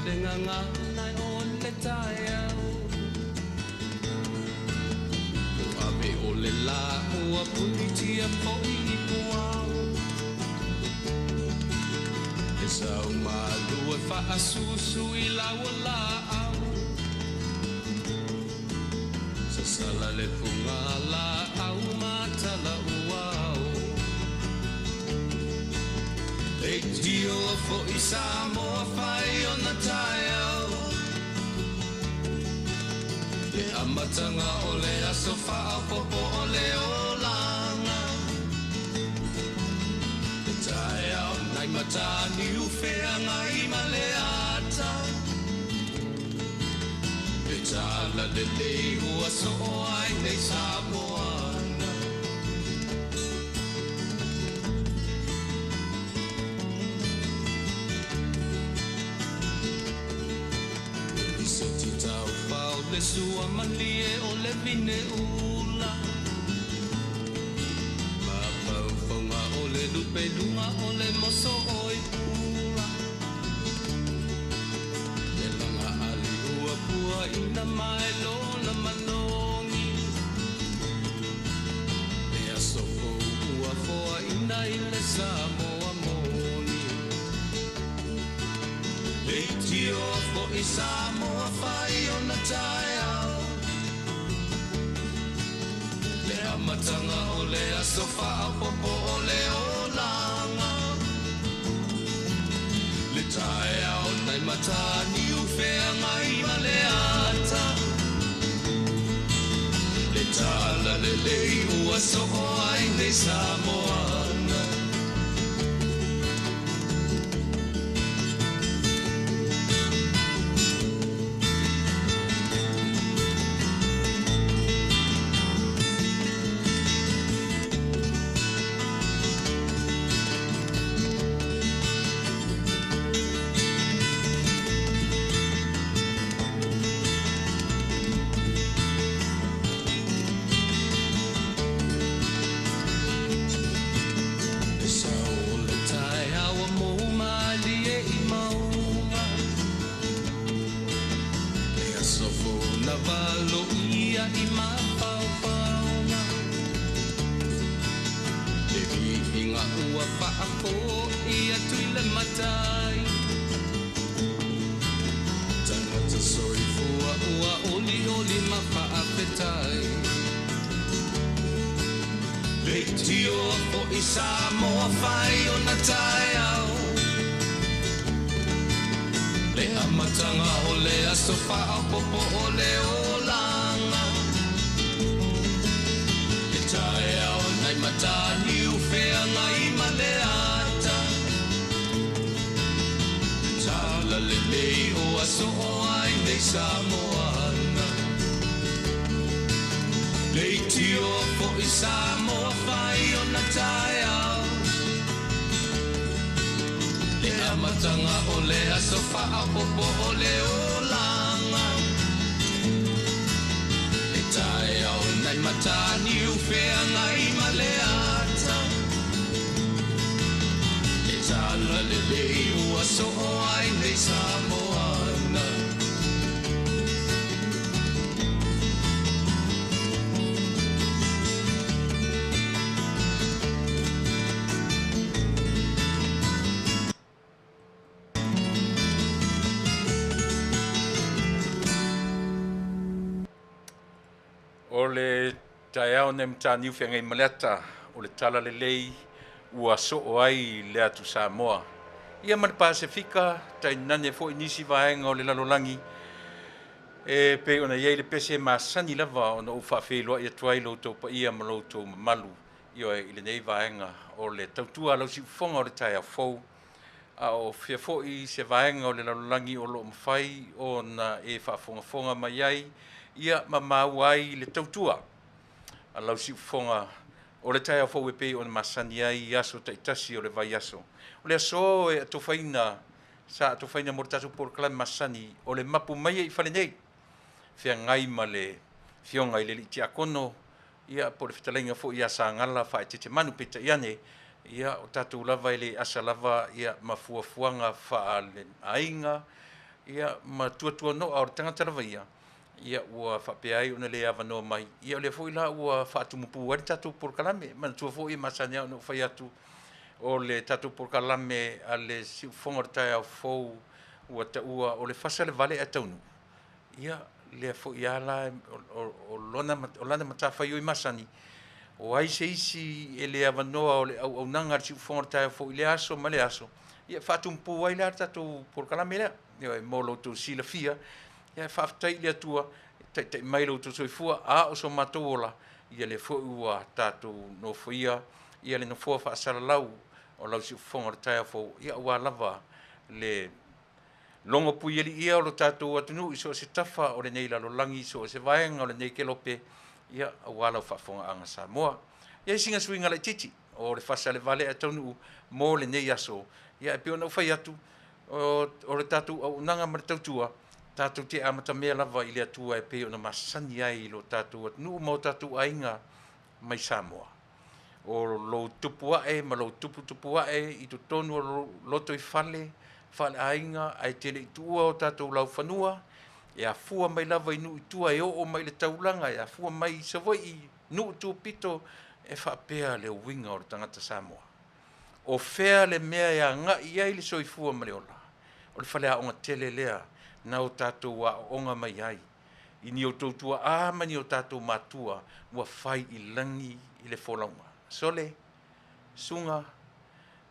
le gagana o le taeao. Ua ave o le lā ua punitia foi i puao. Le sau malu e faasusu i lau laau. Sasala le fuga laau ma talauao. Leitio foi Samoa fai ona taeao. Le amataga o le aso faaopoopo o le olaga. Le taeao nai mataniu feagai ma le ata. Le tala lelei ua soo ai nei Samoana. Lisoti taufao le sua malie o le vine ula. Mafaufaga o le lupeluga o le moso o i pula. Le laga ali ua puaina mai lona manogi. Le aso fou ua foaina i le Samoa moni. Leitio foi Samoa fai ona taeao. Le amataga o le aso faaopoopo o le olaga. Le taeao nai mataniu feagai ma le ata. Le tala lelei ua soo ai nei Samoana. Le sau o le taeao mo malie i mauga. Le aso fou na valo ia i mafaufauga. Le viiga ua faafoi atu i le matai. Tagata soifua ua olioli ma faafetai. Leitio foi Samoa fai ona taeao. Le amataga o le aso faaopoopo o le olaga. Le taeao nai mataniu feagai ma le ata. Le tala lelei ua soo ai nei Samoana. Leitio foi Samoa fai ona taeao. Le amataga o le aso faaopoopo o le olaga. Le taeao nai mataniu feagai ma le ata. Le tala lelei ua soo ai nei Samoana. O le taeao nei mataniu feagai ma le ata o le tala lelei ua soo ai le atu Samoa. Ia ma le Pasefika, tainane foi nisi vaega o le lalolagi. E pei ona i ai le pese masani lava ona ou faafeiloai atu ai lo outou paia ma lo outou mamalu. Ioe i lenei vaega o le tautua a lau siufofoga o le taeao fou. A o fia foi se vaega o le lalolagi o loo mafai ona e faafogafoga mai ai ia ma maua ai le tautua a lau siufofoga o le taeao fou e pei ona masani ai i aso taitasi o le vaiaso. O le aso e atofaina, sa atofaina mo le tatou polokalame masani o le mapu mai i fale nei. Feagai ma le fioga i le alii tiakono, ia po o le fetalaiga foi ia Sagala faaeteete manu peitai ane, ia o tatou lava e le asa lava ia ma fuafuaga faaleaiga, ia ma tuatuano'a o le tagata lava ia, ia ua faapea ai ona le avanoa mai. Ia o lea foi la ua faatumupū ai le tatou polokalame. Manatua foi e masani lava ona ou fai atu, o le tatou polokalame a le Siufofoga o le Taeao Fou ua taua o le fasa le vale ae taunuu, ia lea foi lava la o lana matafaioi masani, o ai se isi e le avanoa o le auaunaga a le Siufofoga o le Taeao Fou i lea aso ma lea aso, ia faatumupū ai la le tatou polokalame lea. Ioe, mo lo outou silafia, ia faafetai i le Atua e taitai mai lo outou soifua, a o so matou ola, ia lea foi ua tatou nofoia ia le nofoa faasalalau o lau Siufofoga o le Taeao Fou, ia aua lava le logopuialiia o lo tatou atunuu i so o se tafa o lenei lalolagi, so o se vaega o lenei kelope, ia aua lau faafofogaaga Samoa. E i ai sina suiga laitiiti o le fasa i le vale ae taunuu mo lenei aso, ia e pei ona ou fai atu, o le tatou auaunaga ma le tautua, tatou te amatamea lava i le Atua e pei ona masani ai i lo tatou atunuu ma o tatou aiga mai Samoa. O lou tupu ae ma lou tuputupu ae i totonu o lou lotoifale faaleaiga ae te le i tuua o tatou laufanua, e afua mai lava i nuu i tua e oo mai i le taulaga, e afua mai i Savaii, nuu tupito, e faapea le uiga o le tagata Samoa. O fea le mea e agai i ai le soifua ma le ola? O le faleaoga tele lea na o tatou aooga mai ai i ni outou tuaa ma ni o tatou matua ua fai i lagi i le folauga. Sole, suga,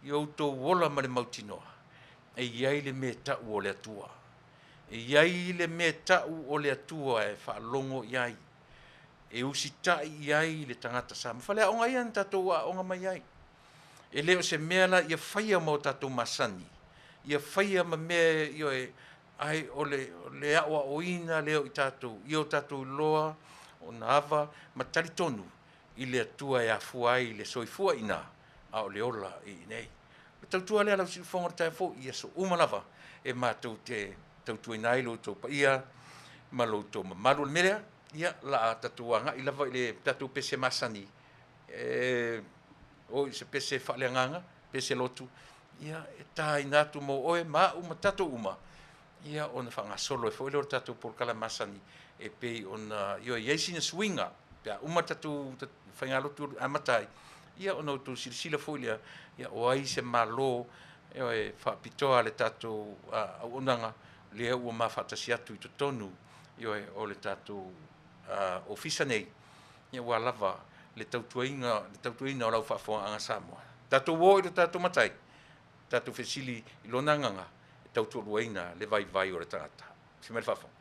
i outou ola ma le mautinoa, e i ai le mea e tau o le Atua. E i ai le mea e tau o le Atua e faalogo i ai, e usitai i ai le tagata Samoa. Faleaoga ia na tatou aooga mai ai. E le o se mea la ia faia ma o tatou masani, ia faia ma mea ioe, ai o le aoaoina lea o i tatou, ia o tatou iloa ona ava ma talitonu i le Atua e afua ai le soifua i ina, a o le ola i inei. O le tautua lea lau Siufofoga o le Taeao Fou i aso uma lava e matou te tautuaina ai lo outou paia ma lo outou mamalu. O le mea lea, ia la a tatou agai lava i le tatou pese masani, o i se pese faaleagaga, pese lotu, ia e taina atu mo oe ma au ma tatou uma, ia ona faagasolo ai foi lea o le tatou polokalame masani e pei ona ioe i ai sina suiga pe a uma tatou faigalotu amata ai, ia ona outou silasila foi lea, ia o ai se Malo e faapitoa le tatou auaunaga lea ua mafaatasi atu i totonu ioe o le tatou ofisa nei, ia ua lava le tautuaina o lau faafofogaaga Samoa. Tatou o i le tatou matai, tatou fesili i lona agaga e tautoaluaina le vaivai o le tagata. Si mai le faafofoga.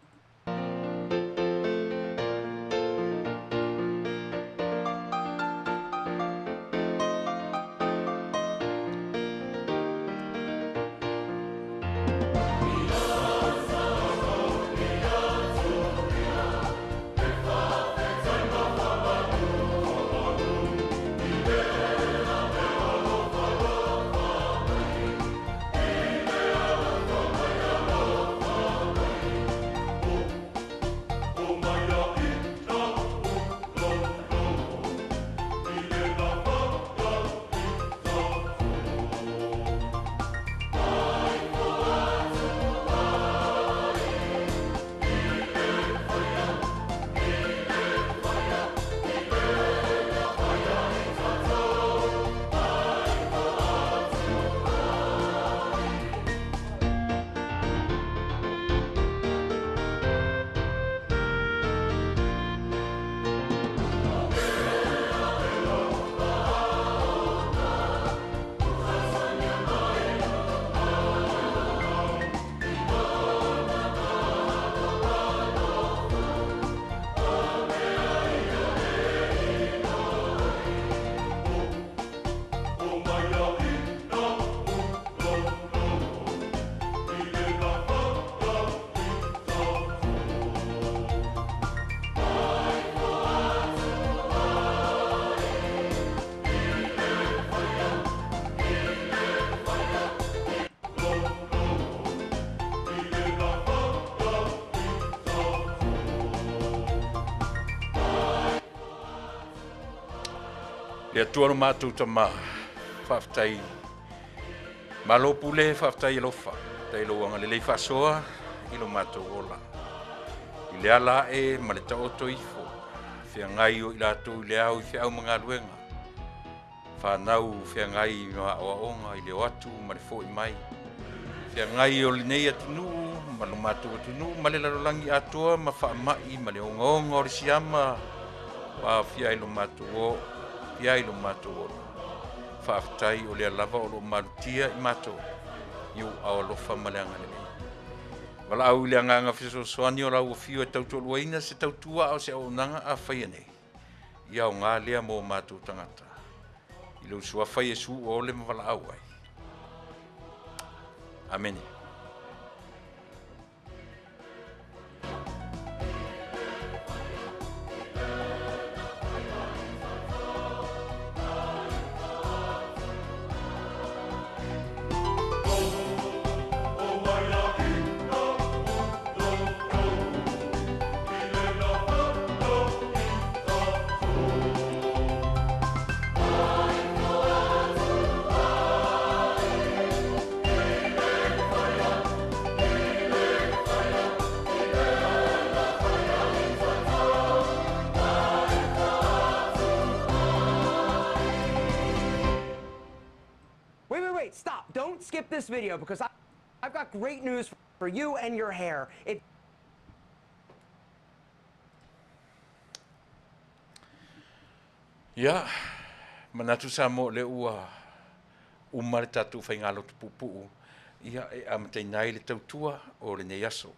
Le Atua lo matou Tama, faafetai malo pule, faafetai alofa, faafetai lou agalelei faasoa, i lo matou ola. I le ala aʻe ma le taoto ifo, feagai o i latou i le ao i feau ma galuega, fanau feagai i aoaoga i le o atu ma le foʻi mai, feagai o lenei atunuu ma lo matou atunuu ma le lalolagi atoa ma faamaʻi ma le ogaoga o le siama ua aofia ai lo matou o fia ai lo matou ola. Faafetai o lea lava o loo malutia i matou i ou aao alofa ma le agalelei. Valaau i le agaga fesoasoani o lau afio e tautoaluaina se tautua a o se auaunaga a faia nei. Ia aoga lea mo matou tagata. I lou suafa Iesu ua ole ma valaau ai. Amene. Wait, wait, wait, stop. Don't skip this video because I've got great news for you and your hair. If Ia, manatu Samoa o lea ua uma le tatou faigalotu puupuu, ia e amataina ai le tautua o lenei aso.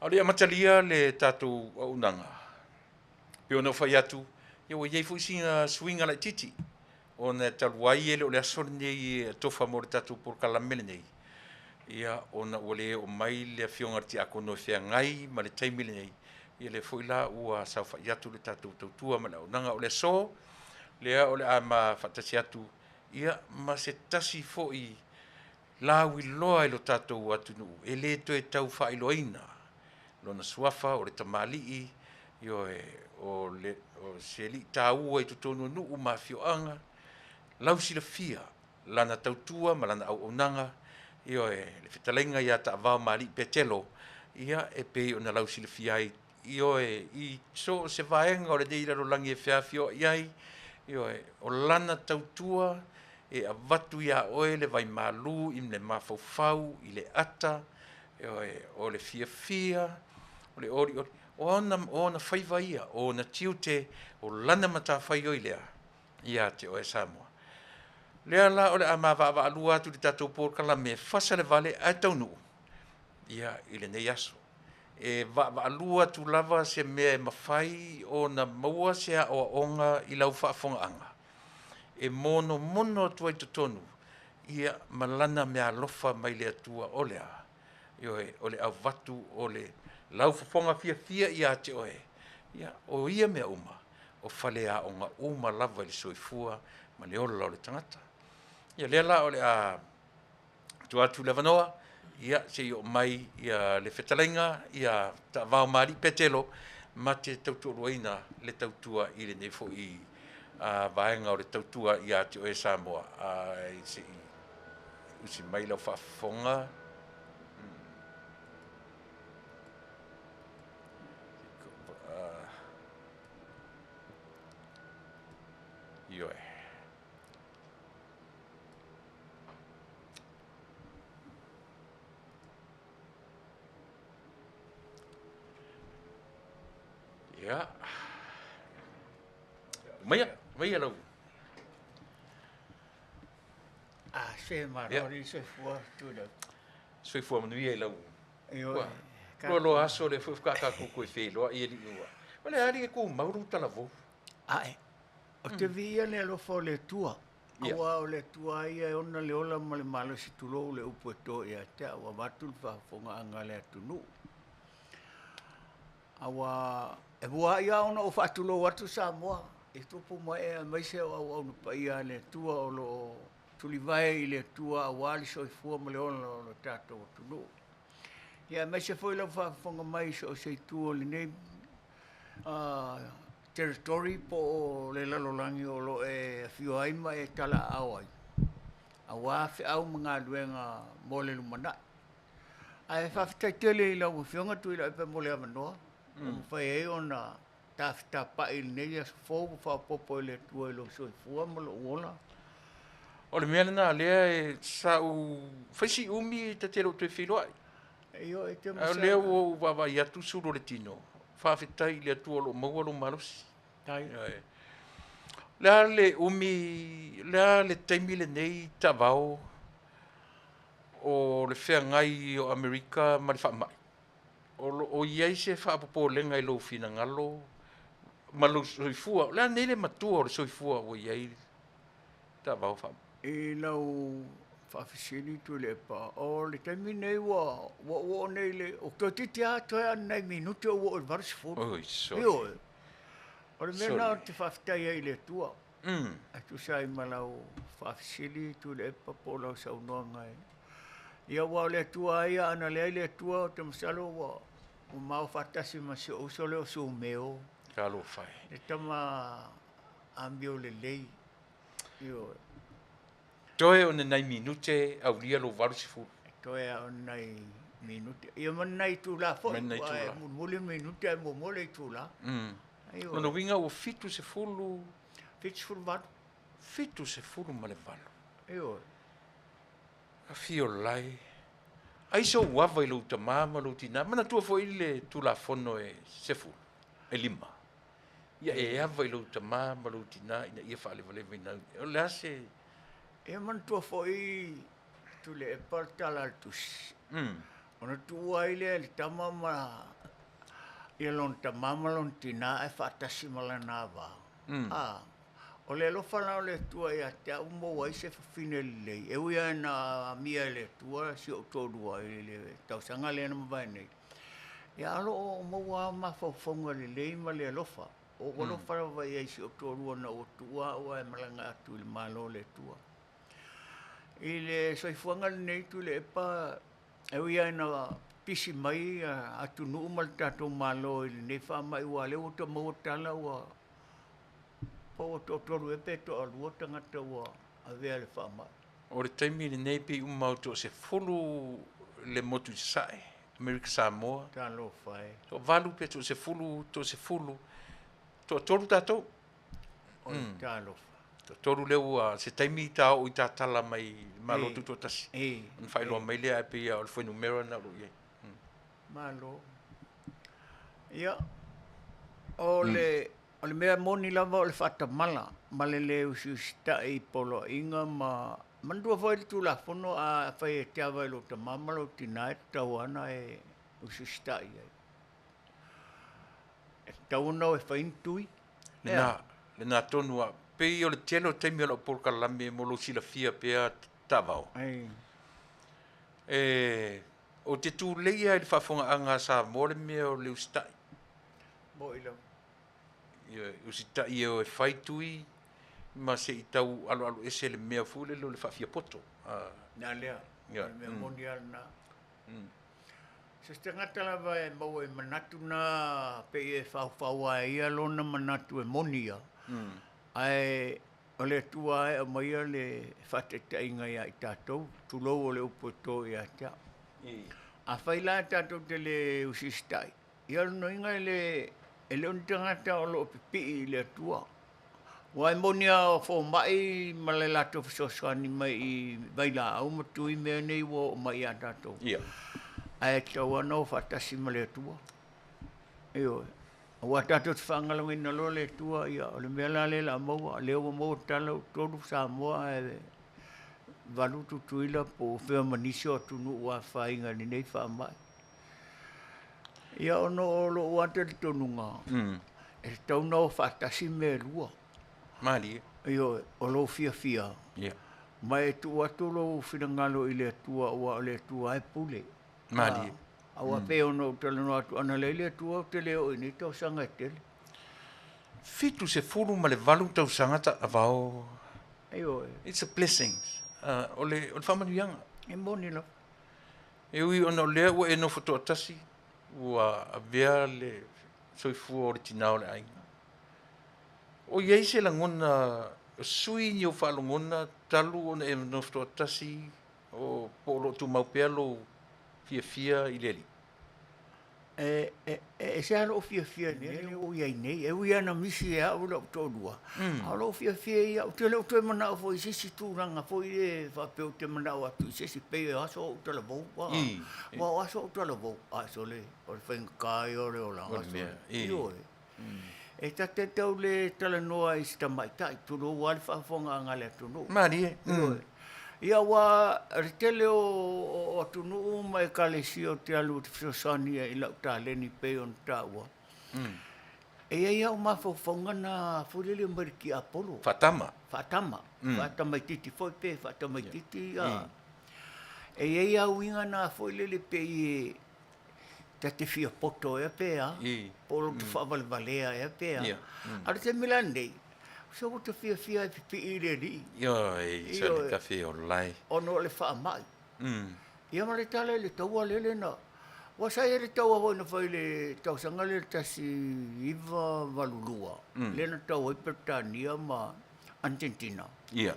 A o le i amatalia le tatou auaunaga, pei ona ou fai atu, ia ua i ai foi sina suiga laitiiti, ona e talu ai e le o le aso lenei e atofa mo le tatou polokalame lenei, ia ona ua le oo mai le afioga i le Tiakono e feagai ma le taimi lenei, ia lea foi la ua saofai atu le tatou tautua ma le auaunaga. O le aso lea o le a ma faatasi atu ia ma se tasi foi lauiloa i lo tatou atunuu e le toe tau faailoaina lona suafa, o le tamalii, ioe, o le o se alii taua i totonu o nuu ma afioaga, lausilafia lana tautua ma lana auaunaga, ioe, le fetalaiga ia Taavao ma Alii Petelo, ia e pei ona lausilafia ai, ioe, i so o se vaega o lenei lalolagi e feafioai ai, ioe, o lana tautua e avatu iā oe le vaimalu i le mafaufau, i le ata, ioe, o le fiafia, o le olioli, o ona, o ona faiva ia, o ona tiute, o lana matafaioi lea ia te oe Samoa. Lea la o le a mavaavaalua atu i le tatou polokalame e fasa le vale ae taunuu ia i lenei aso. E vaavaalua atu lava se mea e mafai ona maua se aoaoga i lau faafofogaaga e monomono atu ai totonu ia ma lana meaalofa mai le Atua o le a? Ioe, o le avatu o le laufofoga fiafia ia te oe, ia, o ia mea uma, o faleaoga uma lava i le soifua ma le ola o le tagata. Ia lea la o le a tuu atu le avanoa, ia, se i oo mai ia le fetalaiga ia Taavao ma Alii Petelo ma te tautoaluaina le tautua i lenei foi vaega o le tautua ia te oe Samoa. Se i usi mai lau faafofoga. Ioe. Ia. Maia, maia lau. A se malo le soifua tu da. Soifua manuia i lau. Ua. Loa loa aso le foi ka ka ku fe loa i li ua. Wale ali e ku mauru talavou. Ae. O te viia le alofa o le Atua. Aua o le Atua ia e ona le ola ma le malosi tulou le upu e to ia te au avatu le faafofogaaga a le atunuu. Aua e muaai lava ona ou faatulou atu Samoa i tupu ma ee aemaise o auauna paia a le Atua o lo o tulivae i le Atua aua le soifua ma le ola o lo tatou atunuu. Ia aemaise foi lau faafofoga mai i so o se itu o lenei territory po o le lalolagi o lo o e afio ai ma e talaaao ai, aua feau ma galuega mo le lumanai. Ae faafetai tele i lau Afioga Tuilaepa mo le avanoa ua mafai ai ona tafatapa'i i lenei aso fou ua faaopoopo e le Atua i lou soifua ma lou ola. O le mea lena lea e sa ou fai si umi ta te le o toe feiloai. Ioe, e te A o masalo. lea ua ou vaavaai atu sulu o le tino, faafetai i le Atua o lo o maua lou malosi. Tai. Ioe. O le a le umi, o le a le taimi lenei taavao o le feagai o Amerika ma le faamai? O lo o i ai se faapopolega i lou finagalo ma lou soifua? O le a nei le matua o le soifua ua i ai taavao faamai? I lau faafesili Tuilaepa, o le taimi lenei ua ua ou oo nei i le, ou toeitiiti lava toe a ni nai minute ou oo i le 80. Oi, sole. Ioe. O le mea lena Sole. ou te faafetai ai i le Atua. E tusa ai ma lau faafesili Tuilaepa po o lau saunoaga e. Ia aua o le Atua lava ia, ana leai le Atua ou te masalo ua ua maua faatasi ma si ou uso lea o Sumeo. Talofa e. Le tama amio lelei. Ioe. Toe o ni nai minute aulia lou 80. Toe lava o ni nai minute. Ia ma ni nai itula foi. Ma ni nai Aua e itula. mulimuli minute ae muamua le itula. Ioe. Lona uiga ua 70... 78. 78. Ioe. Afio lai. Ai sou ava i lou tamā ma lou tinā. Manatua foi le Tulafono e sefulu, e lima. Ia e ava i lou tamā ma lou tinā ina ia faalevalevaina au. O le a se... Ia manatua foi Tuilaepa le tala a le tusi. Ona tuua ai lea e le tama ma ia lona tamā ma lona tinā ae faatasi ma lana ava. A, o le alofa la o le Atua ia te au maua ai se fafine lelei, e ui lava ina amia e le Atua si ou toalua i le tausaga lea na mavae nei, ia ae o lo o maua lava mafaufauga lelei ma le alofa. Ua ou alofa lava i ai i si ou toalua ina ua tuua au ae malaga atu i le Malo o le Atua. I le soifuaga lenei Tuilaepa, e ui lava ina pisi mai atunuu ma le tatou Malo i lenei faamai aua o lea ua maua tala ua po ua toatolu ea pe toalua tagata ua avea i le faamai. O le taimi lenei pei uma o toasefulu le motu i Sasae, Amerika Samoa. Talofa e. Toavalu pe toasefulu, toasefulu, toatolu tatou. O le talofa. Toatolu lea ua se taimi ta oo i tatala mai le Malo Tutoatasi. Ona faailoa mai lea ae pei lava o le fuainumera lena o lo o i ai. Malo. Ia, o le, o le mea moni lava o le faatamala ma le le usiusita'i i poloaiga ma manatua foi le Tulafono a fai e te ava i lou tama ma lou tina e tatau lava ona e usiusita'i i ai. E tatau ona o e fai ni tui. Lena, lena tonu lava. Pei o le tele o taimi o lau polokalame mo lou silafia pea taavao. E, ou te tulei lava i le faafofogaaga a Samoa le mea o le usitai. Mo'i lava. Ioe, usitai e o e fai tui ma se i tau aloalo ese le mea foi lele o le faafiapoto. Na lea, o le mea moni lava lena. So se tagata lava e maua i manatu na pei e faufau e ia lona manatu e moni ia, ae o le Atua lava e aumaia le faataitaiga ia i tatou, tulou o le upu e to ia te au. Afai la tatou te le usiusitai, ia o le noiga e le e le o ni tagata o lo o pipii i le Atua. Aua e moni lava o fomai ma le latou fesoasoani mai i vailaau ma tui mea nei ua oo mai ia tatou. Ae tatau lava ona o faatasi ma le Atua. Ioe. Aua tatou te faagalogaina loa le Atua, ia o le mea la lea o le a maua, lea ua maua tala ua 3 Samoa ae 8 Tutuila po o fea ma nisi o atunuu ua afaina i lenei faamai. Ia ona o lou lava talitonuga, e tatau ona o faatasi mea e lua. Malie. Ioe, o lou fiafia, ma e tuu atu lou finagalo i le Atua, aua o le Atua lava e pule. Malie. Aua pei ona ou talanoa atu, ana leai le Atua ou te le oo i nei tausaga e tele. 78 tausaga taavao. Ioe. It's a blessing. O le faamanuiaga. E moni lava. E ui ona o lea ua e nofo toatasi, ua avea le soifua o le tinā o le aiga. O i ai se lagona sui ni ou faalogona talu ona e nofo toatasi, o po o lo o tumau pea lou fiafia i le Alii? E, e, e ese lava lou fiafia i le mea lea ua ou i ai nei. E ui lava na misi e au lou toalua, a o lou fiafia ia, ou te le o toe manao foi i se isi tulaga foi lea faapea ou te manao atu i se isi, pei o aso o ou talavou. Aua o aso o ou talavou, a sole, o le faigata ia o le olaga sole. Ioe. E ta te tau le talanoa i se tamaitai, tulou lava le faafofogaaga a le atunuu. Malie. Ioe. Ia aua o le tele o atunuu ma ekalesia ou te alu ou te fesoasoani ai i lau taleni e pei ona taua, e i ai lava au mafaufauga na foi lele mai le tiapolo. Faatama. Faatama. Faatamaitiiti foi pe faatamaitiiti. E i ai lava uiga na foi lele pei e ta te fia poto ea pe a, po o te faavalevalea ea pe a. A o le taimi la lenei, se ua ta fiafia e pipii i le Alii. Ioe, sa le tafe o lae. Ona o le faamai. Ia ma le tala i le taua lele na, ua sa i ai le taua foi na fai i le tausaga lea 1982, lea na tau ai Peretania ma Argentina. Ia.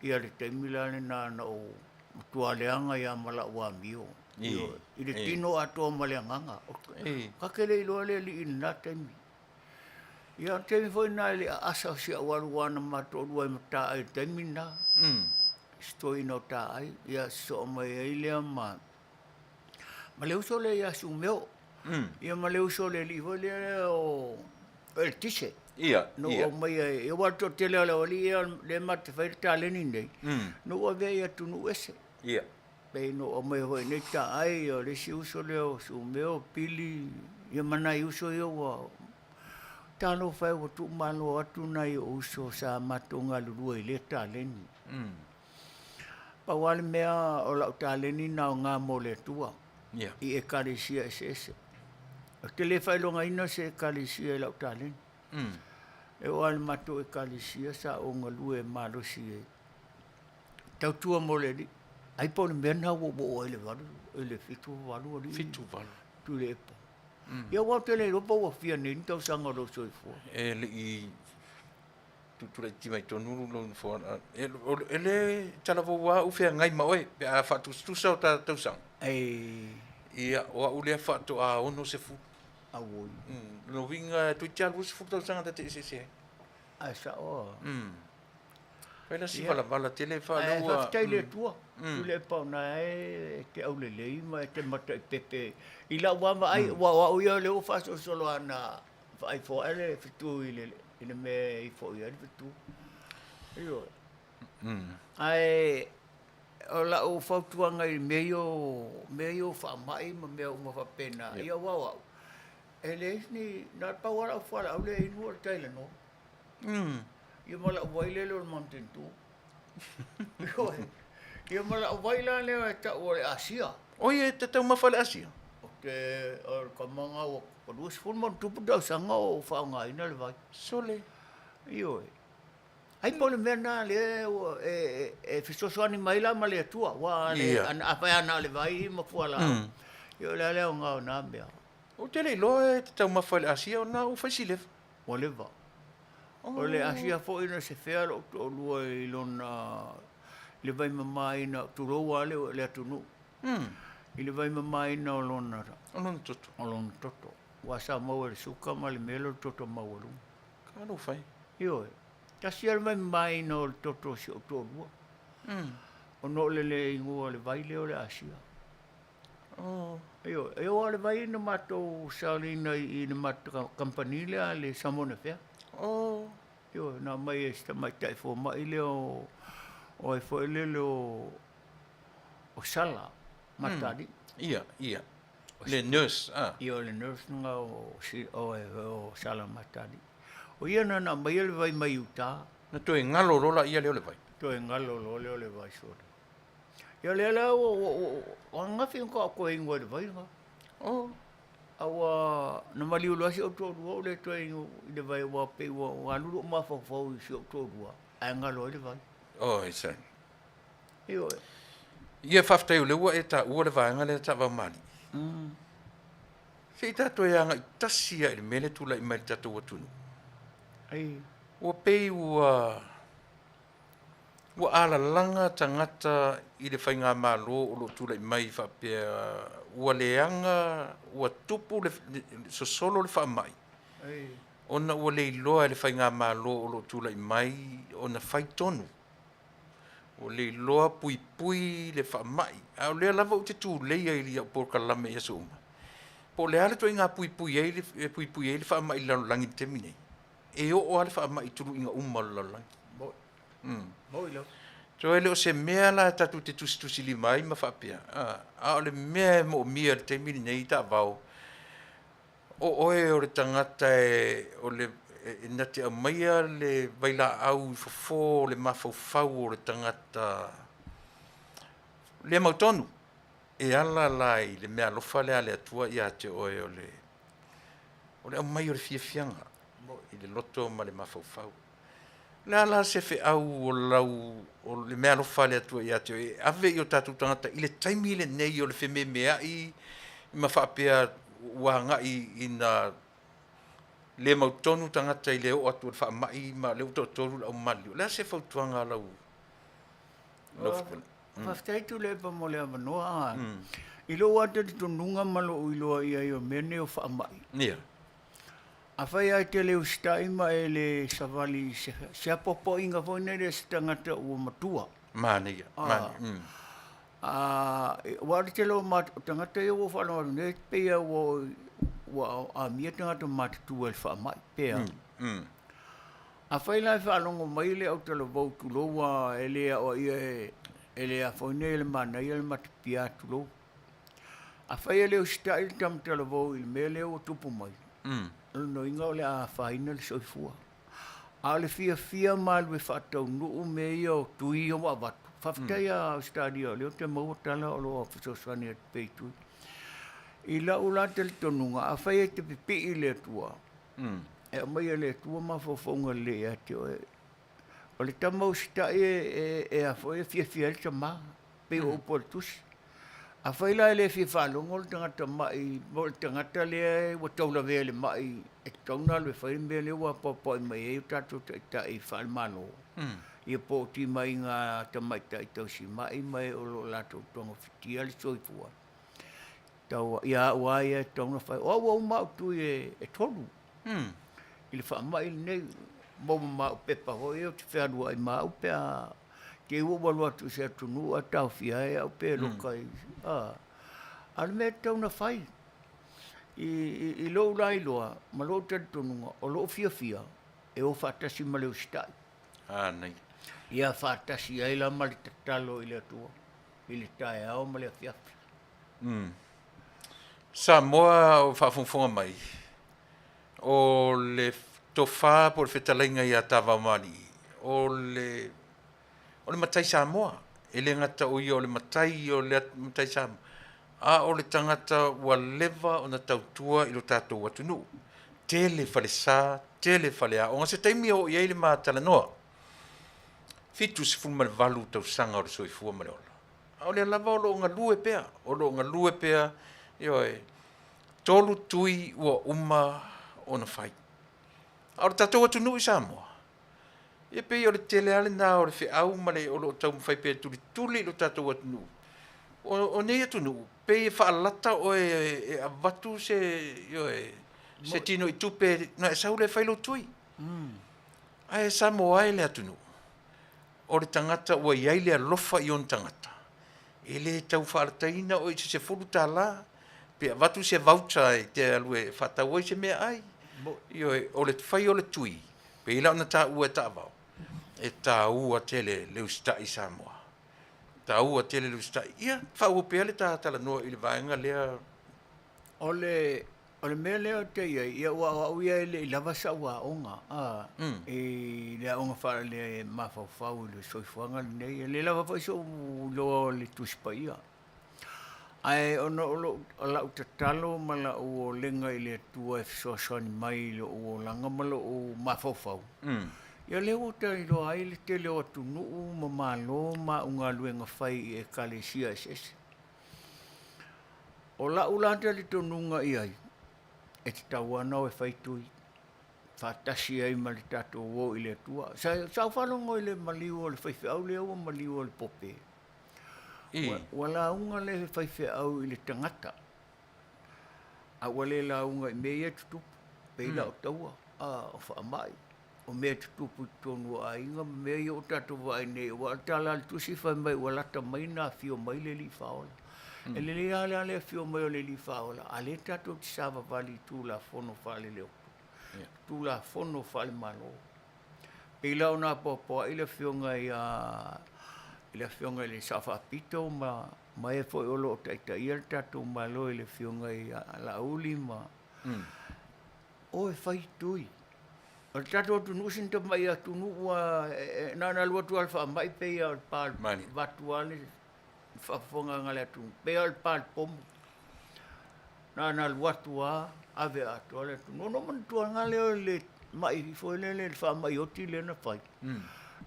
Ia le taimi la lena na ou matua leaga ai lava ma lau amio. I le tino atoa ma le agaga. Ka te le iloa le alii i lena taimi. Ia o le taimi foi lena i le aasa o si au alu aua na ma toalua ai ma taai i le taimi lena. Si toeaina o taai, ia sosoo mai ai lea ma ma le uso lea ia Sumeo. Ia ma le uso o le alii foi lea o Eletise. Ia, Na ou aumaia, aua o le toatele o le aualii ia lea matou te faia le taleni nei, na ou avea i atunuu ese. Ia. Pei na ou aumaia foi nei taai, o le isi uso lea o Sumeo, Pili, ia ma nai uso ia ua talofa e ua tuumalo atu nai ou uso sa matou galulue i lea taleni. Pau lava le mea o lau taleni na aoga mo le Atua i Ekalesia eseese. Ou te le faailogaina se Ekalesia i lau taleni. E oo lava i le matou Ekalesia sa ou galue malosi e tautua mo le Alii. Ai po o le mea lena ua ou oo ai i le 8, i le 78 alii. 78. Tuilaepa. Ia aua ou te le iloa po ua fia nei ni tausaga o lou soifua. E le i tutulaiti mai tonu lou nofoa. E le talavou lava ou feagai ma oe pe a faatusatusa o ta tausaga. Ei. Ia, o au lea faatoa 60. Auoi. Lona uiga toeitiiti lava 20 tausaga ta te eseese ai. Ae sao a. Fai la si valavala tele fa lea ua. Ae faafetai i le Atua, Tuilaepa o na e te aulelei ma e te mataipepe i lau lava vaai, aua o au ia lea ua faasolosolo lava na vaai foae le fetu i le mea e ifo i ai le fetu. Ioe. Ae o lau fautuaga i mea ia o mea ia o faamai ma mea uma faapena, ia aua o au, e leai ni, na o le pau lava lau fualaau lea e inu o le Tylenol. Ia ma lau vai lele o le Mountain Dew. Ioe. Ia ma lau vai la lea e tau o le Asia. Oi e te taumafa le asia? O te, o le tama ua 20 ma ona tupu tausaga o faaaogaina le vai. Sole. Ioe. Ai po o le mea lena lea ua e, e, e fesoasoani mai la ma le Atua. Aua le, afai lava na o le vai ma fualaau. Ia o le a le aoga o na mea. Ou te le iloa e te taumafa i le asia ona ua fai si leva. Ua leva. O le asia foi na sefea lou toalua i lona i le vaimamaina, tulou lava le, le atunuu, i le vaimamaina o lona, O lona toto. o lona toto. Aua sa maua e le suka ma le mea lea o le toto maualuga. Talofa e. Ioe. Tasi lava le vaimamaina o le toto o si ou toalua. Ona o le le igoa o le vai lea o le asia. Oh. Ioe, e oo lava le vai na matou saoliina i le matou kamupani lea a le Samoan Affair. Oh. Ioe, na aumai e si tamaitai fomai lea o, o ai foi lele o, o Sala Mataalii. Ia, ia. Le nurse, ah. Ia, o le nurse lena o, o, o Sala Mataalii. O ia na na aumaia le vai mai uta. Na toe galo loa laia lea o le vai. Toe galo loa lea o le vai sole. Ia lea la ua ua ua ua ananafi na ou toe inu ai i le vai lena. Oh. A ua na maliu loa si ou toalua ua le toe inu i le vai aua pei ua ua alu lou mafaufau i si ou toalua ae galo ai le vai. Oi sa. Ioe. Ia faafetai o lea ua e taua le vaega lea taavao mali'i. Se i tatou e agai tasi lava i le mea lea e tulai mai i le tatou atunuu. Ai. Ua pei ua. Ua alalaga tagata i le faigamalo o lo o tulai mai faapea ua leaga, ua tupu le sosolo le faamai ona ua le iloa e le faigamalo o lo o tulai mai ona fai tonu. Ua le iloa puipui le faamai, a o lea lava ou te tuleia i au polokalame i aso uma, po o le a le ituaiga puipui ai le, puipui ai le faamai i le lalolagi i le taimi nei. E oo lava le faamai i tuluiga uma o le lalolagi. Moi lava. So e le o se mea la tatou te tusitusilima ai ma faapea, a o le mea e moomia i le taimi lenei taavao, o oe o le tagata e o le e na te aumaia le vailaau i fofo o le mafaufau o le tagata le mautonu e ala la i le meaalofa lea a le Atua ia te oe o le o le aumai o le fiafiaga i le loto ma le mafaufau. O le a la se feau o lau o le meaalofa a le Atua ia te oe e ave i o tatou tagata i le taimi lenei o le fememeai ma faapea ua agai ina le mautonu tagata i le oo atu o le faamai ma lea ua toatolu le au maliliu. O le a se fautuaga a lau lau Faafetai Tuilaepa mo le avanoa. I lou lava talitonuga ma lou iloa i ai o mea nei o faamai. Ia. Afai lava e te le usitai ma e le savali i se, se apoapoaiga foi lea a se tagata ua matua. Manaia, manaia. Aua o le tele o tagata ia ua ou faalogo atu nei, pei lava ua, ua amia tagata matutua i le faamai, pe a. Afai la e faalogo mai le autalavou tulou lava e le aoaia e le a foi nei e le manaia le matapia tulou. Afai e le usitai le tama talavou i le mea lea ua tupu mai, o lona uiga o le a afaina le soifua. A o le fiafia ma alu e faataunuu mea ia o tui ia ua avatu, faafetai ia Ausetalia o lea ou te maua tala o lo o fesoasoani atu pea i tui. I lau la talitonuga, afai e te pipii i le Atua, e aumai e le Atua mafaufauga lelei ia te oe. O le tama usitai e a foi e fiafia ai le tama, pei o upu a le Tusi. Afai la e le fia faalogo le tagata ma'i po o le tagata lea ua taulavea i le ma'i e tatau ona alu e fai le mea lea ua apoapoai mai ai o tatou taitai faale-Malo, ia po o timaiga a tamaitai tausima'i ma e o lo o latou togafitia le soifua, tau, ia au lava ia e tatau ona fai. O au ua uma au tui e tolu i le faamai lenei, maua ma au pepa foi ia ou te fealuai ma au pe a te i ua ou alu atu i se atunuu ae taofia ai au pe loka i, a o le mea e tatau ona fai. I lou la iloa ma lou talitonuga, o lou fiafia e o faatasi ma le usitai. Ia faatasi ai la ma le tatalo i le Atua i le taeao ma le afiafi. Samoa o faafogafoga mai, o le tofa po o le fetalaiga ia Tavaomalii, o le o le matai Samoa. E le gata o ia o le matai o le matai Samoa, a o le tagata ua leva ona tautua i lo tatou atunuu. Tele falesa, tele faleaoga, se taimi e oo i ai le ma talanoa. 78 tausaga o le soifua ma le ola. A o lea lava o lo o galue pea, o lo o galue pea, ioe, tolu tui ua uma ona fai. A o le tatou atunuu i Samoa, ia pei o le tele lava lena o le feau ma le o lo o taumafai pea e tulituli i lo tatou atunuu. O nei atunuu, pei e faalata oe e avatu se, ioe, se tinoitupe ona e sau lea e fai lou tui. Ae Samoa e le atunuu, o le tagata ua i ai le alofa i ona tagata, e le tau faalataina oe i se $10 pe avatu se voucher e te alu e faatau ai se meaai. Ioe, o le fai o le tui, pei la ona taua e taavao, e taua tele le usitai i Samoa. E taua tele le usitai. Ia, faaauau pea le ta talanoa i le vaega lea. O le O le mea lea ou te i ai, ia aua o au ia e le i lava sau aoga i le aoga faale-mafaufau i le soifuaga lenei. E le lava foi sou iloa o le Tusi Paia. Ae ona o lou, o lau tatalo ma lau olega i le Atua e fesoasoani mai i lou olaga ma lou mafaufau, ia lea ua ta iloa ai le tele o atunuu ma malo ma au galuega fai i Ekalesia eseese. O lau la talitonuga i ai, e tatau lava ona o e fai tui. faatasi ai ma le tatou o i le Atua. Sa, sa ou faalogo i le maliu o le faifeau lea ua maliu o le pope. Ua, ua lauga le faifeau i le tagata, a ua le lauga i mea ia e tutupu, pei la o taua, a, o faamai, o mea e tutupu i totonu o aiga ma mea ia ua tatou vaai nei, aua o le tala a le Tusi fai mai ua lata mai ona afio mai le Alii Faaola. E lelei lava la le afio mai o le Alii Faaola, a o lea tatou te savavali i Tulafono faaleleoto, Tulafono faale-Malo. Pei la ona apoapoai le Afioga ia i le Afioga i le Sao Faapito ma ma e foi o lo o taitaia le tatou Malo i le Afioga ia Laauli ma o e fai tui. O le tatou atunuu sina tamai atunuu ua na ona alu atu lava o le faamai pei lava o le pa avatu lava le faafofogaaga a le atunuu, pei lava o le pa o le pomu. Na ona alu atu lava ave atoa le atunuu. Ona ou manatua lava lea o le mai foi lele, le faamai oti lea na fai.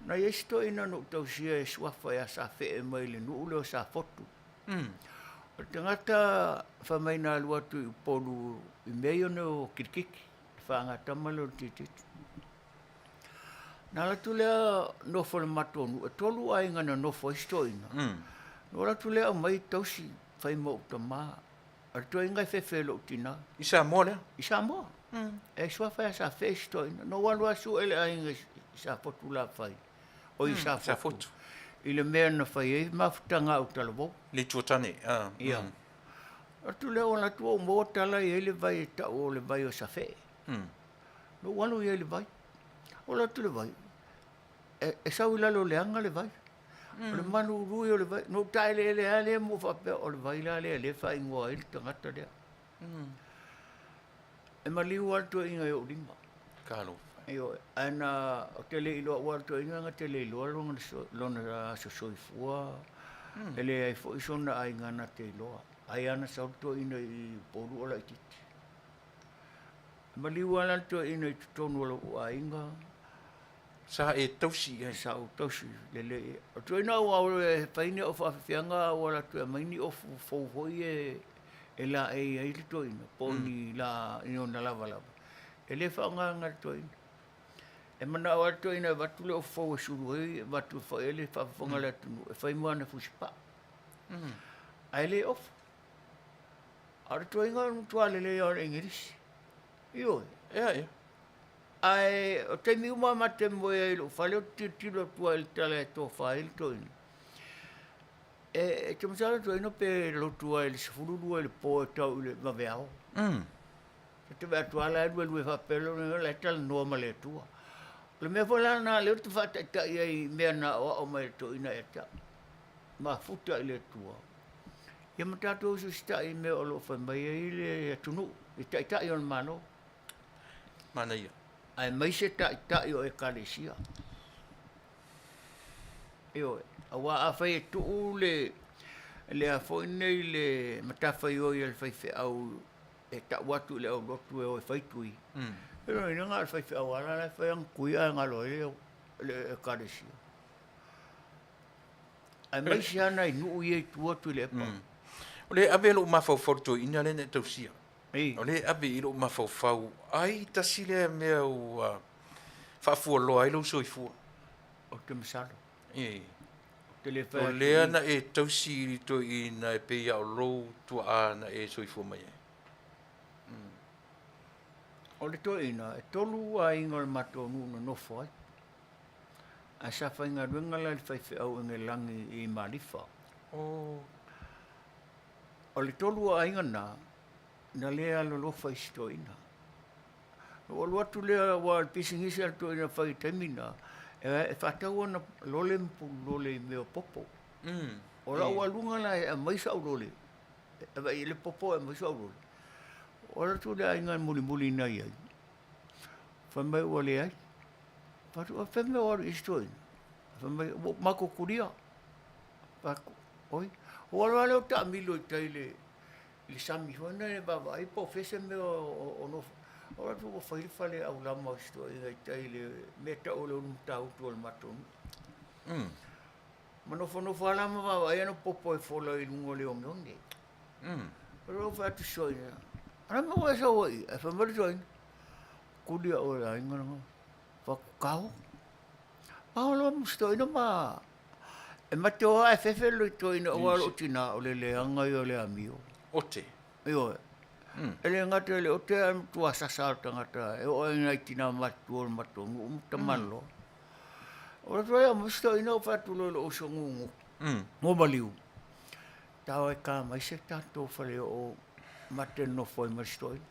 Na i ai si toeaina na ou tausia e suafa ia Safee mai le nuu lea o Safotu. O le tagata fai mai na alu atu i Upolu i mea ia o kirikiti, le faagatama lea o le kirikiti. Na alu atu lea nofo i le matou nuu, e 3 aiga na nofo ai si toeaina. Na ou alu atu lea aumai tausi fai ma ou tama. O le toeaina e fefe i lou tina. I Samoa lea? I Samoa. E suafa ia Safee si toeaina. Na ou alu lava sue le aiga i Safotu la fai. O i Safotu. I le mea na fai ai mafutaga a Autalavou. Le Tuatane. Ia. Atu lea ua atu ou maua tala e i ai le vai e tau o le vai o Safee. Na ou alu i ai i le vai. Ou alu atu i le vai, e sau i lalo o le aga le vai. O le malului o le vai. Na ou taeleele lava lea ma ou faapea, o le vai la lea o lea e faaigoa ai le tagata lea. E maliu lava le toeaina i ou lima. Talofa. Ioe. Ae na, ou te le iloa, aua o le toeaina na te le iloa lona aso soifua, e leai foi sona aiga na te iloa. Ai lava na sau le toeaina i Upolu o laitiiti. E maliu lava la le toeaina i totonu o lou aiga. Sa e tausi i ai? Sa ou tausi lelei. O le toeaina aua e fai ni au faafeafeaga a ou alu atu e aumai ni ofu fou foi e laei ai le toeaina po o ni la ni ona lavalava. E le faaaogaina e le toeaina. E manao lava le toeaina e avatu le ofu fou e sulu ai, e avatu e fai ai le faafofoga a le atunuu e fai ma ana fusipaa. Ae le ofu. A o le toeaina o le matua lelei lava o le Igilisi. Ioe. Ia, ia. Ae o taimi uma ma te moe ai i lou fale ou te tilotilo atu ai i le tala e tofa ai le toeaina. E te masalo le toeaina pe lotu ai i le 12 i le po e tau i le vaveao. Ta te vaai atu lava la e luelue faapea lona la e talanoa ma le Atua. O le mea foi la lena lea ou te faataitai ai i mea na aoao mai e le toeaina ia te au. Mafuta i le Atua. Ia ma tatou usiusitai i mea o lo o fai mai ai le atunuu, i taitai o le Malo. Manaia. Aemaise taitai o Ekalesia. Ioe, aua afai e tuu le le a foi nei le matafaioi a le faifeau e tau atu i le aulotu e o e fai tui, e lona uiga na o le faifeau lava la e fai ana tui ae galo ai le Ekalesia. Aemaise lava nai nuu ia i tua atu i Lepa. O lea e ave lou mafaufau i le toeaina lea na e tausia. O lea e ave i lou mafaufau, ai tasi lea mea ua faafualoa ai lou soifua. Ou te masalo. Ou te le fai atu. O lea na e tausi i le toeaina e pei lava o lou tuaa na e soifua mai ai. O le toeaina, e 3 aiga o le matou nuu na nofo ai. Ae sa faigaluega la i le faifeau Engelagi i Malifa. O le 3 o aiga na, na le alolofa i si toeaina. Na ou alu atu lea aua o le pisinisi a le toeaina na fai i le taimi na, e faatau ana lole ma pululole i mea o popo. O lau aluga la e aumai sau lole, e vaai i le popo e aumai sau lole. Ou alu atu i le aiga mulimuli na i ai, fai mai ua leai. Fai atu, o fea mea o alu i ai si toeaina? Fai mai, ua matou tulia. Fai atu, oi, ou alu lava lea ou taamilo i tai i le i le sami foi lena e vaavaai po o fea se mea o nofo. Ou alu atu ua fai le fale aulama o si toeaina i tai i le mea e tau o le Ulumatautu o le matou nuu. Ma nofonofo lava la ma vaavaai ana popo e fola i luga o le oneone. Ou fai atu i si toeaina, o le a le mea ua e sau ai i i? Ae fai mai le toeaina, Kuli au e le aiga lena, fai atu, Kao, pau loa ma si toeaina ma e mate o ae fefe le toeaina aua lou tina o le leaga ia o le amio. Ote. Ioe. E le gata i le ote ae matua sasa le tagata e oo ai nai tina matutua o le matou nuu ma tamaloa. O le atu ai ma si toeaina ou fai atu loa i lou uso gugu, Guamaliu, tau ai ka mai se tatou faleoo mate nofo ai ma si toeaina.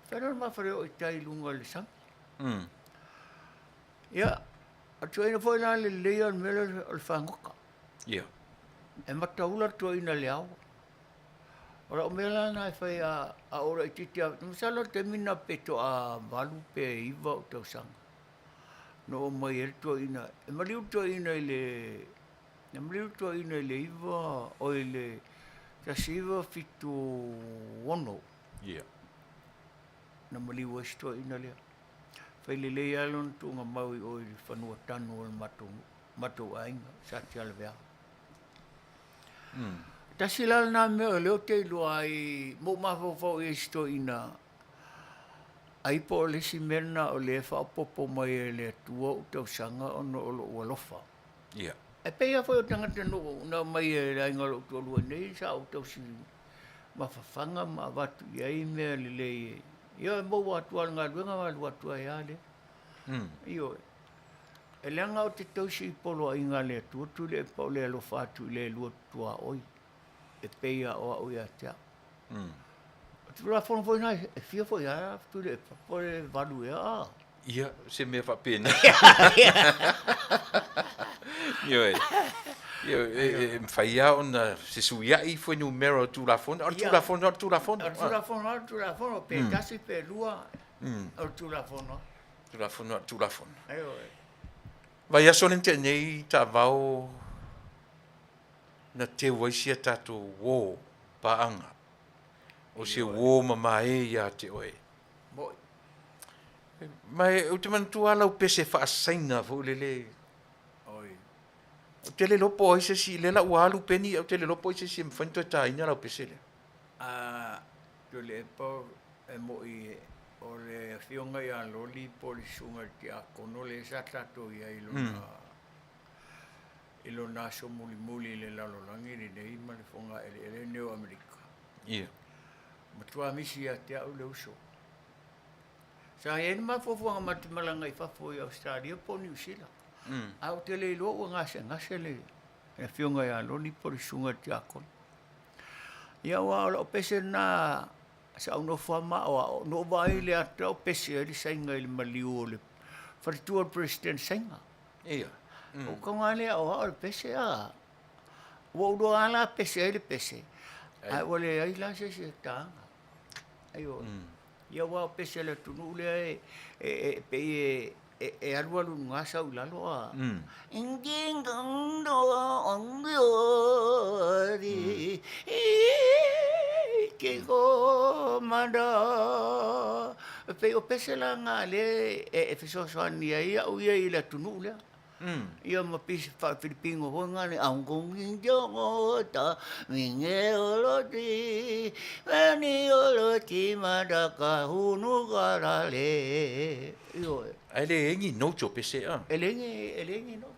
Fai loa le ma faleoo i tai i luga i le sami. Ia, o le toeaina foi la lelei o le mea lea o le fagota. Ia. E mataula le toeaina i le ao. O lau mea la lena e fai a ou laitiiti lava, masalo o le taimi lena pe toa 8 pe 9 ou tausaga na oo mai ai le toeaina, e maliu le toeaina i le, e maliu le toeaina i le 9, oi le 1976. Ia. Na maliu ai si toeaina lea. Fai lelei lava lona tuugamau i o i le fanua tanu o le matou nuu, matou aiga, Satialavea. Tasi la lena mea o lea ou te iloa ai, ma ou mafaufau i ai i si toeaina, ai po o le isi mea lena o lea e faaopoopo mai e le Atua ou tausaga ona o lou alofa. Ia. E pei lava foi o tagata na omai e le aiga o lou toalua nei, sa ou tausi mafafaga ma avatu i ai mea lelei e, ia e maua atu lava i le galuega ma alu atu ai lava lea. Ioe. E leaga ou te tausi i poloaiga a le Atua Tuilaepa o le alofa atu i le lua tuaoi e pei lava o au ia te au. O le Tulafono foi lena e fia foi lava Tuilaepa po o le 8 ea a? Ia, se mea faapena. Ioe. Ioe, e mafai lava ona fesuiai fuainumera o Tulafono, a o le Tulafono lava o le Tulafono. O le Tulafono lava o le Tulafono, pe tasi pe lua, o le Tulafono lava. Tulafono lava o le Tulafono. Ioe. Vaiaso lea na tea nei taavao na teu ai si a tatou uo paaga, o se uo mamae ia te oe. Mo'i. Ma ou te manatua lava lau pese faasaina foi lele. Oi. Ou te le iloa po o ai se isi, lea la ua alu peni, ou te le iloa po o ai se isi e mafai ona toe taina lau pese lea. A, Tuilaepa e mo'i o le afioga ia Loli po o le susuga i le Tiakono lea sa tatou i ai i lona, i lona aso mulimuli i le lalolagi lenei ma le fogaeleele lenei o Amerika. Ia. Matua misi ia te au le uso. Sa i ai le mafuafuaga ma te malaga i fafo i Ausetalia po o Niu Sila. Ae ou te le iloa ua gasegase le afioga ia Loli po o le susuga i le Tiakono. Ia aua o lau pese lena sa ou nofo lava ma aoao, na ou vaai i le ata o pese ai le Saina i le maliu o le faletua o le Peresetene Saina. Ia. Ou tauga lea aoao le pese a. Ua ou iloa lava la pese ai le pese, ae ua leai la se isi e taga. Ioe. Ia aua o pese a le atunuu lea e e pei e e alualu i luga sau i lalo a. E pei o pese la na lea e fesoasoani ai au ia i le atunuu lea. Ia ma pisi faa-Filipino foi na le Ioe. Ae le ai ni notes o pese a? E leai ni, e leai ni note.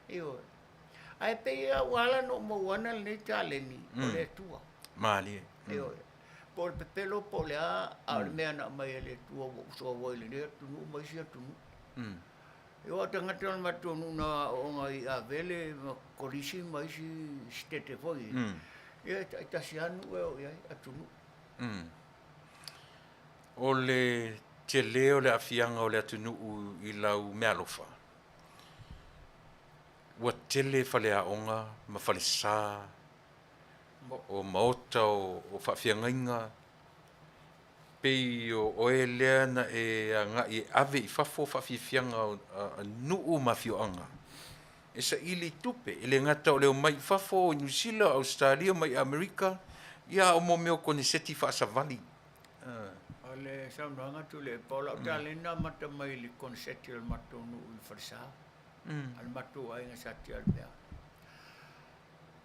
Ioe. Ae pei lava ua ala ona ou maua ana lenei taleni, o le Atua. Malie. Ioe. Po o le pepelo po o le a, a o le mea na aumai e le Atua ua ou soa ai i lenei atunuu ma isi atunuu. E oo tagata o le matou nuu na aooga i Avele ma Kolisi ma isi sitete foi, ia e taitasi lava nuu e oo i ai, atunuu. O le tele o le aafiaga o le atunuu i lau meaalofa, ua tele faleaoga ma falesa o maota o faafeagaiga, Pei o oe lea na e agai e ave i fafo faafiafiaga a nuu ma afioaga e saili tupe, e le gata o le omai i fafo i Niu Sila, Ausetalia ma i Amerika, ia a o mo mea o koneseti faasavali. O le saunoaga atu le Paul, o lau taleni na amata mai i le koneseti o le matou nuu i le falesa, a le matou aiga sa Tialavea.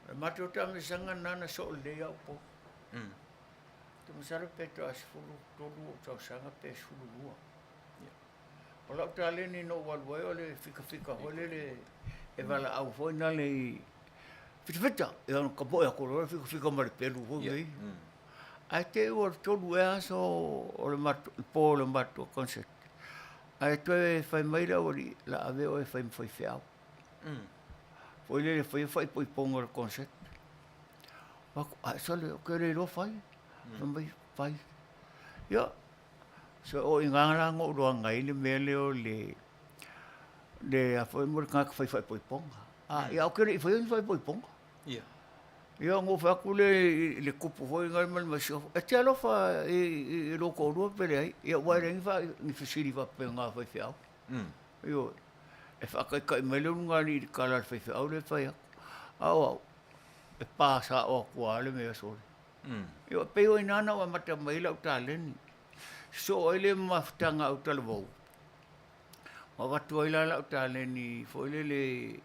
O le matou taamilosaga lena na soo lelei au Paul. masalo pe toa 13 ou tausaga pe 12. O lau taleni na ou alu ai o le fikafika foi lele e valaau foi nale i fitafita, ia ona tapoe atu loa fikafika ma le pelu foi nei. Ae te i ua 3 ea aso o le po o le matou concert, ae toe fai mai le aualii, o le a ave oe e fai ma faifeau. Foi lele e faia faaipoipoga o le concert. Ou fai atu, ae sole ou te le iloa fai. Fai mai, fai. Ia, so o i ina la na ou iloaga ai le mea lea o le, le a foi mo le tagata fai faaipoipoga. A, ia ae ou te le i faia ni faaipoipoga. Ia. Ia ona ou fai atu lea i le tupu foi lena ma le masiofo, e te alofa i lou toalua pe leai? Ia aua e leai ni fesili faapena a faifeau. Ioe. E faataitai mai le ulugalii i le tala a le faifeau lea e fai atu. A o au, e pa sao atu lava le mea sole. Ioe, e pei o i ina na ou amata mai ai lau taleni. Sosoo ai le mafutaga a Autalavou, ma avatu ai la lau taleni foi lele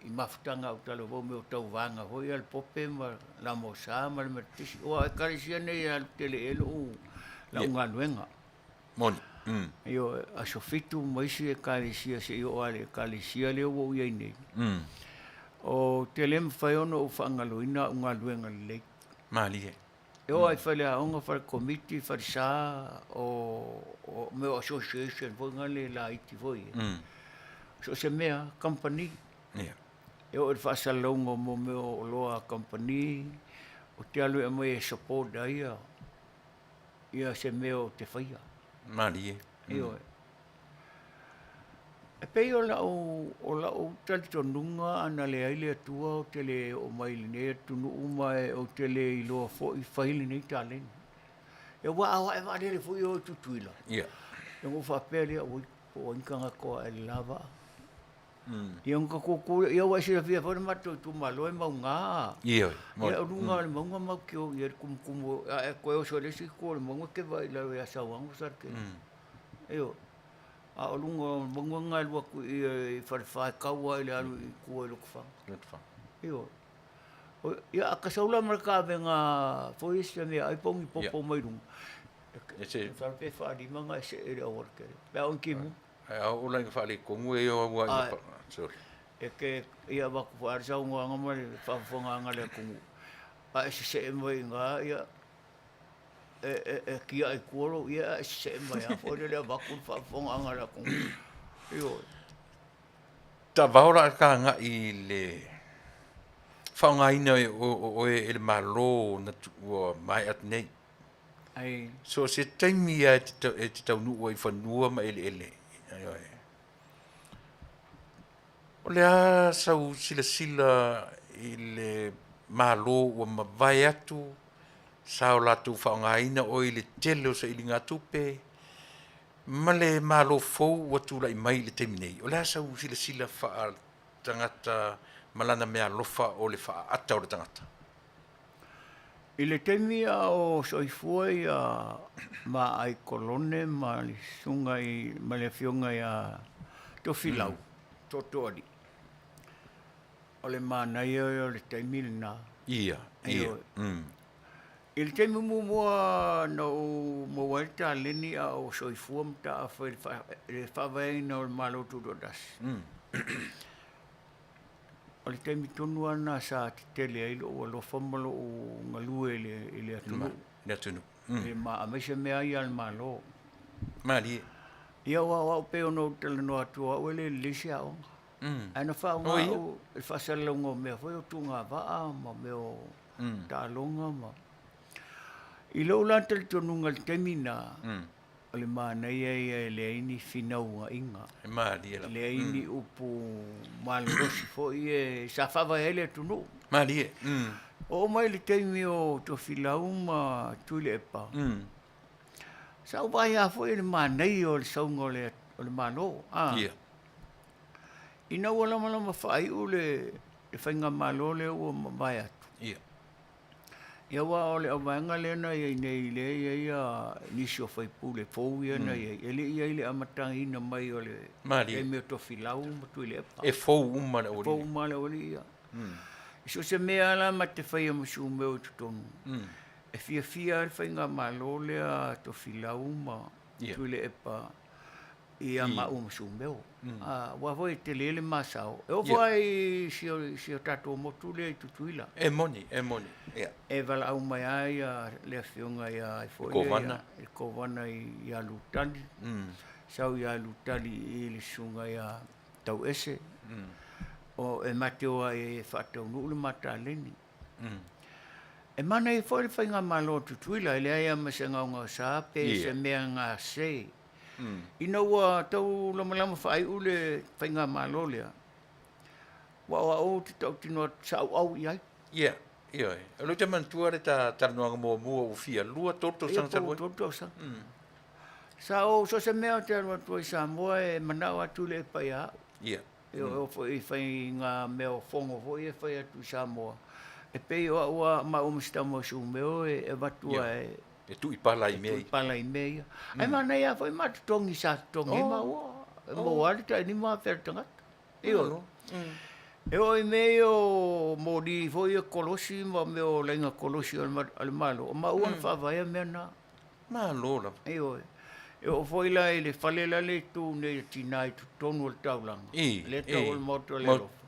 i mafutaga a Autalavou, mea o tauvaga foi ia le Pope ma le Amosa ma le Metotisi. Aua o Ekalesia nei e alu tele i ai lou galuega. Moni. Ioe, aso Fitu ma isi Ekalesia seia oo lava i le Ekalesia lea ua ou i ai nei. Ou te le mafai ona ou faagaloina au galuega lelei. Malie. E oo lava i faleaoga, falekomiti, falesa, o mea o association foi na le laiti foi ia. So o se mea, kamupani. E oo i le faasalalauga o mea o oloa a kamupani, ou te alu e aumai e support ai ia se mea ou te faia. Malie. Ioe. E pei o lau, o lau talitonuga ana leai le Atua ou te le oo mai i lenei atunuu ma ou te le iloa foi fai lenei taleni. Ia aua a o ae vaalele foi oe i Tutuila, ia ona ou faapea lea, oi, po o ai ni tagata o ae i le la vaa. Ia ona ta tutu lea, ia ua e silafia foi le matou itumalo e mauga. Ioe. Ia o luga o le mauga matou te o i ai i le tumutumu, a e toe oso i le isi itu o le mauga e te vaai i lalo ia Sauano ma Saletele. Ioe. A o luga o le mauga lena e alu atu i i Falefa e tau lava i le alu i tua i Lotofaga. Lotofaga. Ioe. Ia a ta sau la ma le tavega foi lea se meaai po o ni popo mai luga, e masalo pe faalima ona e see i le aualatele pe a o ni timuga. Ae a oo la ina faaletonu e o au ai sorry. E te ia avatu foi lava le saunoaga ma le faafofogaaga a le atunuu, a e sesee mai i ina, ia e tiai i tua lou ie ae sesee mai lava foi lele avatu le faafofogaaga a le atunuu. Ioe. Tavao la ka agai i le faaaogaina o oe e le Malo na ua maea atu nei. Ai. So o se taimi lava e te taunuu ai i fanua ma eleele. Ioe. O le a sau silasila i le Malo ua mavae atu sa o latou faaaogaina oe i le tele o sailigatupe ma le Malo fou ua tulai mai i le taimi nei. O le a sau silasila faaletagata ma lana meaalofa o le faaata o le tagata? I le taimi a o soifua ia Maai Kolone ma le susuga i, ma le afioga ia Tofilau, Tootooalii, o le manaia ia o le taimi lena. Ia, ia. I le taimi muamua na ou maua ai le taleni a o soifua Mataafa i le faavaeina o le Malo Tutoatasi, O le taimi tonu lava lena sa tetele ai lou alofa ma lou galue i le atunuu. Le atunuu. Aemaise mea ia a le Malo. Malie. Ia aua o au pei ona ou talanoa atu o au e le lelei se aoga. Ae na faaaoga au i le faasalalauga o mea foi o tuugavaa ma mea o taaloga ma... I lou la talitonuga i le taimi lena, O le manaia ia e leai ni finauaiga. E malie lava. E leai ni upu malolosi foi e sa faavae ai le atunuu. Malie. Oo mai le taimi o Tofilau ma Tuilaepa, sa ou vaai lava foi i le manaia o le sauga o le Malo. Ia. Ina ua lamalama faaiu le faigamalo lea ua mavae atu. Ia. Ia aua o le auvaega lea na i ai nei lea e i ai nisi o faipule fou ia na i ai, e le i i ai i le amataina mai o le taimi o Tofilau ma Tuilaepa. E fou uma le aualii. E fou uma le aualii, ia. So o se mea lava la ma te faia ma si ou mea i totonu, E fiafia ai le faigamalo lea a Tofilau ma Tuilaepa ia maua ma Sumeo. Aua foi e tele le ma sao. E oo foi i si o tatou motu lea i Tutuila. E moni, e moni. Ia. E valaau mai lava ia le afioga ia ai foi lea, le Kovana ia Lutali. Sau ia Lutali i le susuga ia Tauese. O e ma te o ai e faataunuu le ma taleni. E manaia foi le faigamalo a Tutuila, e leai lava ma se gaogaosa pe se mea gase. Ina ua tau lamalama faaiu le faigamalo lea, ua o au ou te tautino atu sa ou au i ai. Ia, ioe. O lea ou te manatua le ta talanoaga muamua ua fia 2, 3 tausaga talu ai. Ia, po ua 3 tausaga. Sa ou, so o se mea ou te alu atu ai i Samoa e manao atu le epa ia au. Ia. E oo foi i faiga mea o fono foi ia e fai atu i Samoa, e pei o au a maua ma si tama o Sumeo e avatu a e... E tuu i pala i mea ia. E tuu i pala i mea ia. Ae manaia lava foi ma totogi sa totogi ai maua. E maua lava le tai 5,000 a le tagata. Ioe. E oo i mea ia o moli foi ia kolosi ma mea o laina kolosi a le Malo, o maua na faavaea mea na. Malo lava. Ioe. E oo foi la i le fale la le tu nei a Tina i totonu o le taulaga, lea e tau o le Maota o le Alofa.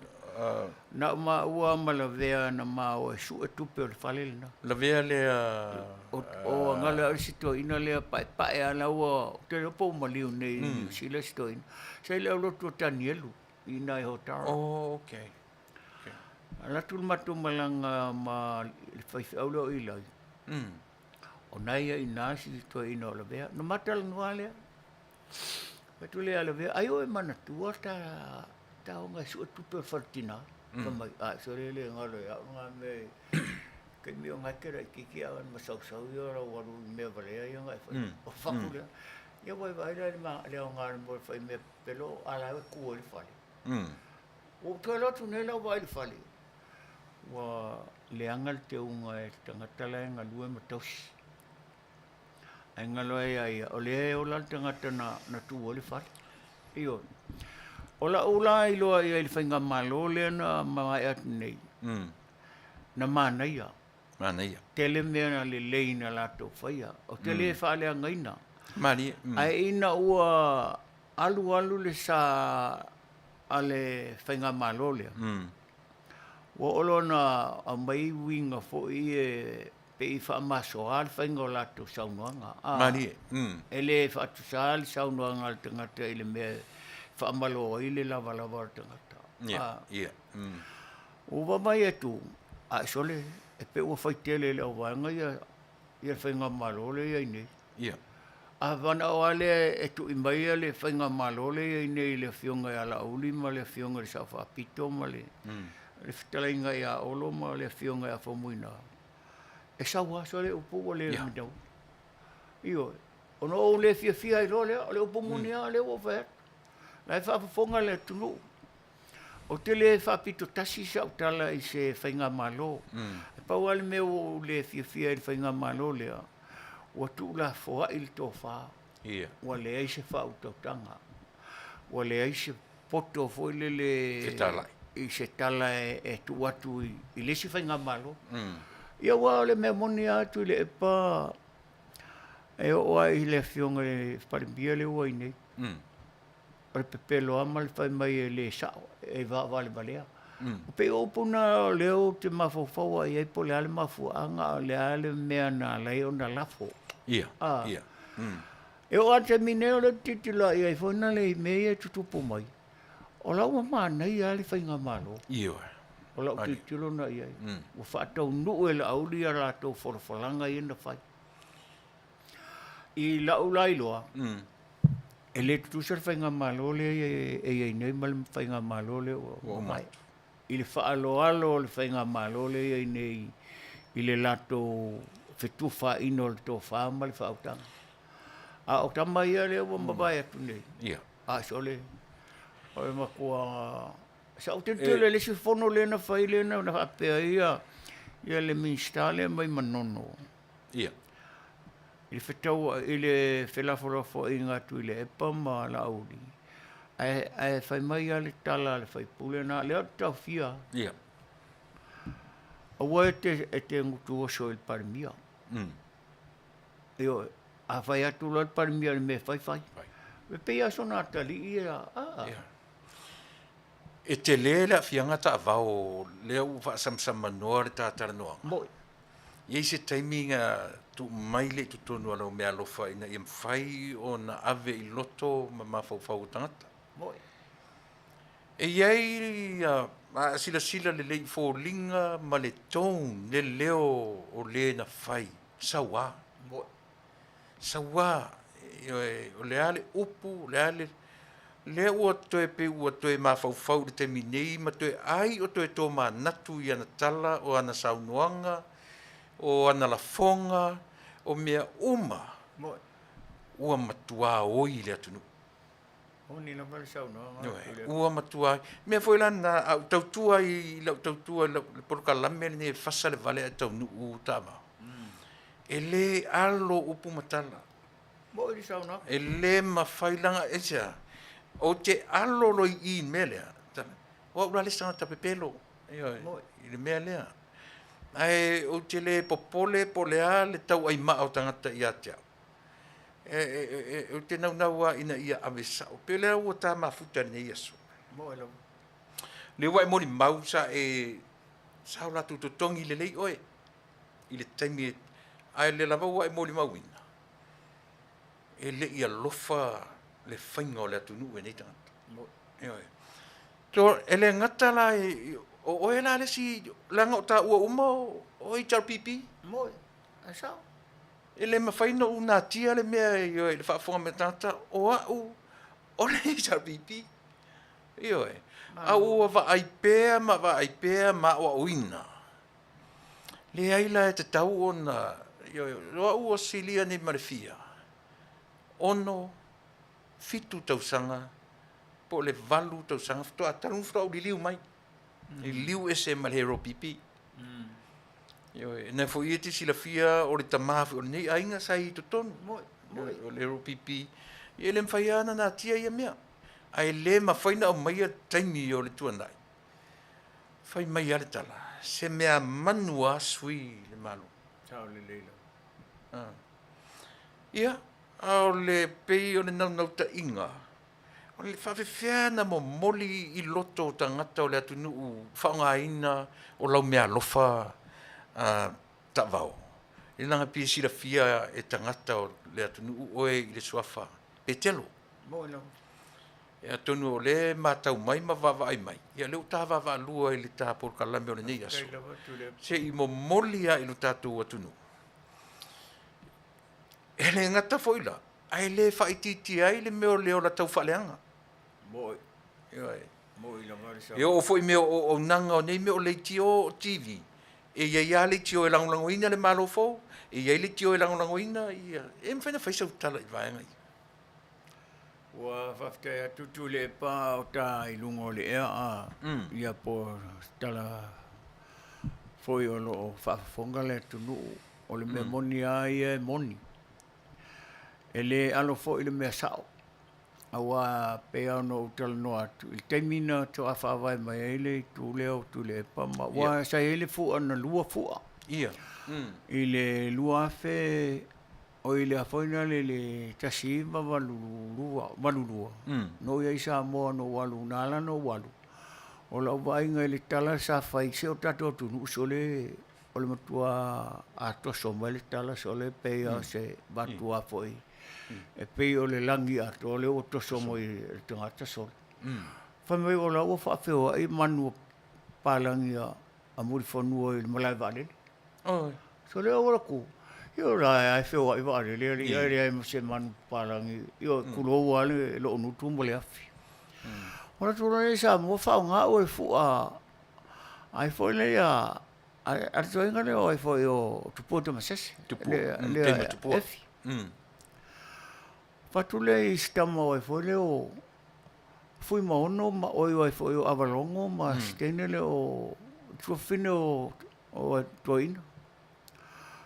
Na o maua ma Lavea na ma o e sue tupe o le fale lena. Lavea lea... O galo le isi toeaina lea paepae lava la ua, ou te iloa po ua maliu nei i Niu Sila si toeaina. Sa i le aulotu o Tanielu i ina i Hotara. Oh, okay. Alu atu le matou malaga ma le faifeau lea o Ilai. O na ia i ina si toeaina o Lavea. Na ma talanoa lea. Fai atu lea ia Lavea, ai oe manatua ta taoga e sue tupe o le fale tina. Fai mai, a sole le galo ia au nga mea taimi o ngai te laitiiti a na masausau ia o lau alu i mea valea ia na e fai. O faku lea. Ia ua e vaai la i le aoga mo le fai mea pepelo a la e tu ai le fale. Ua ou toe alu atu nei la ua vaai i le fale. Ua leaga le teuga e le tagata la e galue ma tausi. Ae galo ai ia ia, o lea e ola le tagata na, na tu ai le fale. Ioe. O lau la iloa i ai i le faigamalo lea na maea atu nei, na manaia. Manaia. Tele mea na lelei na latou faia. Ou te le faaleagaina. Malie. Ae ina ua alualu le sa a le faigamalo lea, ua oo loa ina aumai uiga foi e pei e faamasoa le faiga o latou saunoaga. Malie. E le faatusa le saunoaga a le tagata i le mea e faamalo ai le lavalava o le tagata. Ia, ia. Ua vaavaai atu, ae sole, e pei ua fai tele e le auvaega ia le faigamalo lea e i ai nei. Ia. A manao lava lea e tui mai le faigamalo lea e i ai nei i le Afioga ia Laauli ma le Afioga i le Sao Faapito ma le Fetalaiga ia Olo ma le Afioga ia Faumuina, e sau lava sole upu ua le manaia. Ioe. Ona ou le fiafia ai loa lea, o le upu moni lava lea ua ou fai atu. O la e faafofoga le atunuu. Ou te le faapito tasi sau tala i se faigamalo. E pau lava le mea ua ou le fiafia ai i le faigamalo lea, ua tuulafoai le tofa, ua leai se faautautaga, ua leai se poto foi lele i se tala e tuu atu i le isi faigamalo. Ia aua o le mea moni lava Tuilaepa, e oo lava i le Afioga i le Palemia lea ua i nei, O le pepelo lava ma le fai mai e le sao, e vaavalevalea. E pei o upu na o lea ou te mafaufau lava i ai po o le a le mafuaaga a o le a le mea na ala ai ona lafo. Ia, ia. E oo lava i le taimi nei o lea ou te tilotilo lava i ai foi na le i mea ia e tutupu mai, o la ua manaia lava le faigamalo. Ioe. O lau tilotilo lena i ai. Ua faataunuu e Laauli a latou folafolaga ia na fai. I lau la iloa, e le tutusa le faigamalo lea e i ai nei ma le faigamalo lea ua uma atu. I le faaaloalo o le faigamalo lea e i ai nei i le latou fetufaaiina o le tofa ma le faautaga. A o tama ia lea ua mavae atu nei, a sole, o le matua... Sa ou tilotilo i le isi fono lea na fai lea na faapea ai ia le Minisita lea mai Manono. Ia. I le fetau, i le felafolafoaiga atu i Lepa ma Laauli, ae, ae fai mai lava le tala a le sui usufono lena, lea ou te taofia. Ia. Aua e te, e te gutu oso i le Palemia. Ioe, a fai atu loa le Palemia i le mea e fai, fai. E pei lava sona atalii ia, a. E tele le aafiaga taavao lea ua faasamsamanoa le ta talanoaga. Mo'i. E i ai se taimi na tuu mai lea i totonu o lau meaalofa ina ia mafai ona ave i loto ma mafaufau o tagata. Mo'i. E i ai a silasila lelei i foliga ma le tone, le leo o le na fai, sauā. Mo'i. Sauā, ioe, o le a le upu, o le a le, lea ua toe pei ua toe mafaufau i le taimi nei ma toe ai o toe tomanatu i ana tala, o ana saunoaga, o ana lafoga, o mea uma Mo'i. ua matuā oi le atunuu. Moni lava le saunoaga a Tuilaepa. Ua matua mea foi la lena, a ou tautua i lau tautua i le polokalame lenei e fasa le vale ae taunuu taavao, e le alo upu ma tala. Moni le saunoaga. E le mafai leaga aisea, ou te alo loa i i i le mea lea, o au la le isi tagata pepelo, ioe, i le mea lea. Ae ou te le popole po o le a le tauaimaa o tagata ia te au. Ou te naunau lava ina ia ave sao. Pei o lea ua ta mafuta i lenei aso. Moe lava. Lea ua e molimau sa e, sa o latou totogi lelei oe i le taimi e, ae o lea lava ua e molimauina, e le i alofa le faiga o le atunuu e nei tagata. Moe. Ioe. So, e le gata la o oe la le isi, leaga o taua uma o HRPP. Moe, ae sao. E le mafai ona ou natia le mea ioe i le faafofoga mai a tagata, o au o le HRPP. Ioe. A ua vaai pea ma vaai pea ma aoaoina. Leai la e tatau ona, ioe, o au ua silia nei ma le fia, 6, 7 tausaga po o le 8 tausaga faatoa talu ona faatoa ou liliu mai. Liliu ese ma le HRPP. Ioe, na foi e te silafia o le tama foi o lenei aiga sa i totonu. O le RPP, e le mafai lava ona natia ia mea. Ae le mafai ona aumaia taimi o le tuanai. Fai mai lava le tala, se mea manu lava sui le Malo. Sao lelei lava. Ia, a o le pei o le naunautaiga, O le faafefea na momoli i loto o tagata o le atunuu faaaogaina o lau meaalofa taavao? E leaga pei e silafia e tagata o le atunuu oe i le suafa Petelo. Moe lava. E atonu o lea e matau mai ma vaavaai mai, ia lea ua ta vaavaalua i le ta polokalame o lenei aso, se i momoli lava i lo tatou atunuu. E le gata foi la, ae le faaitiitia ai le mea o le ola taufaaleaga. Moe. Ioe. Moe lava le E oo foi i mea o auaunaga o nei mea o leitio o TV, e i ai lava leitio e lagolagoina le Malo fou, e i ai leitio e lagolagoina ia, e mafai ona fai sau tala i vaega ia. Ua faafetai atu Tuilaepa o ta i luga o le ea a ia po o se tala foi o lo o faafofoga le atunuu. O le mea moni lava ia e moni. E le alo foi le mea sao, aua pei lava ona ou talanoa atu, i le taimi na faatoa faavae mai ai le itu lea o Tuilaepa ma aua sa i ai le fua na lua fua. I le 2000, oi le a foi lea i le 1982, 82, na ou i ai i Samoa na ou alu, na ala ona ou alu, o lau vaaiga i le tala sa fai, se o tatou atunuu sole o le matua atoso mai le tala sole pei lava o se matua foi e pei o le lagi atoa lea ua toso mai e le tagata sole. Fai mai o la ua faafeoai manu o papalagi a Mulifanua i le malae vaalele. Sole aua la ku, ioe la e feoai vaalele alii ae leai ma se manu papalagi, ioe tulou lava le loonutu ma le afi. Ona alu atu loa lea i Samoa faaaoga au e fua ai foi lea a le toeaina lea o ai foi o Tupua Tamasese. Tupua, taimi o Tupua. Efi. Fatu lea i si tama o ai foi lea o Fuimaono ma oi o ai foi o Avalogo ma si teine lea o tuafafine o Toeaina.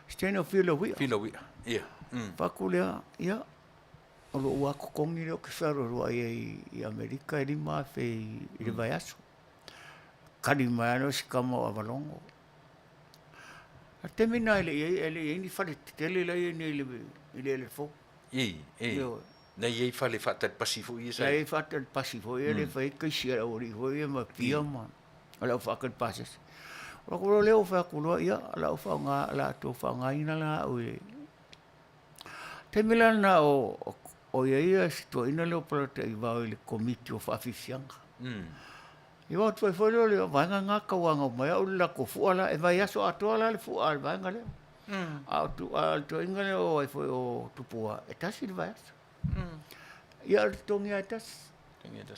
Si teine o Filauia. Filauia, ia. Fatu lea, ia, o lou lava totogi lea ou te fealualuai ai i Amerika e $5,000 i le vaiaso. Kali mai lava lea o si tama o Avalogo. A taimi lena e le i ai, e le i ai ni fale tetele la e i ai nei i le, i le eleele fou. I, i. Ioe. Na i ai fale faatalipasi foi ia sa La e i ai faatalipasi foi ia lea e fai ai kaisi a le aualii foi ia ma pia ma le au faatali pasese. Ona ou loa lea ou fai atu loa, ia, o le a ou faaaoga, o le a tou faaaogaina la au i le taimi la lena o i ai si toeaina lea o Polataivao i le Komiti o Faafiafiaga. Ia o atu ai foi lea o le vaega lena tauanau mai au i le latou fua la, e vaiaso atoa la le fua a le vaega lea. A o le toeaina lea o ai foi o Tupua, e tasi le vaiaso. Ia o le totogi lava e tasi.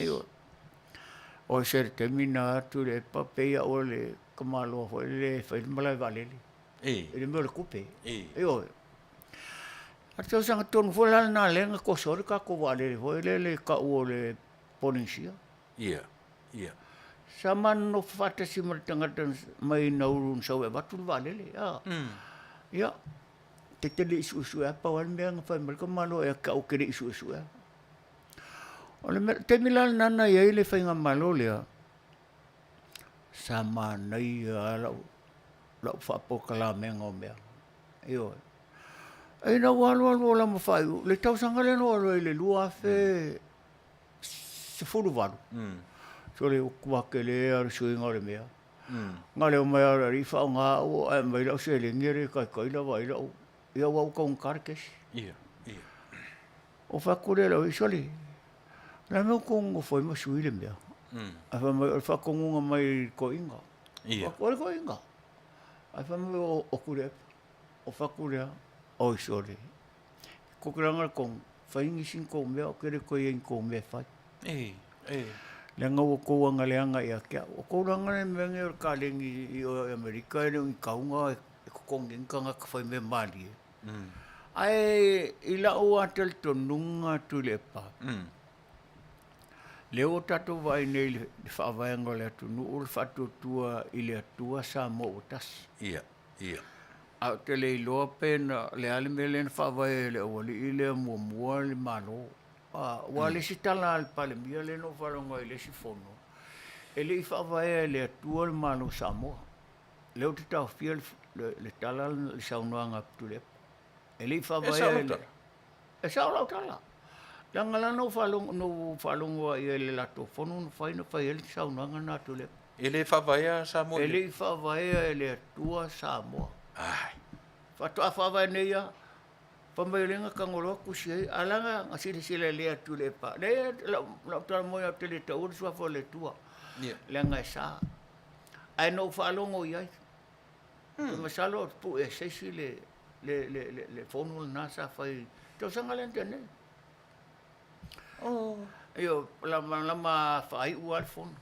Ioe. O se le taimi na atu le pa pei au o le tamaloa foi lele e fai le malae vaalele. I le mea o le tupe. Ioe. A o le tausaga tonu foi la lena lea na toso ai le tatou vaalele foi lele e tau o le Polenisia. Ia, ia. Sa ma nonofo faatasi ma le tagata mai Nauru na sau e avatu le vaalele, a. Ia, ta te le i suesue lava, pau lava le mea na fai mai le tamaloa ia te au ou te le i suesuea. O le taimi la lena na i ai le faigamalo lea, sa manaia lava lau faapolokalamega o mea, ioe. Ina ua alu alu o lama faaiuiu, le tausaga lea na ou alu ai i le 2000 18, sole ua matua tele lava le suiga o le mea. Na o le omai lava o le alii faaaoga au ae aumai lau seleni e le taitai lava ai lau, ia aua ua taugata le kesi. Ou fai atu lea i le alii, sole, o le a le mea ua tou nonofo ai ma sui le mea? Ae fai mai, o le faatonuga mai le toeaina. Ou fai atu, o le toeaina? Ae fai mai, o Tuilaepa. Ou fai atu lea, oi sole, Ko te ranga kou, fai nisi ni kou mea, ou te le toe i ai i ni kou mea e fai. Leaga ua tou agaleaga ia te au. O kou laga le mea lenei o le kalegi i o i Amerika e le o ni kauga e totogi ai ni tagata faimea malie. Ae i la'u lava talitonuga Tuilaepa, lea ua tatou vaai nei i le faavaega o le atunuu, le faatuatua i le Atua Samoa ua tasi. Ia. Ae ou te le iloa pe na, le a le mea lea na faavae ai e le aualii lea muamua le Malo. Aua o le isi tala a le Palemia lea na ou faalogo ai i le isi fono, e le i faavaea e le Atua le Malo o Samoa. O lea ou te taofia le tala, le saunoaga a Tuilaepa. E le i faavaea e le... E sao lau tala. Leaga la na ou faalogo, na ou faalogo i ai i le latou fono na fai, na fai ai le saunoaga lena a Tuilaepa. E le faavaea Samoa i le. E le i faavaea e le Atua Samoa. Ai. Faatoa faavae nei lava. Fai mai o lea na tago loa tusi ai, a o la na silasila lelei a Tuilaepa. Leai, lau tala moni ou te le taua le suafa o le Atua. Leaga e sa. Ae na ou faalogo i ai. Masalo o le pue e se isi le fono lena sa fai i tausaga lea na tea nei. Ioe, lama faaiu lava le fono.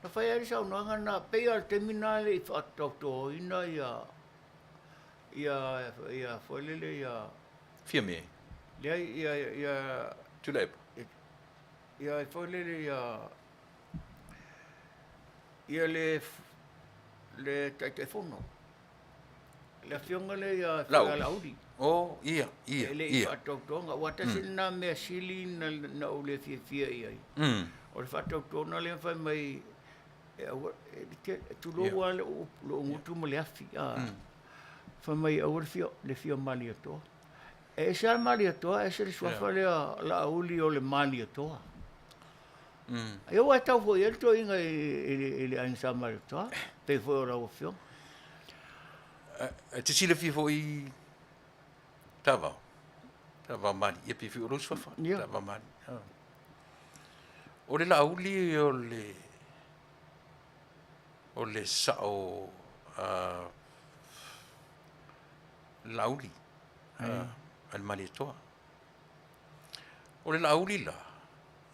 Na fai ai le saunoaga lena, pei lava o le taimi lena e le i faatautoina ia foi lele ia... Fiame. Leai, ia... Tuilaepa. Ia foi lele ia... Ia le le Taitaifono, le afioga lea ia Laauli. Oh, ia, ia, E le i faatautoga, aua tasi lena mea sili na ou le fiafia i ai. O le faatautoga lea fai mai, e aua, e tulou lava lou gutu ma le afi, fai mai aua le fia Malietoa. E ese lava le Malietoa, ese le suafa lea Laauli o le Malietoa. Ia ua e tau foi i ai le toeaina i le aiga Sa Malietoa, pei foi o lau Afioga. E te silafia foi Tavao, Tavao Mali, ia pei foi o lou suafa, Tavao Mali. O le Laauli o le o le sao Laauli a le Malietoa. O le Laauli la,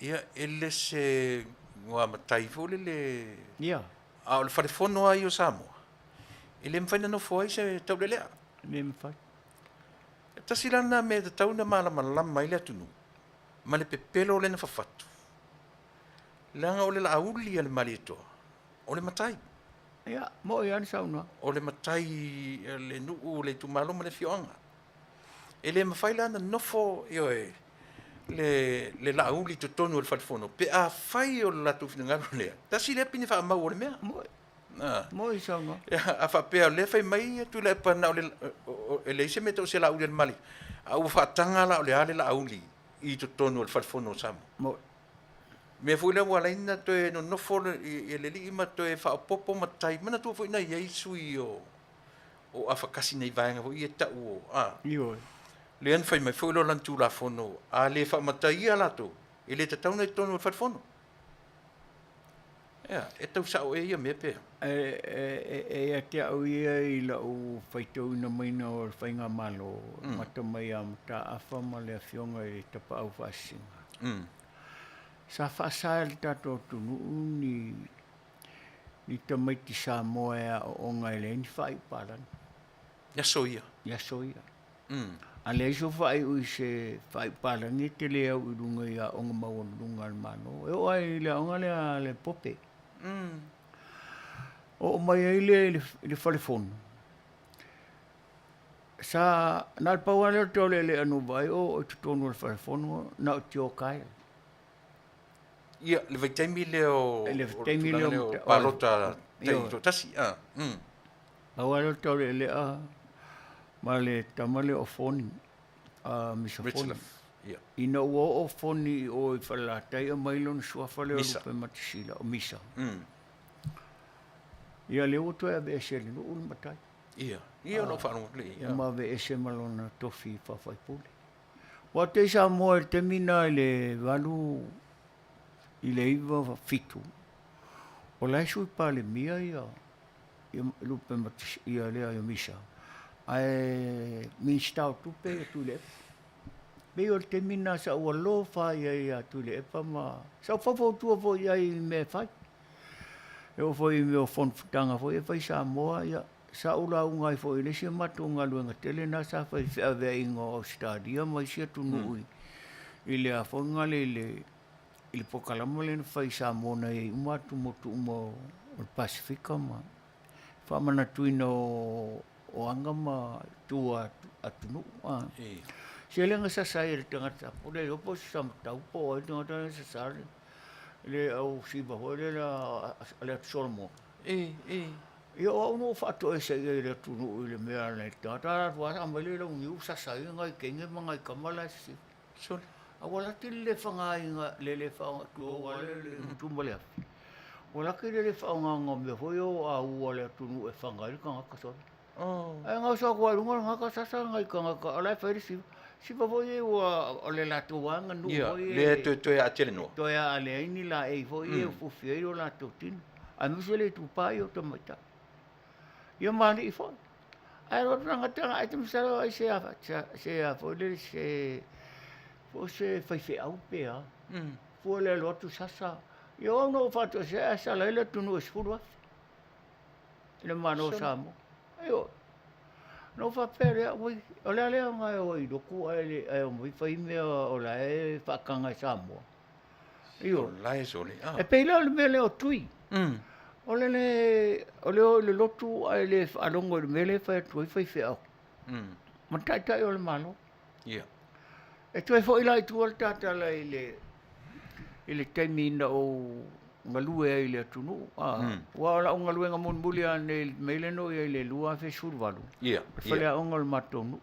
ia e le se matai foi lele. Ia. A o le falefono lava ia o Samoa, e le mafai ona nofo ai se taulelea. E le mafai. E tasi la lena mea e tatau ona malamalama ai le atunuu ma le pepelo lea na fafatu, leaga o le Laauli a le Malietoa, o le matai. Ia, mo'i lava le saunoaga. O le matai le nuu, le itumalo ma le afioaga. E le mafai la ona nofo, ioe, le Laauli i totonu o le falefono pe afai o le latou finagalo lea, tasi lea pine faamau o le mea. Mo i saunoa. Ia, a faapea o lea fai mai Tuilaepa na o le, e leai se mea e tau o se Laauli a le Maliu, a ua faataga la o le a le Laauli i totonu o le Fale Fono o Samoa. Mo. Mea foi lea ua ala ai ona toe nonofo le alii ma toe faaopoopo matai, manatua foi na i ai sui o afakasi nei vaega foi ia e tau o, a. Ioe. Lea na fai mai foi lea o lana Tulafono, a le faamataia latou, e le tatau ona i totonu o le Fale Fono. Ea, e tau sao ea ia mea pe a? E ia te au ia i lau faitauina maina o le Faigamalo, amata mai ia Mataafa ma le Afioga i le Tapaau Faasisina, sa faasa e le tatou atunuu ni tamaiti Samoa e aooga e leai ni faaiu palagi. I aso ia. I aso ia. A leai sou faaiu i se faaiu palagi e te le au i luga i aoga maualuluga a le Malo. E oo lava i le aoga lea a le Pope. Oo mai ai lea i le fale fono, sa na o le pau lava lea o le taulealea na ou vaai o oo i totonu o le fale fono na o Tio Kyle. Ia, le vaitaimi lea o le tulaga lea o palota taitoatasi. Pau lava lea o le taulealea ma le tama lea o Foni, Misa Foni. Ina ua oo Foni i o i Falelatai aumai lona suafa lea o Lupematasila, o Misa. Ia lea ua toe aveese e le nuu le matai. Ia, ia o lau faalogo atu lea i ai. Ma aveese ma lona tofi faa-faipule. Ua te i Samoa i le taimi lena i le 8 i le 9 7, o la e Sui Palemia ia Lupematasila, ia lea ia Misa, ae Minisita o Tupe ia Tuilaepa. Pei o le taimi lena sa ou alofa ai ai ia Tuilaepa ma sa ou faufautua foi i ai i mea e fai. E oo foi i mea o fonotaga foi e fai i Samoa, ia sa ou lauga ai foi i le isi a matou galuega tele lena sa fai i le feaveaiga o Ausetalia ma isi atunuu i le a foi gale i le i le polokalama lea na fai i Samoa na i ai uma atumotu uma o le Pasefika ma faamanatuina o aga ma itu a atunuu. Se le gasasa ai e le tagata po o le iloa po o se samatau po o ai le tagata lea e sasa le au siva foi lea a le Atu Solomona. Ia o au na ou faatoese i ai i le atunuu i le mea a nai tagata a alu atu lava aumai le launiu sasa ai nai teine ma nai tama la e sisiva. Sole. A ua laki le le faaaogaina le le faaaoga tulou lava le gutu ma le afi. Ua laki le le faaaogaina o mea foi ia o au a le atunuu e faga ai le tagata sole. Ae gaoso atu lava i luga le tagata sasa nai tagata o la e fai le siva. Siva foi ia ua o le latou lava aganuu foi ia. Lea toe toe aa telenoa. Toe aa leai ni laei foi ia e ufiufi ai lo latou tino. Aemaise le itupa ia o tamaitai. Ia ma alii foi. Ae alu atu le tagata ai te masalo ai se se a foi lele se po o se faifeau pe a. Fua le alu atu sasa. Ia o au na ou faatoesea ae sala ai le atunuu e 10,000 i le Malo o Samoa. Ioe. Na ou faapea lea, auai, o le a le aoga e o ai i lotu ae ae omai fai mea o la e faataga e Samoa. Ioe. O la e sole. E pei la o le mea lea o tui. O le le o le o i le lotu ae le faalogo i le mea lea e fai atu ai faifeau. Ma taitai o le Malo. Ia. E toe foi la i tua le ta tala i le i le taimi na ou galue ai i le atunuu. Aua o lau galuega mulimuli lava nei i le mea lea na ou i ai i le 2018, Ia. o le faleaoga o le matou nuu.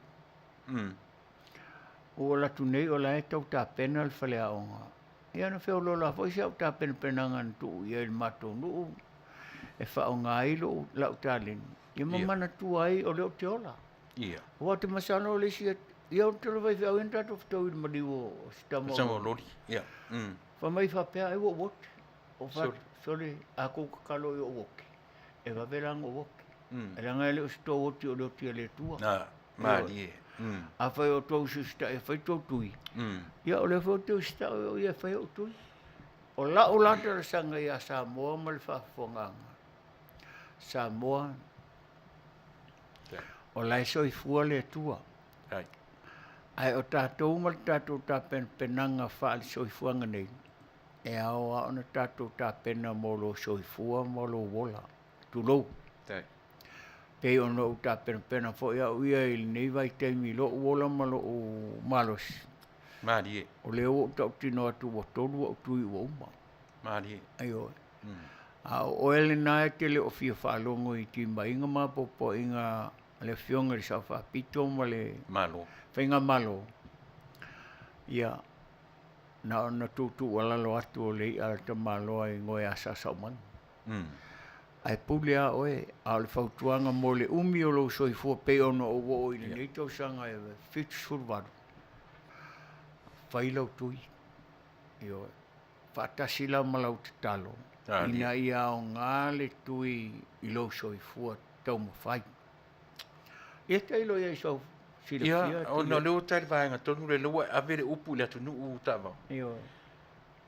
Ua alu atu nei o la e tau tapena le faleaoga. Ia na feoloolo lava foi si au tapenapenaga na tuu i ai i le matou nuu e faaaoga ai lou, lau taleni, ia ma manatua ai o lea ou te ola. Ia. Aua ou te masalo o le isi, ia ou te faifeau ia na tatou fetaui i le maliu o si tama o Loli. Ia. Fai mai faapea ai ua ou oti. Ou fai atu, sole, a tou tatalo i ou oti, e vave la ona ou oti. Leaga e le o se tou oti o le oti a le Atua. Malie. Afai o outou usiusitai e fai tou tui, ia o lea foi ou te usitai o ia e fai ou tui. O lau la talosaga ia Samoa ma le faafofogaaga, Samoa, o la e soifua le Atua. Ae o tatou ma le tatou tapenapenaga faale-soifuaga nei, e ao lava ona tatou tapena mo lou soifua ma lou ola, tulou. Pei ona ou tapenapena foi au ia i lenei vaitaimi i lou ola ma lou malosi. Malie. O lea ua ou tautino atu ua tolu au tui ua uma. Malie. Ioe. A o oe lena e te le o fia faalogo i timaiga ma apoapoaiga a le Afioga i le Sao Faapito ma le Malo. Faigamalo, ia, na ona tuutuualalo atu o le i'a a le tamaloa i goe asasaumanu. Ae pule lava oe, a o le fautuaga mo le umi o lou soifua pei ona ou oo i lenei tausaga e 78, fai lau tui, ioe, faatasi la ma lau tatalo ina ia aoga le tui i lou soifua taumafai. Ia tailo i ai i sau silafia. Ia, ona o lea ua tali vaega tonu lea, lea ua e ave le upu i le atunuu taavao. Ioe.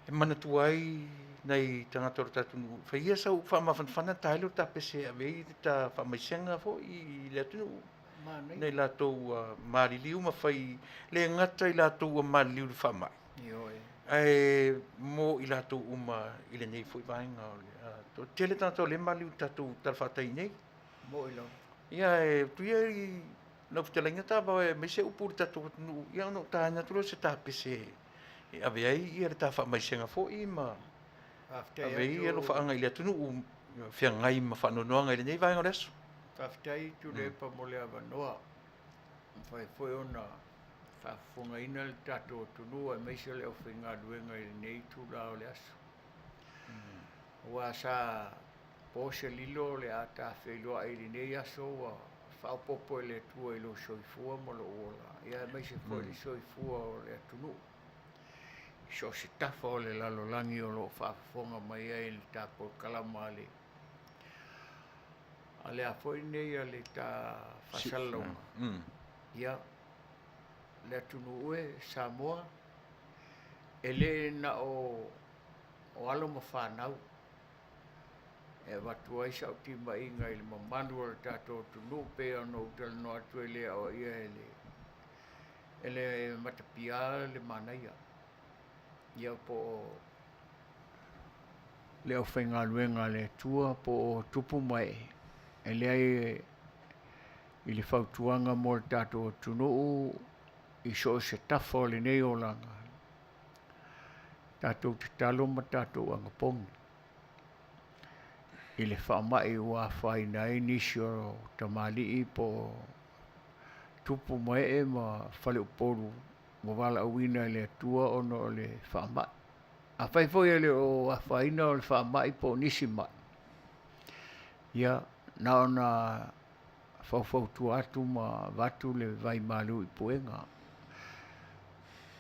E manatua ai nai tagata o le tatou nuu, fai ia sau faamafanafana ta ai lea o ta pese e ave ai le ta faamaisega foi i le atunuu. Manaia. Nai latou ua maliliu ma fai, le gata i latou ua maliliu i le faamai. Ioe. Ae mo i latou uma i lenei foi vaega o le toatele tagata o lea e maliliu i le tatou talafatai nei. Mo'i lava. Ia e atu ia i lau fetalaiga taavao e aumai se upu i le tatou atunuu, ia ona ou taina atu lea o se tapese e ave ai ia le ta faamaisega foi ma Faafetai ave ai atu. alofaaga i le atunuu feagai ma faanoanoaga i lenei vaega o le aso. Faafetai Tuilaepa mo le avanoa. Mafai foi ona faafofogaina le tatou atunuu aemaise o le aufaigaluega i lenei itula o le aso. Aua sa po se lilo o le a ta feiloai i lenei aso ua faaopoopo e le Atua i lou soifua ma lou ola, ia aemaise foi le soifua o le atunuu i so o se tafa o le lalolagi o lo o faafofoga mai ai i le ta polokalama a le a le a foi lenei a le ta faasalalauga. Ia, le atunuu e, Samoa, e le na o o alo ma fanau e avatu ai sau timaiga i le mamalu o le tatou atunuu pei ona ou talanoa atu e le aoaia e le e le matapia le manaia. Ia po o le aufaigaluega a le Atua po o tupu ma ee, e leai i le fautuaga mo le tatou atunuu i so o se tafa o lenei olaga, tatou tatalo ma tatou anapogi i le faamai ua afaina ai nisi o tamalii po o tupu ma ee ma faleupolu ua valaauina e le Atua ona o le faamai. Afai foi e le o afaina o le faamai po o nisi mai, ia na ona faufautua atu ma avatu le vai malu i puega.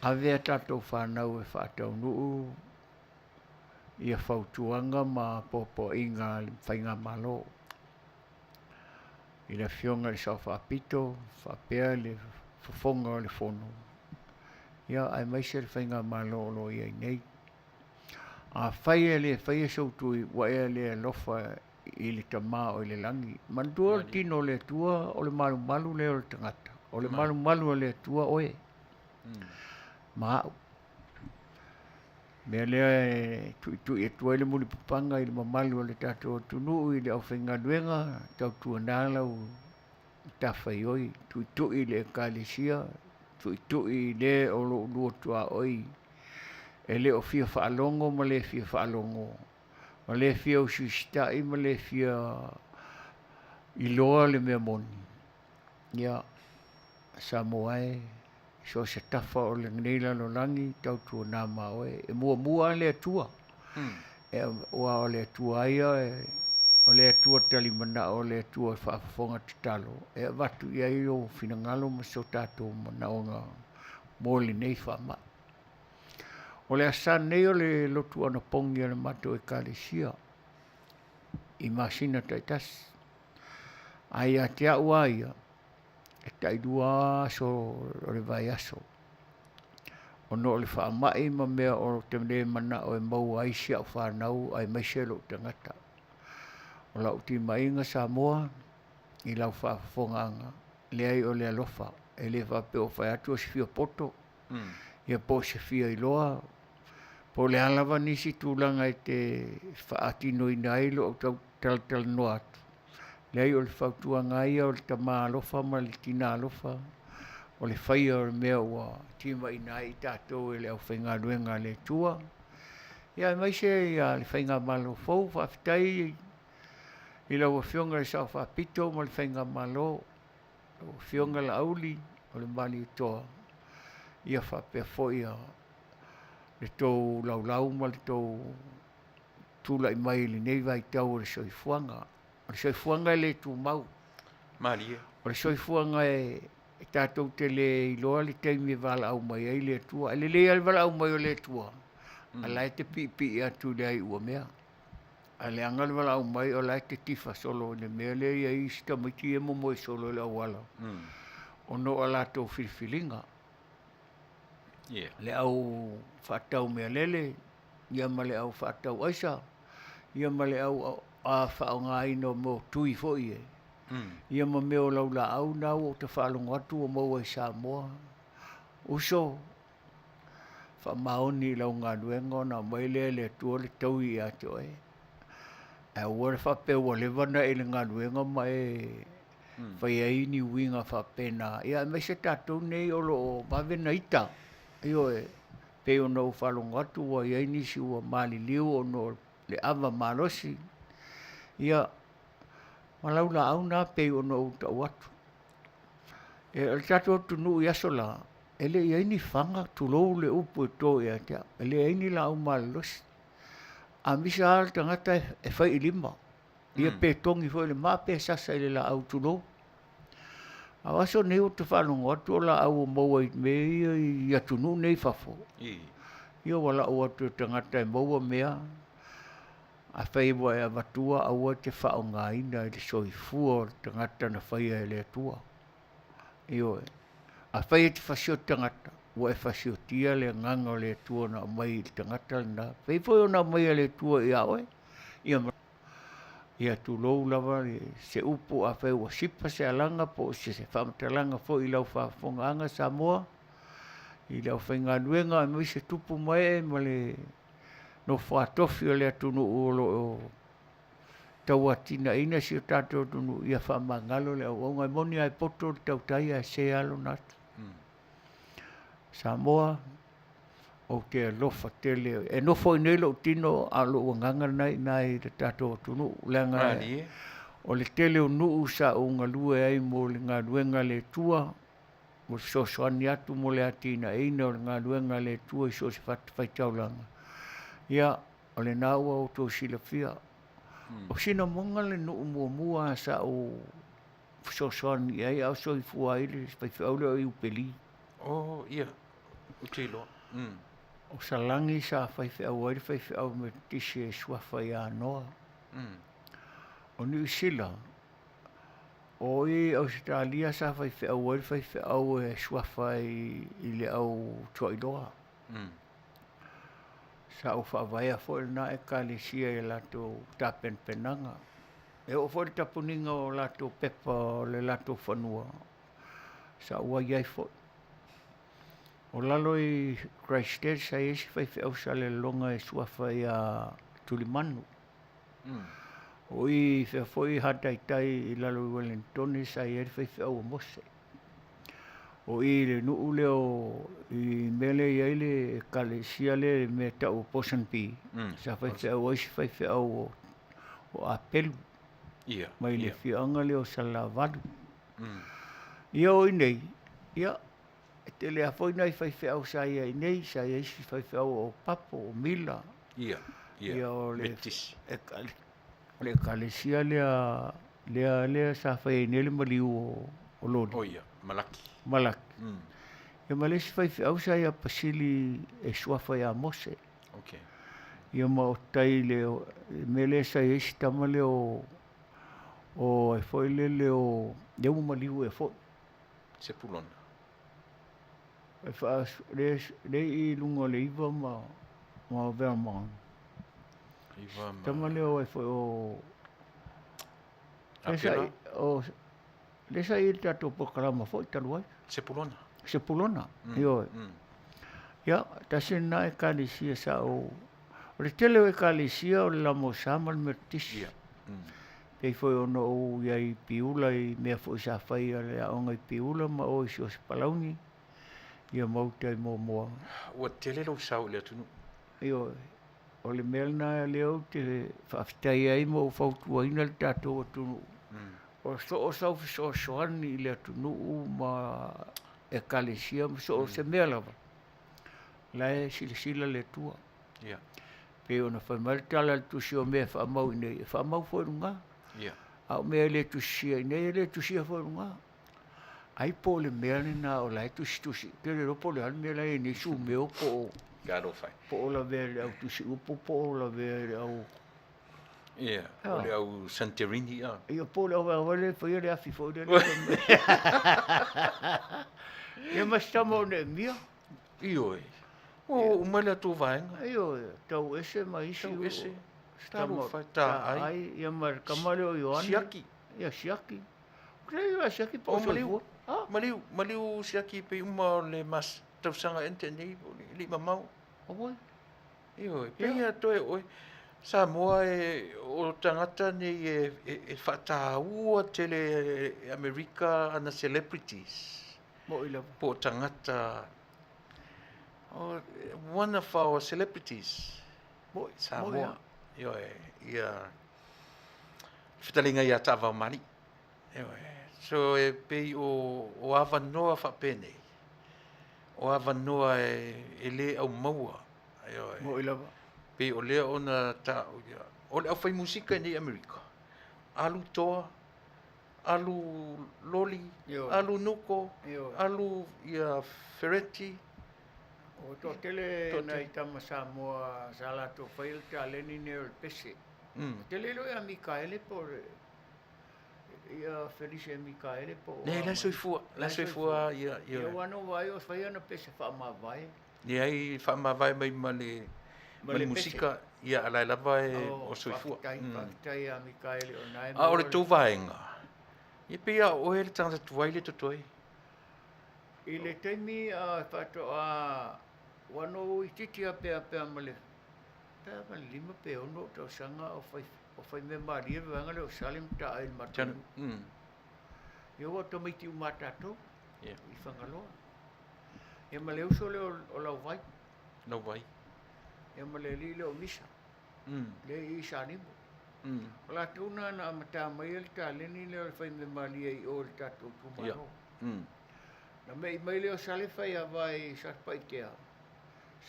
Ave a tatou fanau e faataunuu ia fautuaga ma poapoaiga a le Faigamalo i le Afioga i le Sao Faapito faapea le fofoga o le Fono, ia aemaise le Faigamalo o lo o i ai nei. Afai e le faia sou tui, ua e le alofa i le Tama o i le lagi. Manatua o le tino o le Atua, o le malumalu lea o le tagata. O le malumalu o le Atua oe ma au. Mea lea e tuitui atu ai le mulipapaga i le mamalu o le tatou atunuu i le aufaigaluega, tautuana lau matafaioi, tuitui i le Ekalesia, tuitui i le o lo o lua tuaoi e le o fia faalogo ma le fia faalogo, ma le fia usiusita'i ma le fia iloa le mea moni. Ia, Samoa e, so o se tafa o lenei lalolagi, tautuana ma oe. E muamua lava le Atua. Aua o le Atua lava ia, o le Atua talimanao, o le Atua e faafofoga tatalo, e avatu i ai ou finagalo ma so tatou manaoga mo lenei faamai. O le Aso Sa nei o le lotu anapogi a le matou Ekalesia i masina taitasi. A ia te au lava ia, e tailua aso o le vaiaso, ona o le faamai ma mea ou te le manao e maua ai si au fanau aemaise lou tagata. O lau timaiga Samoa i lau faafofogaaga, leai o le alofa, e le faapea ua fai atu o se fia poto, ia po o se fia iloa, po o le a lava nisi tulaga e te faatinoina ai lou talatalanoa atu. Leai, o le fautuaga lava ia o le tama alofa ma le tina alofa, o le faia o le mea ua timaina ai i tatou e le aufaigaluega a le Atua. Ia aemaise ia le Faigamalo fou, faafetai i lau Afioga i le Sao Faapito ma le Faigamalo, lau Afioga Laauli o le Malietoa, ia faapea foi ia le tou laulau ma le tou tulai mai i lenei vaitau o le soifuaga. O le soifuaga e le tumau. Malie. O le soifuaga e tatou te le iloa le taimi e valaau mai ai le Atua. E lelei lava le valaau mai o le Atua, a la e te piipii atu i le ai ua mea. Ae leaga le valaau mai o la e te tifa solo i le mea lea e i ai isi tamaiti ia e momoe solo i le auala, ona o a latou filifiliga. Le au faatau mea lele, ia ma le au faatau aisa, ia ma le au faaaogaina o mea o tui foi e, ia ma mea o laulaau na ua ou faalogo atu ua maua i Samoa. Uso, faamaoni i lau galuega ona aumai lea e le Atua le taui ia te oe. Ae aua le faapea ua leva ona e i le galuega ma e fai ai ni uiga faapena. Ia aemaise tatou nei o lo o vave ona ita. Ioe, pei ona ou faalogo atu ua i ai nisi ua maliliu ona o le ava malosi. Ia, ma laulaau na pei ona ou tau atu. E, o le tatou atunuu i aso la, e le i ai ni faga, tulou le upu e to ia te au, e leai ni laau malolosi. A misa lava le tagata e fai i lima, ia pe togi foi i le maa pe sasa i le laau, tulou. A o aso nei ou te faalogo atu o laau ua maua i mea ia i atunuu nei i fafo, ia ua lau atu e tagata e maua mea, afai ua e avatua aua e te faaaogaina i le soifua o le tagata na faia e le Atua. Ioe. Afai e te fasioti tagata, ua e fasiotia le agaga o le Atua na aumai i le tagata lena. Pei foi ona aumai e le Atua ia oe. Ia, ia tulou lava se upu afai ua sipa se alaga po o se faamatalaga foi i lau faafofogaaga Samoa, i le aufaigaluega aemaise tupu ma ee ma le nofoatofi o le atunuu o lo o tauatinaeina si o tatou atunuu, ia faamagalo le auauna. E moni lava e poto le tautai ae se lava lona atu. Samoa, ou te alofa tele, e nofo i inei lou tino a o lou agaga lena e i ina i le tatou atunuu, leaga o le tele o nuu sa ou galue ai mo le galuega a le Atua, mo le fesoasoani atu mo le atinaeina o le galuega a le Atua i so o se fatafaitaulaga. Ia, o lena ua outou silafia, o Sinamoga le nuu muamua sa ou fesoasoani i ai a o soifua ai le faifeau lea o Iupeli. Oh, ia, ou te iloa. O Salani sa faifeau ai le faifeau Metotisi e suafa ia Noa. O Niu Sila, o i Ausetalia sa faifeau ai le faifeau e suafa i le au Tuailoa. Sa ou faavaea foi lena Ekalesia i a latou tapenapenaga. E oo foi i le tapuniga o latou pepa o le latou fanua, sa ou ai ai foi. O lalo i Christchurch sa i ai si faifeau Salelologa e suafa ia Tulimanu. O i fea foi Hataitai i lalo i Wellingtone sa i ai le faifeau o Mose. O i le nuu lea o i mea lea e i ai le ekalesia lea i le mea e tau o Ponsonby, sa faifeau ai si faifeau o Apelu mai le afioaga lea o Salelavalu. Ia o i inei, ia, e tele lava foi nai faifeau sa i ai i inei, sa i ai si faifeau o Papo, o Mila, ia o le ekalesia lea lea lea sa fai ai nei le maliu o Loli. O ia, Malaki. Malaki. Ia ma le isi faifeau sa ia Pasili e suafa ia Mose. Okay. Ia ma o tai le mea lea sa i ai si tama lea o o ai foi lele o lea ua maliu ea foi. Sepulona. E faa le le i luga o le iva ma ma Vermont. Iva ma Tama lea o ai foi o Apela. O lea sa i ai le tatou polokalama foi talu ai. Sepulona. Sepulona, ioe. Ia, tasi lena ekalesia sa ou... O le tele o ekalesia o le Lamosa ma le Metotisi. Pei foi ona ou i ai i Piula i mea foi sa fai a le aoga i Piula ma o i so o se Palauni, ia ma uta i Moamoa. Ua tele lou sao i le atunuu. Ioe. O le mea lena lea ou te faafetai ai ma ou fautuaina le tatou atunuu, o so o sau fesoasoani i le atunuu ma ekalesia ma so o se mea lava, la e silasila le Atua. Pei ona fai mai le tala a le Tusi o mea e faamau i inei, e faamau foi i luga. A o mea e le tusisia i inei, e le tusia foi i luga. Ai po o le mea lena o la e tusitusi, ou te le iloa po o le a le mea la e i ai nei sumeo po o Talofa e. Po o lavea i le au tusi upu po o lavea i le au. Ia, o le au Santorini a. Ia, po o le au vaega foi lea e faia le afi foi lele. Ia ma si tama o Neemia. Ioe. Ua oo uma le atu vaega. Ioe, tau ese ma isi. Tau ese. Talofa e, ta ai. Ia ma le tama lea o Ioane. Siaki. Ia, Siaki. O maliu, maliu, maliu siaki pei uma o le mas tausaga ea na tea nei, e le i mamao. Ioe, pei a toe oe, Samoa e, o tagata nei e, e, e faataua tele e Amerika ana celebrities. Mo'i lava. Po o tagata, o, one of our celebrities. Mo'i, Samoa. Ioe, ia, fetalaiga ia Taavao Mali. Ioe. So e pei o, o avanoa faapenei, o avanoa e, e le aumaua. Ioe. Mo'i lava. Pei o lea ona ta, o le aufai musika i nei Amerika, alu toa, alu loli, Ioe. alu nuko, Ioe. alu ia fereti. Ua toatele nai tama Samoa sa latou faia le taleni nei o le pese. Ou te le iloa ia Mikaele po o le ia Felise Mikaele po o a. Leai, la e soifua, la e soifua ia. Ia aua na ou vaai o fai ana pese faamavae. Leai, faamavae mai ma le ma le musika, ia a la e lava e o soifua. Faafetai, faafetai ia Mikaele o na e A o le tou vaega, ia pei a o oe le tagata tuai le totoe. I le taimi a faatoa ua no itiiti a pea pea ma le pe a ma le 5 pe 6 o tausaga o fai o fai mea malie le vaega lea o Sale ma Taai i le matou nuu. Ia ua tamaiti uma a tatou i Fagaloa. Ia ma le uso lea o Lauvai. Lauvai. Ia ma le alii lea o Misa. Lea i i Salimo. O latou na na amata mai ai le taleni lea o le fai mea malie i o i le tatou itumalo. Na me'i mai lea o Sale Faiava i Satupaitea,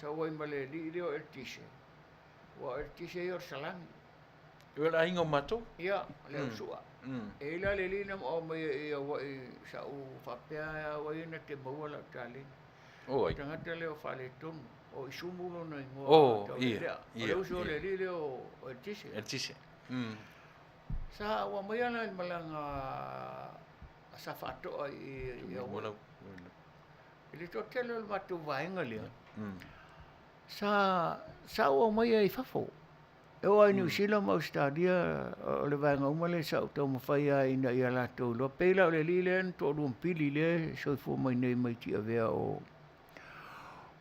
sau ai ma le alii lea o Eltise, aua o Eltise ia o le Salani. O le aiga o matou? Ia, le au Su'a. E i ai la le alii na maua mai i Hawaii sa ou faapea o ai na te maua lau taleni. O ai? O le tagata lea o Faaletonu, o Isumu lona igoa taulealea. O le uso o le alii lea o Eltise. Eltise. Sa ou aumaia la i le malaga a sa faatoa i Hawaii. I le toatele o le matou vaega lea, sa sa ou aumaia i fafo. E oo lava i Niu Sila ma Ausetalia, o le vaega uma lea sa ou taumafai lava ina ia latou iloa. Pei la o le alii lea na toalua ma Pili lea e soifua mai nei mai Tiavea o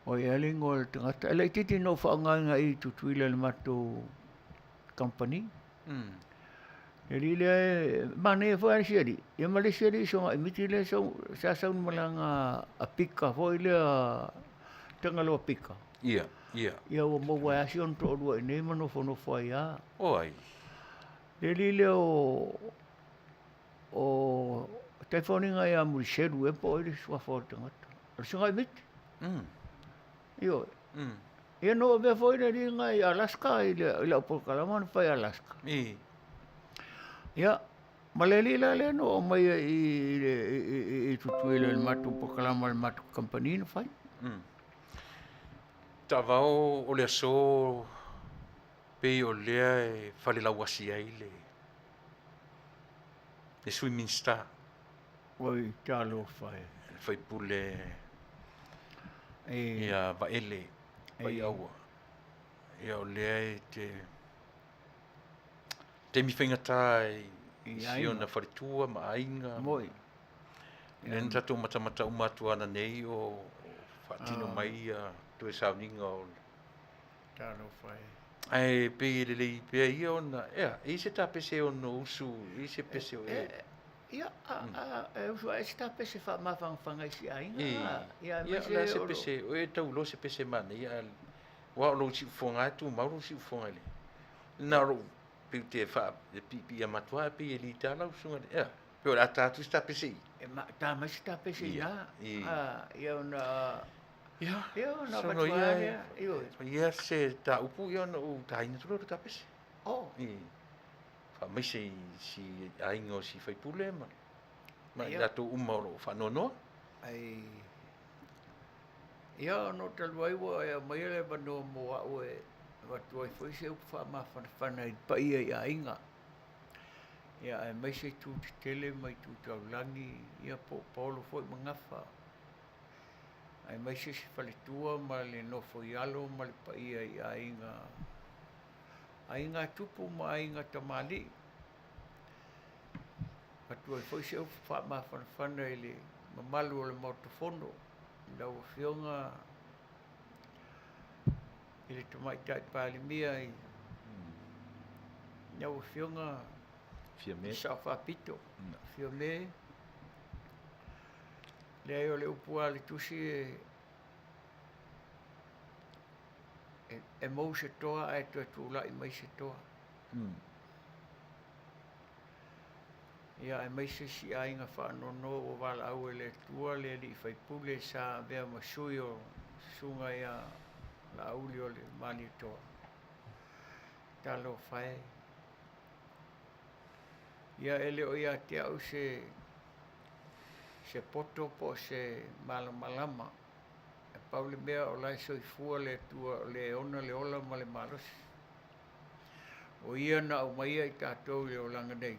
o ai ea le igoa o le tagata. E laitiiti na ou faaaogaina i Tutuila i le matou kamupani. Le alii lea e manaia foi lava le isi alii, ia ma le isi alii sogaimiti lea sa sau i le malaga a pika foi lea, Tagaloa pika. Ia, ia. Ia ua maua ai lava si ona toalua i inei ma nofonofo ai lava. O ai? Le alii lea o o Taifoniga ia Muliselu ea po o ai le suafa o le tagata. O le sogaimiti. Ioe. Ia na ou avea foi le alii lena i Alaska i lau polokalama na fai i Alaska. Ia, ma le alii la lea na ou aumaia i Tutuila i le matou polokalama a le matou kamupani na fai. Taavao o le aso pei o lea e falelauasi ai le Sui Minisita. Oi, talofa e. Le sui usufono ia Vaele Vaiaua. Ia o lea e te taimi faigata i si ona faletua ma aiga. Moi. Lea na tatou matamata uma atu ana nei o faatino mai ia toe sauniga o le. Talofa e. Ae pei e lelei pea ia ona, ea, e i ai se tapese e ono usu, e i ai se pese o e. Ia, e usu ae se tapese faamafanafana i si aiga. Ia, o le a se pese, o e tau iloa se pese manaia, a Aua o lou siufofoga lava e tumau lou siufofoga i le na o lou pei ou te faa le piipiia atu lava pei e lita lau susuga i le ea pei o le a ta atu se tapese i E ma ta mai se tapese i ina ia ona Ia, ia ona solo avatu ia lava e lea, ioe. Ia se taupu ia ona ou taina atu lea o le tapese. Oh. I faamaise i si aiga o si faipule ma ma i Ia. latou uma o lo o faanoanoa. Ai ia ona ou talu ai ua e aumaia le avanoa mo au e avatu ai foi se upu faamafanafana i le paia i aiga. Ia aemaise itu tetele ma itu taulagi, ia po o paolo foi ma gafa. Aemaise si faletua ma le nofo i alo ma le paia i aiga, aiga tupu ma aiga tamalii. Avatu ai foi se upu faamafanafana i le mamalu o le Maota Fono i lau Afioga i le Tamaitai Palemia i lau Afioga Fiame. Sao Faapito, Fiame. Leai o le upu lava a le tusi e e mou se toa ae toe tulai mai se toa. Ia aemaise si aiga faanoanoa ua valaau e le Atua le alii faipule sa avea ma sui o susuga ia Laauli o le Malietoa. Talofa e. Ia e le o ia te au se se poto po o se malamalama. E pau le mea o la e soifua le Atua o le e ona le ola ma le malosi. O ia na aumaia i tatou i le olaga nei,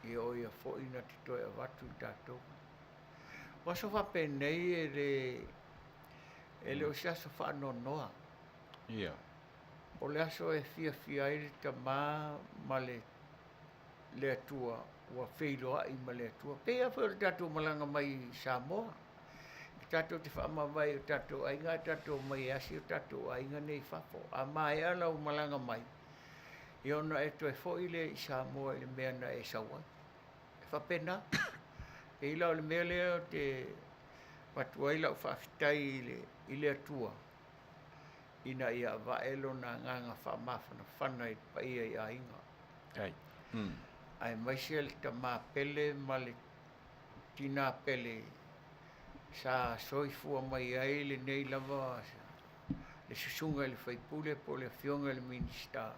ia o ia foi na te toe avatu i tatou. O aso faapenei e le, e le o se aso faanoanoa. Ia. O le aso e fiafia ai le tama ma le le Atua ua feiloai ma le Atua. Pei lava foi o le tatou malaga mai i Samoa. E tatou te faamavae i o tatou aiga ae tatou omai e asi o tatou aiga nei i fafo. A maea lau malaga mai, ia ona e toe foi lea i Samoa i le mea na e sau ai. E faapena. Pei la o le mea lea ou te avatu ai lau faafetai i le, i le Atua ina ia ava'e lona agaga faamafanafana i le paia i aiga. Ai. Aemaise le tama pele ma le tinā pele sa soifua mai ai lenei lava le susuga i le faipule po o le afioga i le Minisita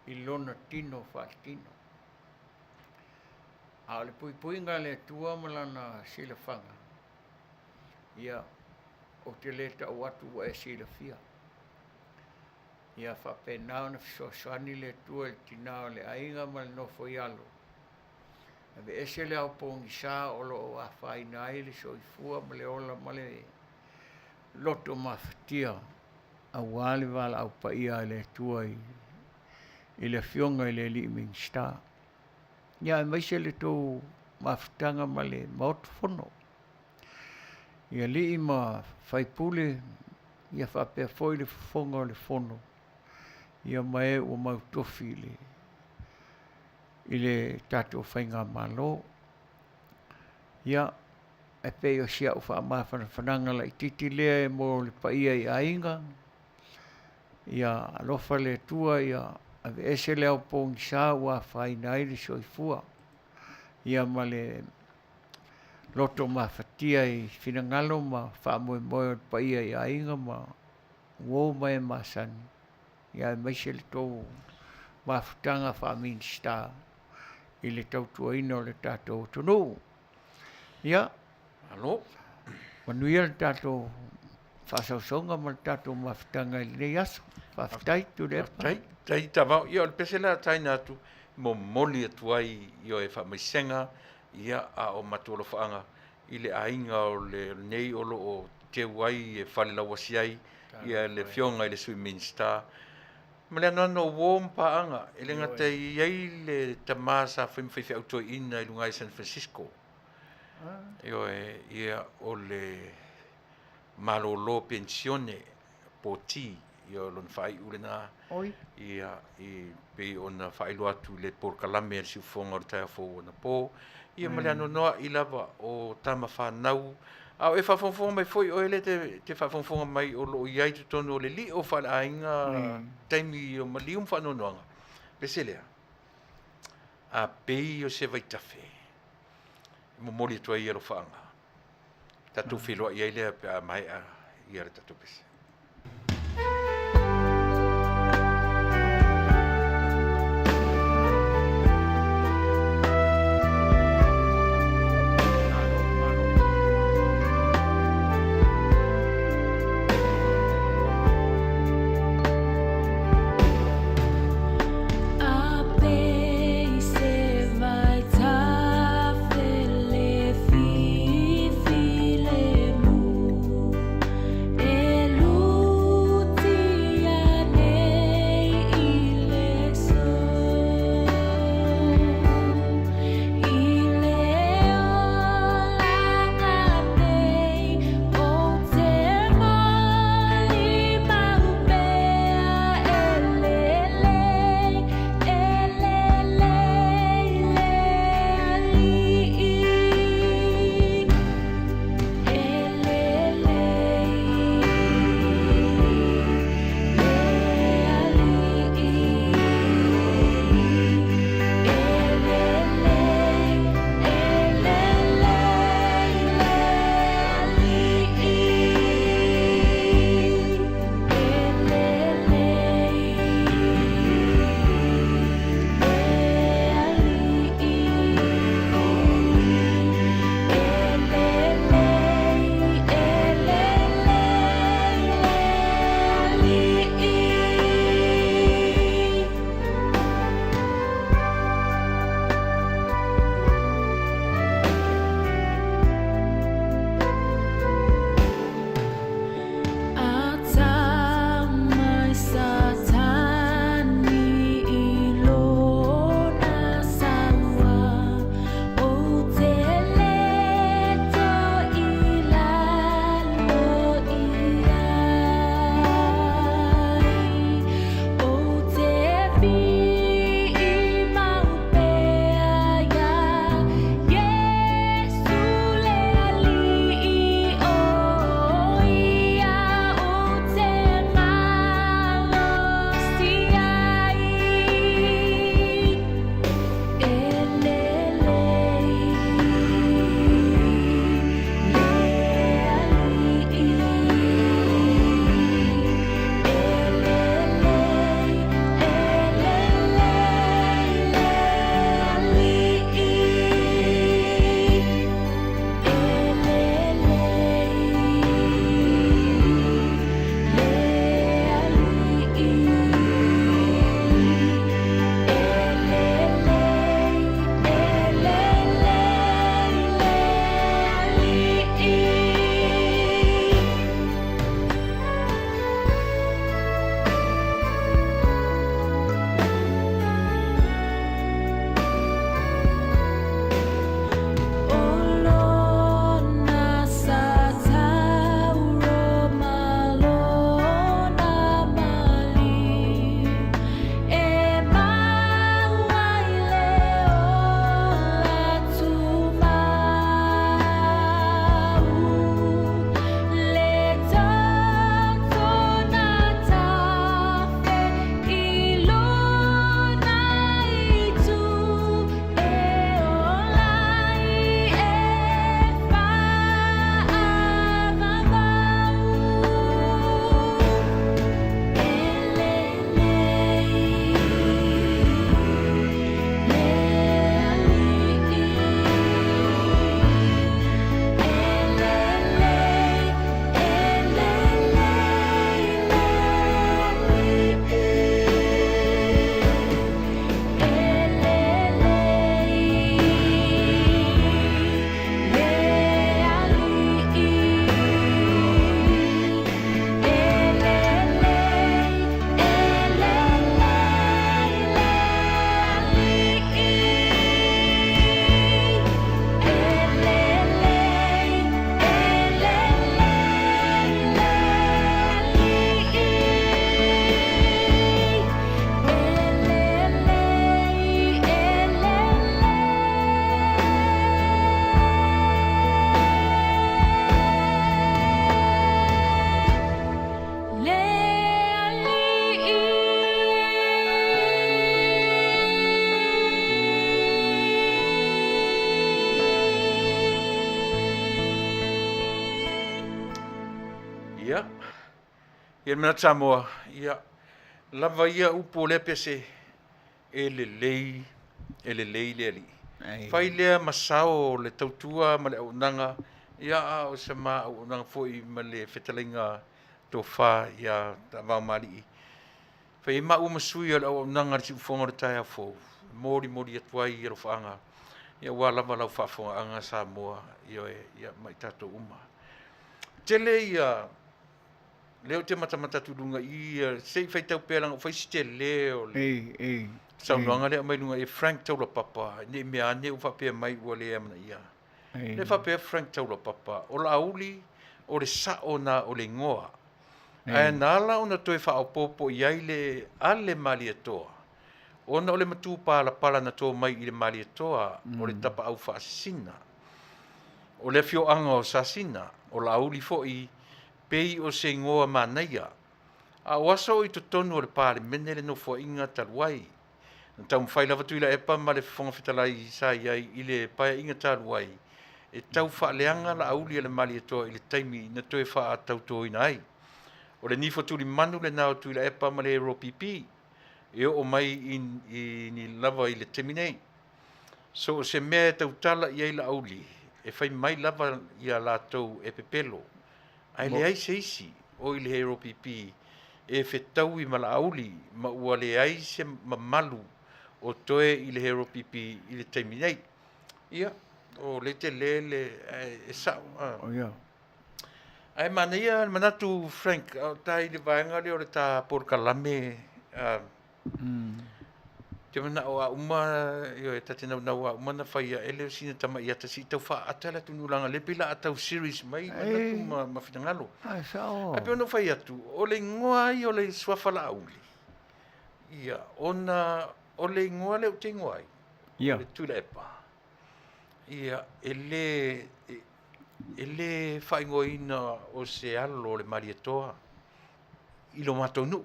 i lona tino faaletino. A o le puipuiga a le Atua ma lana silafaga, ia, ou te le tau atu ua e silafia. Ia faapena ona fesoasoani le Atua i le tinā o le aiga ma le nofo i alo. Aveese le ao pogisa o lo o afaina ai le soifua ma le ola ma le loto mafatia aua le valaau paia a le Atua i le Afioga i le Alii Minisita. Ia aemaise le tou mafutaga ma le Maota Fono i alii ma faipule, ia faapea foi le fofoga o le Fono, ia ma e ua mautofi i le i le tatou faigamalo. Ia, e pei o si au faamafanafanaga laitiiti lea e mo le paia i aiga, ia alofa le Atua ia aveese le ao pogisa ua afaina ai le soifua, ia ma le loto mafatia i finagalo ma faamoemoe o le paia i aiga ma uo ma e masani, ia aemaise le tou mafutaga faa-Minisita i le tautuaina o le tatou atunuu. Ia, Malo. manuia le tatou faasausauga ma le tatou mafutaga i lenei aso. Faafetai Tuilaepa. Faafetai. Tai tavao. Ia o le pese lea taina atu momoli atu ai i o e faamaisega ia a o matou alofaaga i le aiga o le nei o lo o teu ai e fale lauasi ai ia le afioga i le Sui Minisita ma le anoano o uo ma paaga. E le gata i ai le tama sa fai ma faifeau toeaina i luga i San Francisco. Ioe, ia o le malolo penisione poti, ia o lona faaiu lena. Oi. Ia, i pei ona faailoa atu i le polokalame a le siufofoga o le taeao fou anapo. Ia ma le anoanoai lava o tama fanau A o e faafogafoga mai foi oe lea e te faafogafoga mai o lo o i ai i totonu o le lio faaleaiga taimi o maliu ma faanoanoaga, pese lea, a pei o se vaitafe e momoli atu ai alofaaga, tatou feiloai ai lea pe a maea ia le tatou pese. Ia le manatu Samoa, ia, lava ia upu o lea pese, e lelei, e lelei le Alii. Fai lea ma sao o le tautua ma le auaunaga, ia a o se ma auaunaga foi ma le fetalaiga tofa ia Taavaomalii. Fai ai maua ma sui o le auaunaga a le siufofoga o le taeao fou, e molimoli atu ai alofaaga, ia aua lava lau faafofogaaga Samoa, ioe, ia ma i tatou uma. Tele ia lea ou te matamata atu i luga i i, se i faitau pea leaga ua fai si tele o le saunoaga lea aumai luga i Frank Taulapapa, ne i mea ane ua faapea mai ua le amanaia. Lea faapea Frank Taulapapa, o Laauli o le sao na o le igoa, ae na ala ona toe faaopoopo i ai le Ale Malietoa, ona o le matupalapala na to mai i le Malietoa o le tapaau faasisina. O le afioaga o Sasina, o Laauli foi, pei o se igoa manaia. A o aso o i totonu o le Palemene le Nofoaiga talu ai, na taumafai lava Tuilaepa ma le Fofoga Fetalai sa i ai i le Paeaiga talu ai e tau faaleaga Laauli a le Malietoa i le taimi na toe faatautoina ai. O le nifo tulimanu lena o Tuilaepa ma le ROPP e oo mai i ni lava i le taimi nei. So o se mea e tautala i ai Laauli, e fai mai lava ia latou e pepelo, ae leai se isi o i le ROPP e fetaui ma Laauli ma ua leai se mamalu o toe i le ROPP i le taimi nei. Ia, o le tele le e sao. Ae manaia le manatu Frank, a o ta i le vaega lea o le ta polokalame, te manao a uma, ioe, ta te naunau a uma na fai ae le o sina tama'i ata se i tau faaata le atunuu leaga lea pei la a tau series mai manatu ma finagalo. Ae sao. Ae pei ona ou fai atu, o le igoa ia o le suafa Laauli, ia, ona o le igoa lea ou te igoa ai, o le Tuilaepa, ia, e le, e le faaigoaina o se alo o le Malietoa i lo matou nuu.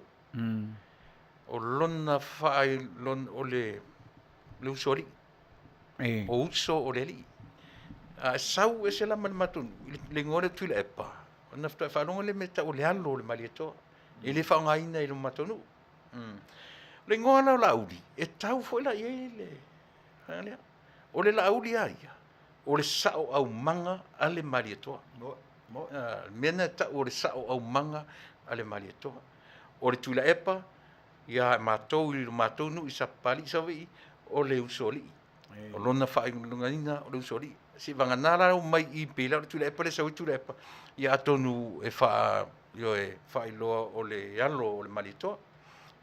O lona faailoga o le usoalii. O uso o le alii. A e sau ese la ma le matou nuu, i le igoa lea o Tuilaepa, ona faatoa e faalogo lea i le mea e tau o le alo o le Malietoa. E le faaaogaina i lo matou nuu. O le igoa la o Laauli, e tau foi la i ai le vaega lea. O le Laauli a ia, o le sao aumaga a le Malietoa. Le mea lena e tau o le sao aumaga a le Malietoa. O le Tuilaepa, ia matou i lo matou nuu i Sapapalii Savaii, o le usoalii. O lona faailogaina o le usoalii. Seivagana la omai i pei la o le Tuilaepa lea e sau ai Tuilaepa, ia atonu e ioe, faailoa o le alo o le Malietoa.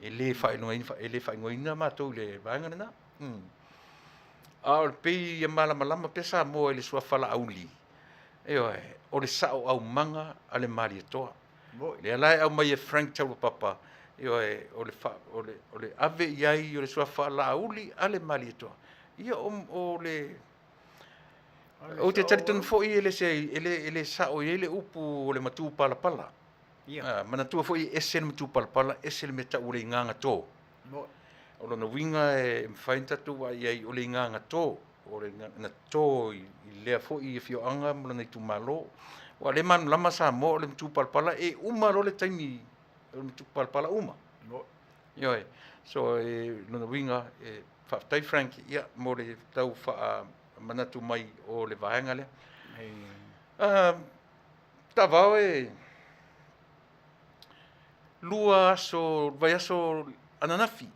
E le faailogaina, e le faaigoaina matou i le vaega lena. A o le pei ia malamalama pea Samoa i le suafa Laauli, ioe, o le sao aumaga a le Malietoa. Lea la e aumai e Frank Taulapapa, ioe, o le, o le, o le ave i ai o le suafa Laauli a le Malietoa. Ia o le Ou te talitonu foi e le, se, e le, e le sao i ai le upu o le matupalapala. Yeah. Manatua foi e ese le matupalapala, ese le mea tau o le igaga tō. O lona uiga e mafai ona tatou vaai i ai o le igaga tō, o le na tō i lea foi afioaga ma lona itumalo. Aua o lea e malamalama Samoa o le matupalapala e uma loa le taimi o le matupalapala uma. Ioe. So e lona uiga e faafetai Frank ia mo le tau faamanatu mai o le vaega lea. Tavao e 2 aso, vaiaso ananafi,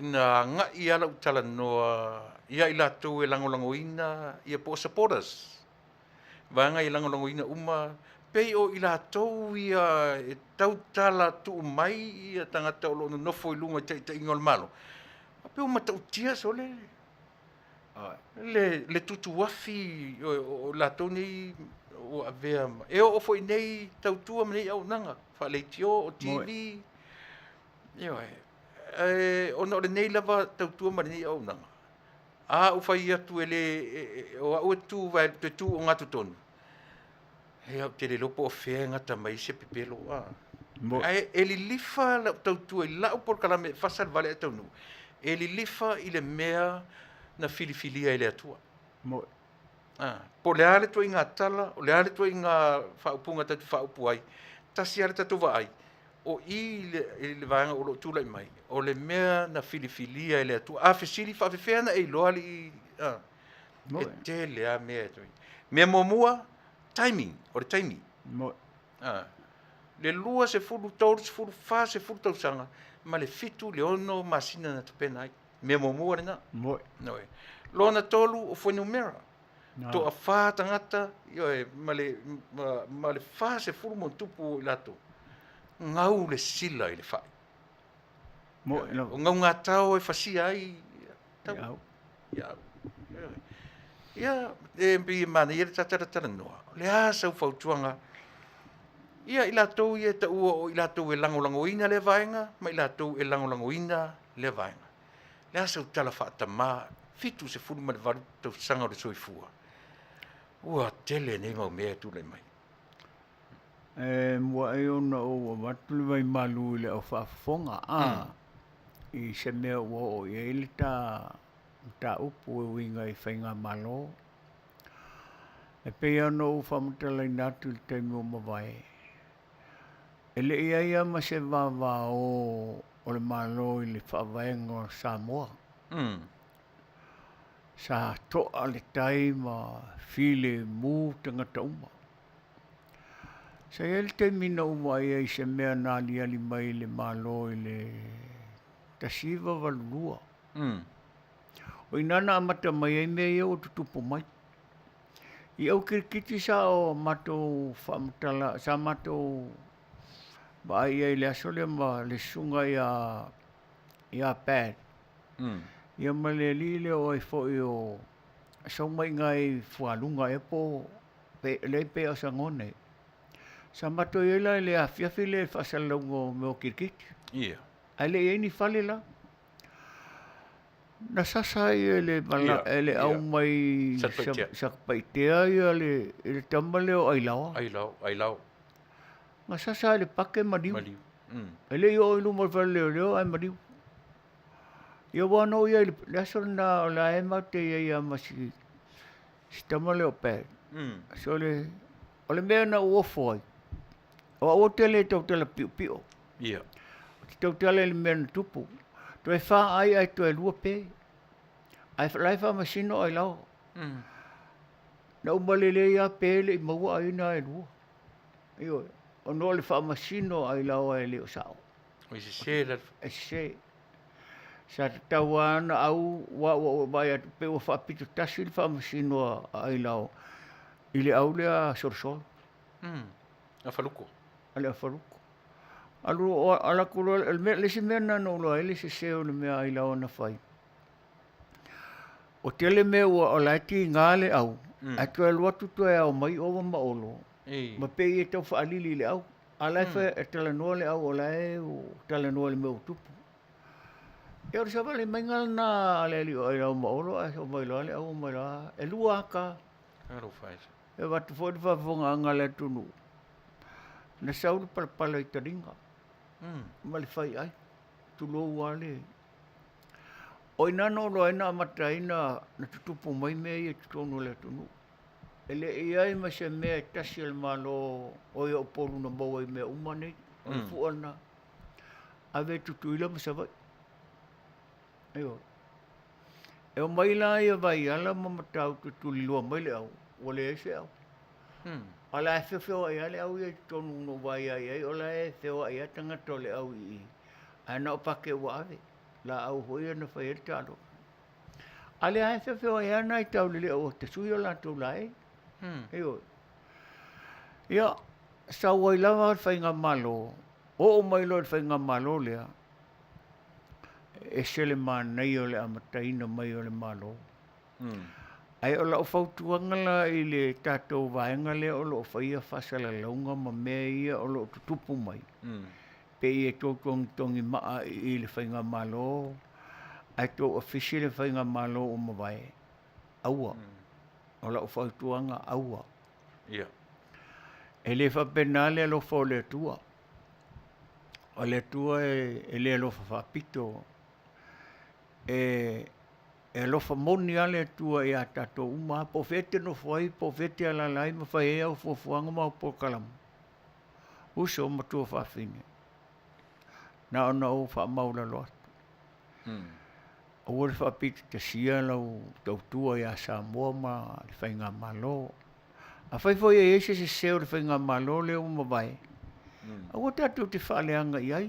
na agai lava lau talanoa ia i latou e lagolagoina ia po o supporters, vaega ia lagolagoina uma, pei o i latou ia e tautala tuu mai ia tagata o lo o nonofo i luga i taitaiga o le Malo, a pei ua matautia sole le tutuafi o latou nei ua avea e oo foi nei tautua ma nei auaunaga faaleitio o TV, ioe, ona o lenei lava tautua ma lenei auaunaga, a ou fai atu e le o au e tu vae toe tu ogatotonu, ia ou te le iloa po o fea e gata mai ai se pepelo, ae e lilifa lau tautua i lau polokalame e fasa le vale ae taunuu, e lilifa i le mea na filifilia e le Atua. Po o le a le ituaiga tala, o le a le ituaiga faaupuga tatou te faaupu ai, tasi lava le tatou vaai, O i i le vaega o lo o tulai mai, o le mea na filifilia e le Atua. A fesili faafefea ona e iloa alii, a, e tele lava mea e toe. Mea muamua, timing, o le taimi. A, le 20, 30, 40 tausaga ma le 7 i le 6 masina na tapena ai. Mea muamua lena. Lona tolu, o fuainumera. Toafa tagata, ioe, ma le, ma, ma le 40 ma ona tupu o i latou, gau le sila i le fai. O gaugatao e fasia ai tau. Ia, ia, e pei e manaia le ta talatalanoa, o le a sau fautuaga ia i latou ia e taua o i latou e lagolagoina lea vaega ma i latou e lagolagoina lea vaega. Le a sau tala faatamā, 78 tausaga o le soifua, ua tele nei mau mea e tulai mai. E mua'i ona ou avatu le vaimalu i le au faafofoga, a, i se mea ua oo i ai le ta mataupu e uiga i faigamalo. E pei lava ona ou faamatalaina atu i le taimi ua mavae, E le i ai lava ma se vavao o le Malo i le faavaega o Samoa. Sa to'a le tai ma filemu tagata uma. Sa i ai le taimi na ou vaai ai i se mea na aliali mai i le Malo i le 1982. O i ina na amata mai ai mea ia ua tutupu mai. I au kirikiti sa o matou faamatala sa matou vaai i ai i le aso lea ma le susuga ia ia Pat ia ma le alii lea o ai foi o Saumaiga i Fualuga ea po o lea e pei o Sagone. Sa matou i ai la i le afiafi lea i le faasalalauga o mea o kirikiti. Ae le i i ai ni fale la. Na sasa ai e le e le au mai Satupaitea ia le le tama lea o Ailaoa. Ailao, Ailao. Na sasa ai le pake maliu. Maliu. E le i oo i luma o le fale leoleo ae maliu. Ia ua na ou i ai i le aso lena o la e matou te i ai lava ma si si tama lea o Pat. So le o le mea na ou ofo ai, o au ou te le tautala piopio. Ia. Ou te tautala i le mea na tupu. Toe fa ai ae toe lua pe. Ae la e faamasino Ailaoa. Na ou malele lava pe le i maua ai na e lua. Ioe. Ona o le faamasino a Ailaoa e le o sao. Oi sese la. E sese. Sa tatau lava ona au aua ua ou vaai atu pei ua faapito tasi le faamasino a Ailaoa i le au lea a Solosolo. Afaluko. A le Afaluko. Alu ala atu loa, o le isi mea lena na ou iloa ai le sese o le mea Ailaoa na fai, ua tele mea ua o la e tiga le au, ae toe alu atu toe ao mai Ova ma Olo, ma pei e tau faalili i le au. A o la e fai e talanoa le au o la e talanoa i le mea ua tupu. Ia o le savali maiga lena a le alii o Ailaoa ma Olo ae omai loa le au omai loa, e lua ata. E avatu foi le faafofogaaga a le atunuu, na sau le palapala i taliga ma le faiai, tulou lava le... O i ina na ou iloa ai na amata ai na tutupu mai mea ia i totonu o le atunuu. E le i ai ma se mea e tasi a le Malo o i Upolu na maua ai i mea uma nei, o le fua lena, ave i Tutuila ma Savaii. Ioe. E omai la ia Vaiala ma Matautu e tulilua mai le au, ua leai se au. A o la e feofeoai lava le au ia i totonu na ou vaai i ai, o la e feoai lava tagata o le au i i, ae na o pake ua ave, laau foi ia na fai ai le taaloga. A lea e feofeoai lava nai taulelea ua tasui o latou laei. Ioe. Ia, sau ai lava le faigamalo, oo mai loa i le faigamalo lea, e ese le manaia o le amataina mai o le Malo. Ae o lau fautuaga la i le tatou vaega lea o lo o faia faasalalauga ma mea ia o lo o tutupu mai, pei e tou togitogi maa i le faigamalo ae tou afisi le faigamalo ua mavae, aua. O lau fautuaga, aua. E le faapena le alofa o le Atua. O le Atua e le alofa faapito, e alofa moni lava le Atua ia tatou uma lava, po o fea e te nofo ai, po o fea e te alaala ai ma fai ai au fuafuaga ma au polokalame, uso ma tuafafine. Na ona ou faamaualalo atu. Aua le faapitotasia lau tautua ia Samoa ma le Faigamalo. Afai foi e i ai se sese o le Faigamalo lea ua mavae, aua tatou te faaleaga i ai,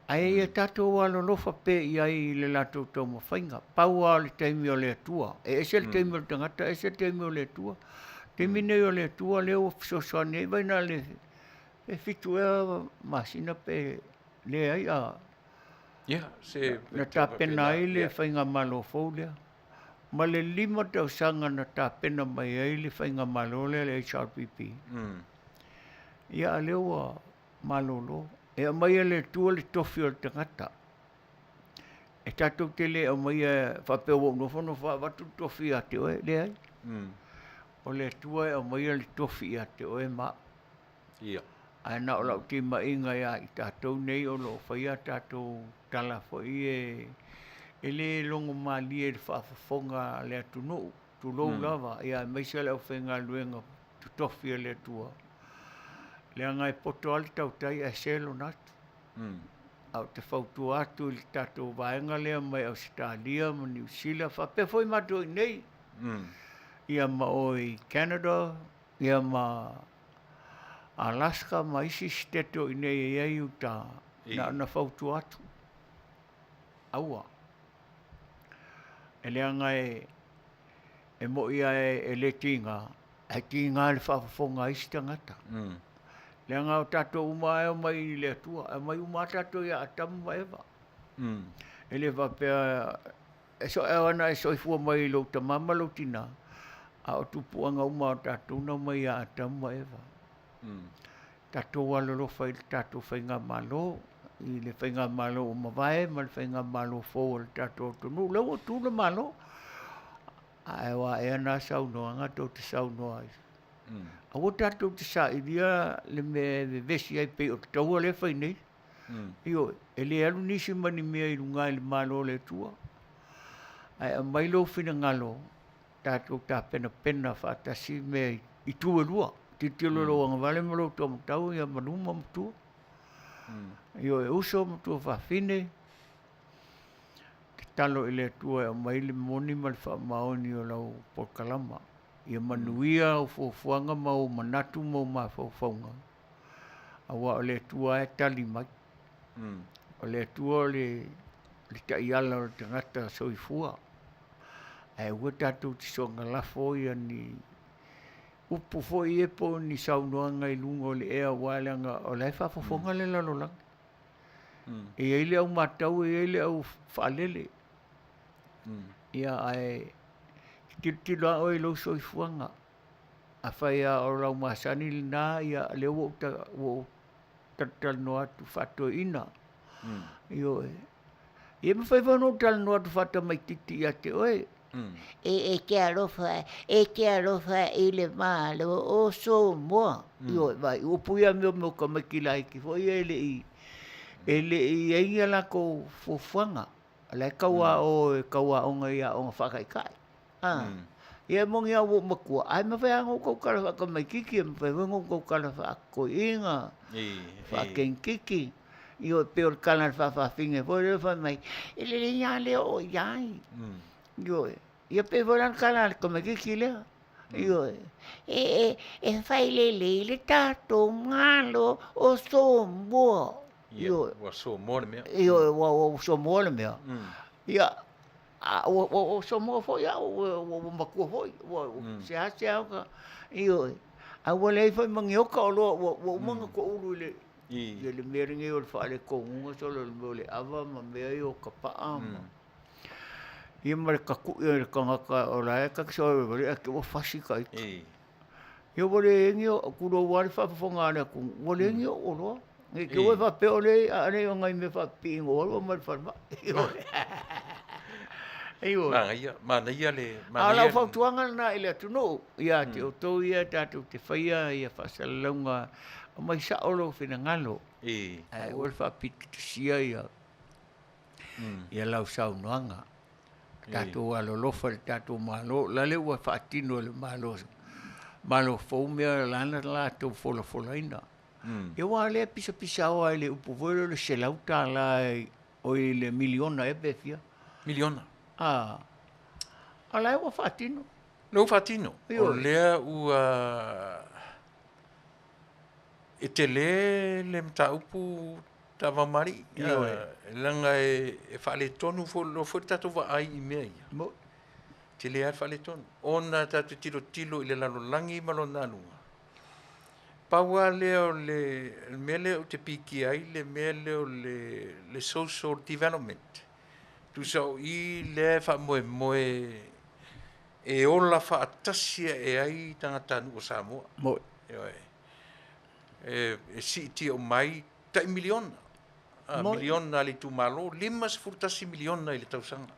ae ia tatou alolofa pea i ai i le latou taumafaiga. Pau lava o le taimi o le Atua. E ese le taimi o le tagata, ese le taimi o le Atua. O le taimi lenei o le Atua lea ua fesoasoani ai, vaai na o le pe 7 ea masina pe leai a na tapena ai le faigamalo fou lea. Ma le 5 tausaga na tapena mai ai le faigamalo lea le HRPP. Ia a lea ua malolo. E aumai e le Atua le tofi o le tagata. E tatou te le aumaia faapea ua ou nofo nofo lava avatu le tofi ia te oe. Leai. O le Atua e aumaia le tofi ia te oe ma au. Ia. Ae na o lau timaiga ia i tatou nei o lo o faia a tatou tala foi e e le logo malie i le faafofoga a le atunuu, tulou lava, ia aemaise le aufaigaluega totofi a le Atua, leaga e poto lava le tautai ae se lona atu. Ae ou te fautua atu i le tatou vaega lea mai Ausetalia ma Niu Sila, faapea foi matou i inei, ia ma oe i Canada, ia ma Alaska ma isi sitete o i inei e i ai uta, na ona fautua atu, aua. E leaga e, e moi lava e le tiga, ae tiga le faafofoga a isi tagata. Leaga o tatou uma lava e omai i le Atua, e omai uma lava tatou ia Atamu ma Eva. E le faapea E so ana e soifua mai i lou tama ma lou tina, a o tupuaga uma o tatou na omai ia Atamu ma Eva. Tatou alolofa i le tatou faigamalo, i le faigamalo ua mavae ma le faigamalo fou a le tatou atunuu. Lea ua tu le Malo, ae ua ea na saunoaga tou te saunoa ai. Aua tatou te sailia le mea e vevesi ai pei o le taua lea e fai nei. Ioe, e le alu nisi ma ni mea i luga i le Malo o le Atua, ae aumai lou finagalo tatou tapenapena faatasi mea i itu e lua. Tilotilo i lou agavale ma lou tuamatau ia ma luma ma tua. Ioe, uso ma tuafafine, tatalo i le Atua e aumai le moni ma le faamaoni o lau polokalama. Ia manuia au fuafuaga ma ou manatu ma ou mafaufauga. Aua o le Atua lava e tali mai. O le Atua o le taiala o le tagata soifua. Ae aua tatou te soona lafo ia ni upu foi ia po o ni saunoaga i luga o le ea aua leaga o la e faafofoga le lalolagi. E i ai le au matau e i ai le au faalele. Ia ae tilotilo lava oe i lou soifuaga. Afai lava o lau masani lena, ia lea ua ou ua ou talatalanoa atu faatoeaina. Ioe. Ia mafai foi ona ou talanoa atu faatamaitiiti ia te oe. E e te alofa, e te alofa i le Malo o Samoa. Ioe, vaai, upu ia mea o tamaiti laiti foi ia e le i e le i i ai ni a latou fuafuaga. O la e tau ao e tau aoga i aoga faataitai. A, ia e moni lava ua ou matua, ae mafai lava ona ou tautala faatamaitiiti, e mafai foi ona ou tautala faatoeaina, faakenikiki. Ioe, pei o le tala a le faafafine foi lea fai mai, e lelei lava le oo i ai. Ioe, ia pei foi la le tala a le tamaitiiti lea. Ioe, e, e fai lelei le tatou Malo o Samoa. Ioe. Ua Samoa le mea. Ioe, ua Samoa le mea. Ia, A ua ua Samoa foi au, ua ua matua foi, ua seasea ona, ioe. Ae ua leai foi ma ni oka oloa ua ua uma ona toulu i le i le mea lenei o le faaletonuga solo i le mea o le ava ma mea ia o tapaa ma ia ma le tatu'i o le tagata o la e ta te soalaupule ae te i ua fasi ta ita. Ia ua leai ni o, tulou lava le faafofoga a le atunuu, ua leai ni ou oloa. Ne i te i ua e faapea o lea a le o nai mea faapipii na ou alu aumai i le falemai. Ioe. Manaia, manaia le, manaia. A o lau fautuaga lena i le atunuu, ia te outou ia tatou te faia ia faasalalauga, aumai sao lou finagalo, ae aua le faapitotasia ia ia lau saunoaga. Tatou alolofa i le tatou Malo, la le ua faatino e le Malo, Malo fou mea lana latou folafolaina. Ia aua o lea e pisapisao lava i le upu foi lea o le $100 oi le miliona ea pe fia. Miliona. A, a la e ua faatino. Lea ua faatino. O lea ua e tele le mataupu taavao-ma-alii. Leaga e faaletonu foi le tatou vaai i mea ia. Tele lava le faaletonu. Ona tatou te tilotilo i le lalolagi ma lona aluga, pau lava lea o le mea lea ou te pikia ai le mea lea o le social development. Tusa o i lea e faamoemoe e ola faatasi ae ai tagatanuu o Samoa. Ioe. E siitia uma ai tai miliona. Miliona a le itumalo, $51 miliona i le tausaga.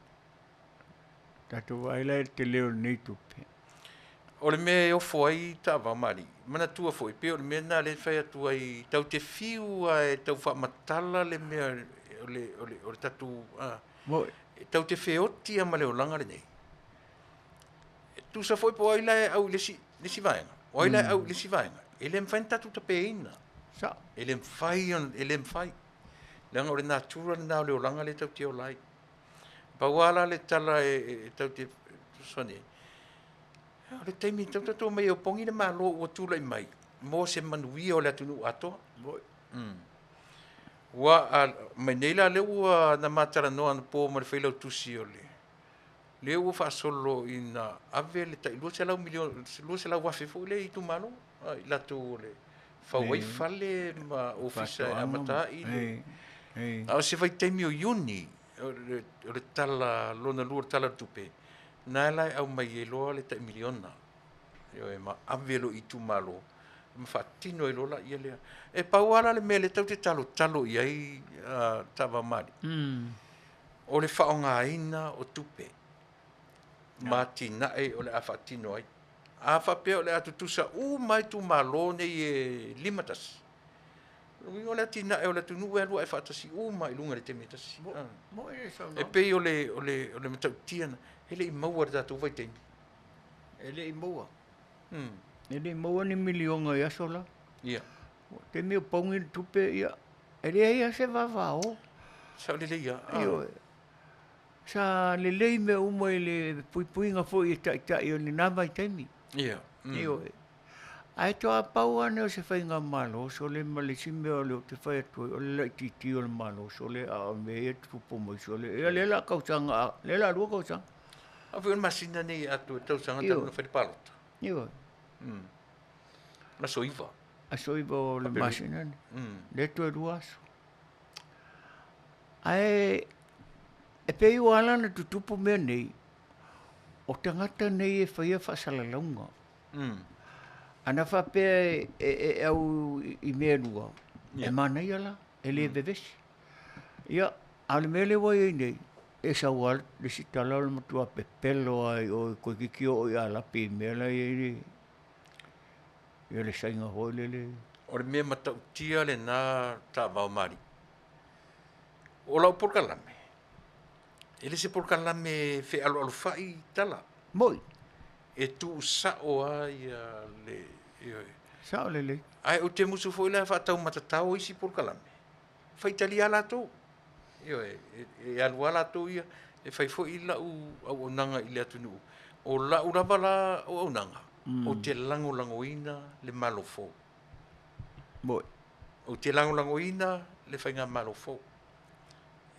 Tatou vaai la i le tele o lenei tupe. O le mea e ofo ai taavao ma alii, manatua foi, pei o le mea lena lea e fai atu ai, tatou te fiu lava e tau faamatala le mea o le tatou, tatou te feoti lava ma le olaga lenei. E tusa foi po o ai la e au i le isi vaega, o ai la e au i le isi vaega, e le mafai ona tatou tapeina. E le mafai, e le mafai. Leaga o le natura lena o le olaga lea tatou te ola ai. Pau lava la le tala e tatou te fesoasoani ai, o le taimi tatou te omai e opogi le Malo ua tulai mai mo se manuia o le atunuu atoa. Ua mai nei la lea ua na ma talanoa anapo ma le failautusi o le lea ua faasolo ina ave le tai 200 miliona, 200,000 foi lea i itumalo, i latou o le fau ai fale ma ofisa e amata ai le. A o se vaitaimi o Iuni, o le tala lona lua o le tala o le tupe, na la e aumai ai loa le tai miliona. Ioe, ma ave loa i itumalo, ma faatino ai loa laia lea. E pau lava la le mea lea tatou te talotalo i ai taavao ma alii, o le faaaogaina o tupe ma atinae o le a faatino ai. A faapea o le a tutusa uma itumalo nei e 51, o le atinae o le atunuu e alu ae faatasi uma i luga i le taimi e tasi. E pei o le matautia e le i maua i le tatou vaitaimi. E le i maua. E le i maua ni miliona i aso la. Ia. O taimi o pauni le tupe, ia, e leai lava se vavao. Sao lelei lava. Ioe. Sa lelei mea uma i le puipuiga foi e taitai o lena vaitaimi. Ia. Ioe. Ae toa pau lava nei o se faigamalo sole ma le isi mea o lea ou te fai atu ai, o le laitiiti o le Malo sole, a o mea ia e tutupu mai sole. Ia lea la kausaga, lea la 2 kausaga. A foi o le masina nei e atoa i le tausaga talu ona fai le palota. Ioe. Aso 9. Aso 9 o le masina nei. Lea toe 2 aso. Ae e pei ua ala ona tutupu mea nei, o tagata nei e faia faasalalauga. Ana faapea e au i mea e lua, e manaia la, e le vevesi. Ia, a o le mea lea ua i ai nei, e sau lava le isi tala o le matua pepelo lava i o i toeitiiti oo i Alapi i mea la e i ai ia le saiga foi lele. O le mea matautia lena taavao ma alii. O lau polokalame, e le se polokalame fealoalofai tala. Moi. E tuusao lava ia le. Sao lelei. Ae ou te musu foi la faataumatatao isi polokalame. Faitalia latou. Ioe, e alu lava latou ia, e fai foi lau auaunaga i le atunuu. O lau lava la auaunaga, ou te lagolagoina le Malo fou. Moi. Ou te lagolagoina le faigamalo fou.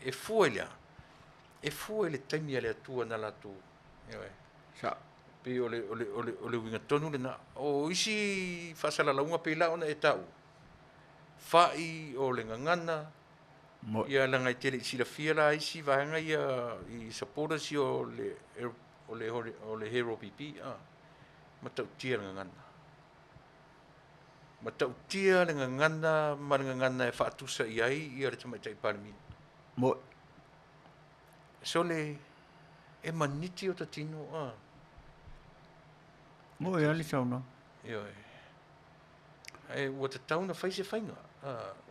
E fua i le a? E fua i le taimi a le Atua na latou. Ioe. Sao. Pei o le uiga tonu lena. O isi faasalalauga pei la ona e taua, fai o le gagana, ia leaga e te le i silafia la isi vaega ia i supporters ia o le Hero PP, matautia le gagana. Matautia le gagana ma le gagana e faatusa i ai ia le Tamaitai Palemia. Moi. Sole e maniti o tatino. Moi lava le saunoaga. Ioe. Ae ua tatau ona fai se faiga.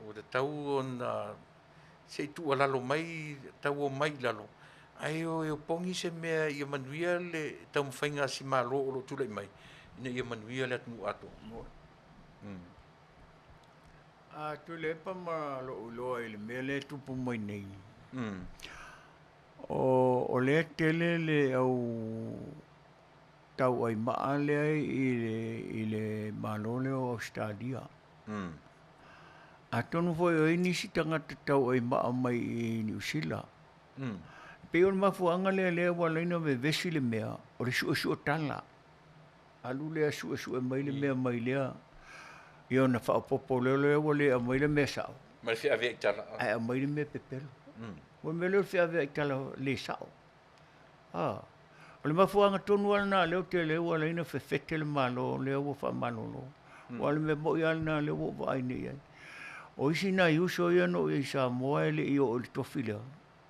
Ua tatau ona se i tuualalo mai, tau o mai i lalo. Ae o e opogi se mea ia manuia le taumafaiga a si Malo o lo o tulai mai, ina ia manuia le atunuu atoa. A Tuilaepa ma lou iloa i le mea lea e tupu mai nei, o lea e tele le au tauaimaa lea i le Malo lea o Ausetalia. Atonu foi o i ai nisi tagata tauaimaa mai i Niu Sila. E pei o le mafuaaga lea lea ua ala ai ona vevesi le mea, o le suesue tala. Alu lea suesue mai le mea mai lea, ia ona faaopoopo loa lea ua le aumai le mea sao. Ma le feaveai tala. Ae aumai le mea pepelo. O le mea lea o le feaveai tala le sao. O le mafuaaga tonu lava lena lea ou te lea ua ala ai ona fefete le Malo lea ua faamalolo. Aua o le mea moni lava lena lea ua ou vaai nei i ai. O isi nai uso ia na ou i ai i Samoa e le i oo i le tofi lea,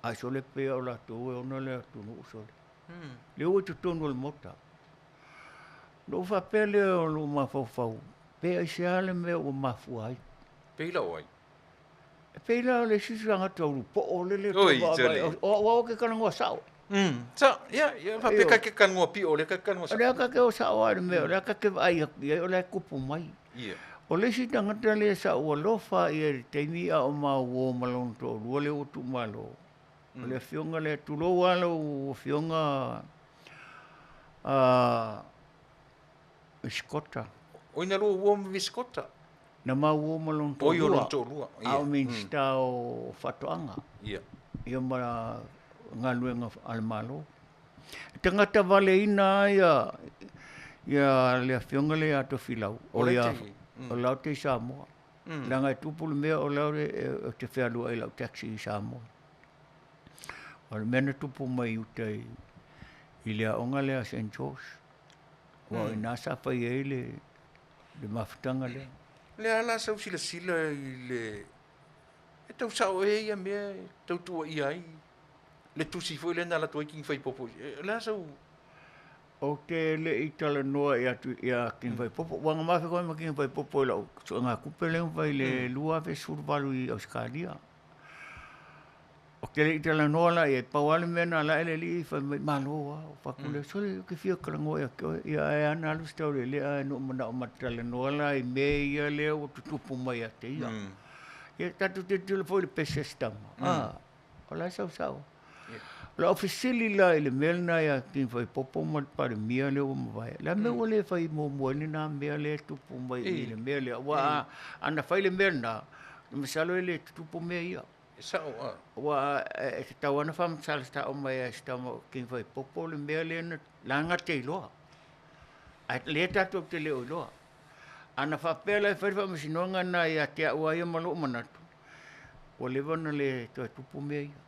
ae sole pei lava o latou e ona le atunuu sole. Lea ua i totonu o le Maota. Ona ou faapea lea o lou mafaufau, pe aisea le mea ua mafua ai? Pei la o ai? E pei la o le isi tagata ulupoo lele e vaavaai, o au lava ou te talanoa sao. Sao, ia, ia, faapea ka te talanoa pio, o lea ka te talanoa sao. O lea ka te o sao lava i le mea, o lea ka te vaai atu i ai, o la e tupu mai. O le isi tagata lea sa ou alofa i ai i le taimi a o ma uō ma lona toalua lea ua tuumalo, o le afioga lea, tulou lava lau afioga Viscota. Oi na lua uō ma Viscota? Na ma uō ma lona toalua, a o Minisita o Faatoaga, ia ma galuega a le Malo. E tagata valeina lava ia le afioga lea ia Tofilau, o Laute i Samoa. Leaga e tupu le mea o Laute ou te fealuai i lau taxi i Samoa. O le mea na tupu mai i uta i le aoga lea a St. George. Aua o i ina sa fai ai le mafutaga lea. Le a la sau silasila i le e tau sao ea ia mea e tau tuuaia ai le tusi foi lea na alu atu ai King Faipopo. O le a sau? Ou te le i talanoa ia King Faipopo. Ua na mafe koe ma King Faipopo i lau suegatupe lea na fai i le 2018 i Ausetalia. Ou te le i talanoa la i ai, pau lava le mea na ala ae le alii fai mai, malo lava, ou fai atu lea, sole ou te fia talanoa ia te oe. Ia ae a na alu se taulealea ae na ou manao ma te talanoa la i mea ia lea ua tutupu mai ia te ia. Ia tatou tilotilo foi i le pese a si tama, o la e sausau. O lau fesili la i le mea lena ia King Faipopo ma le Palemia lea ua mavae, o le a le mea ua le fai muamua ai lena mea lea e tupu mai i le mea lea? Aua a na fai le mea lena, masalo e le tutupu mea ia. E sao a. Aua e tatau lava ona faamatala sao mai e si tama o King Faipopo le mea lea na laga te iloa. Ae lea tatou te le o iloa. A na faapea la e fai le faamasinoga lena ia te au lava ia ma lou manatu, ua leva ona le toe tupu mea ia.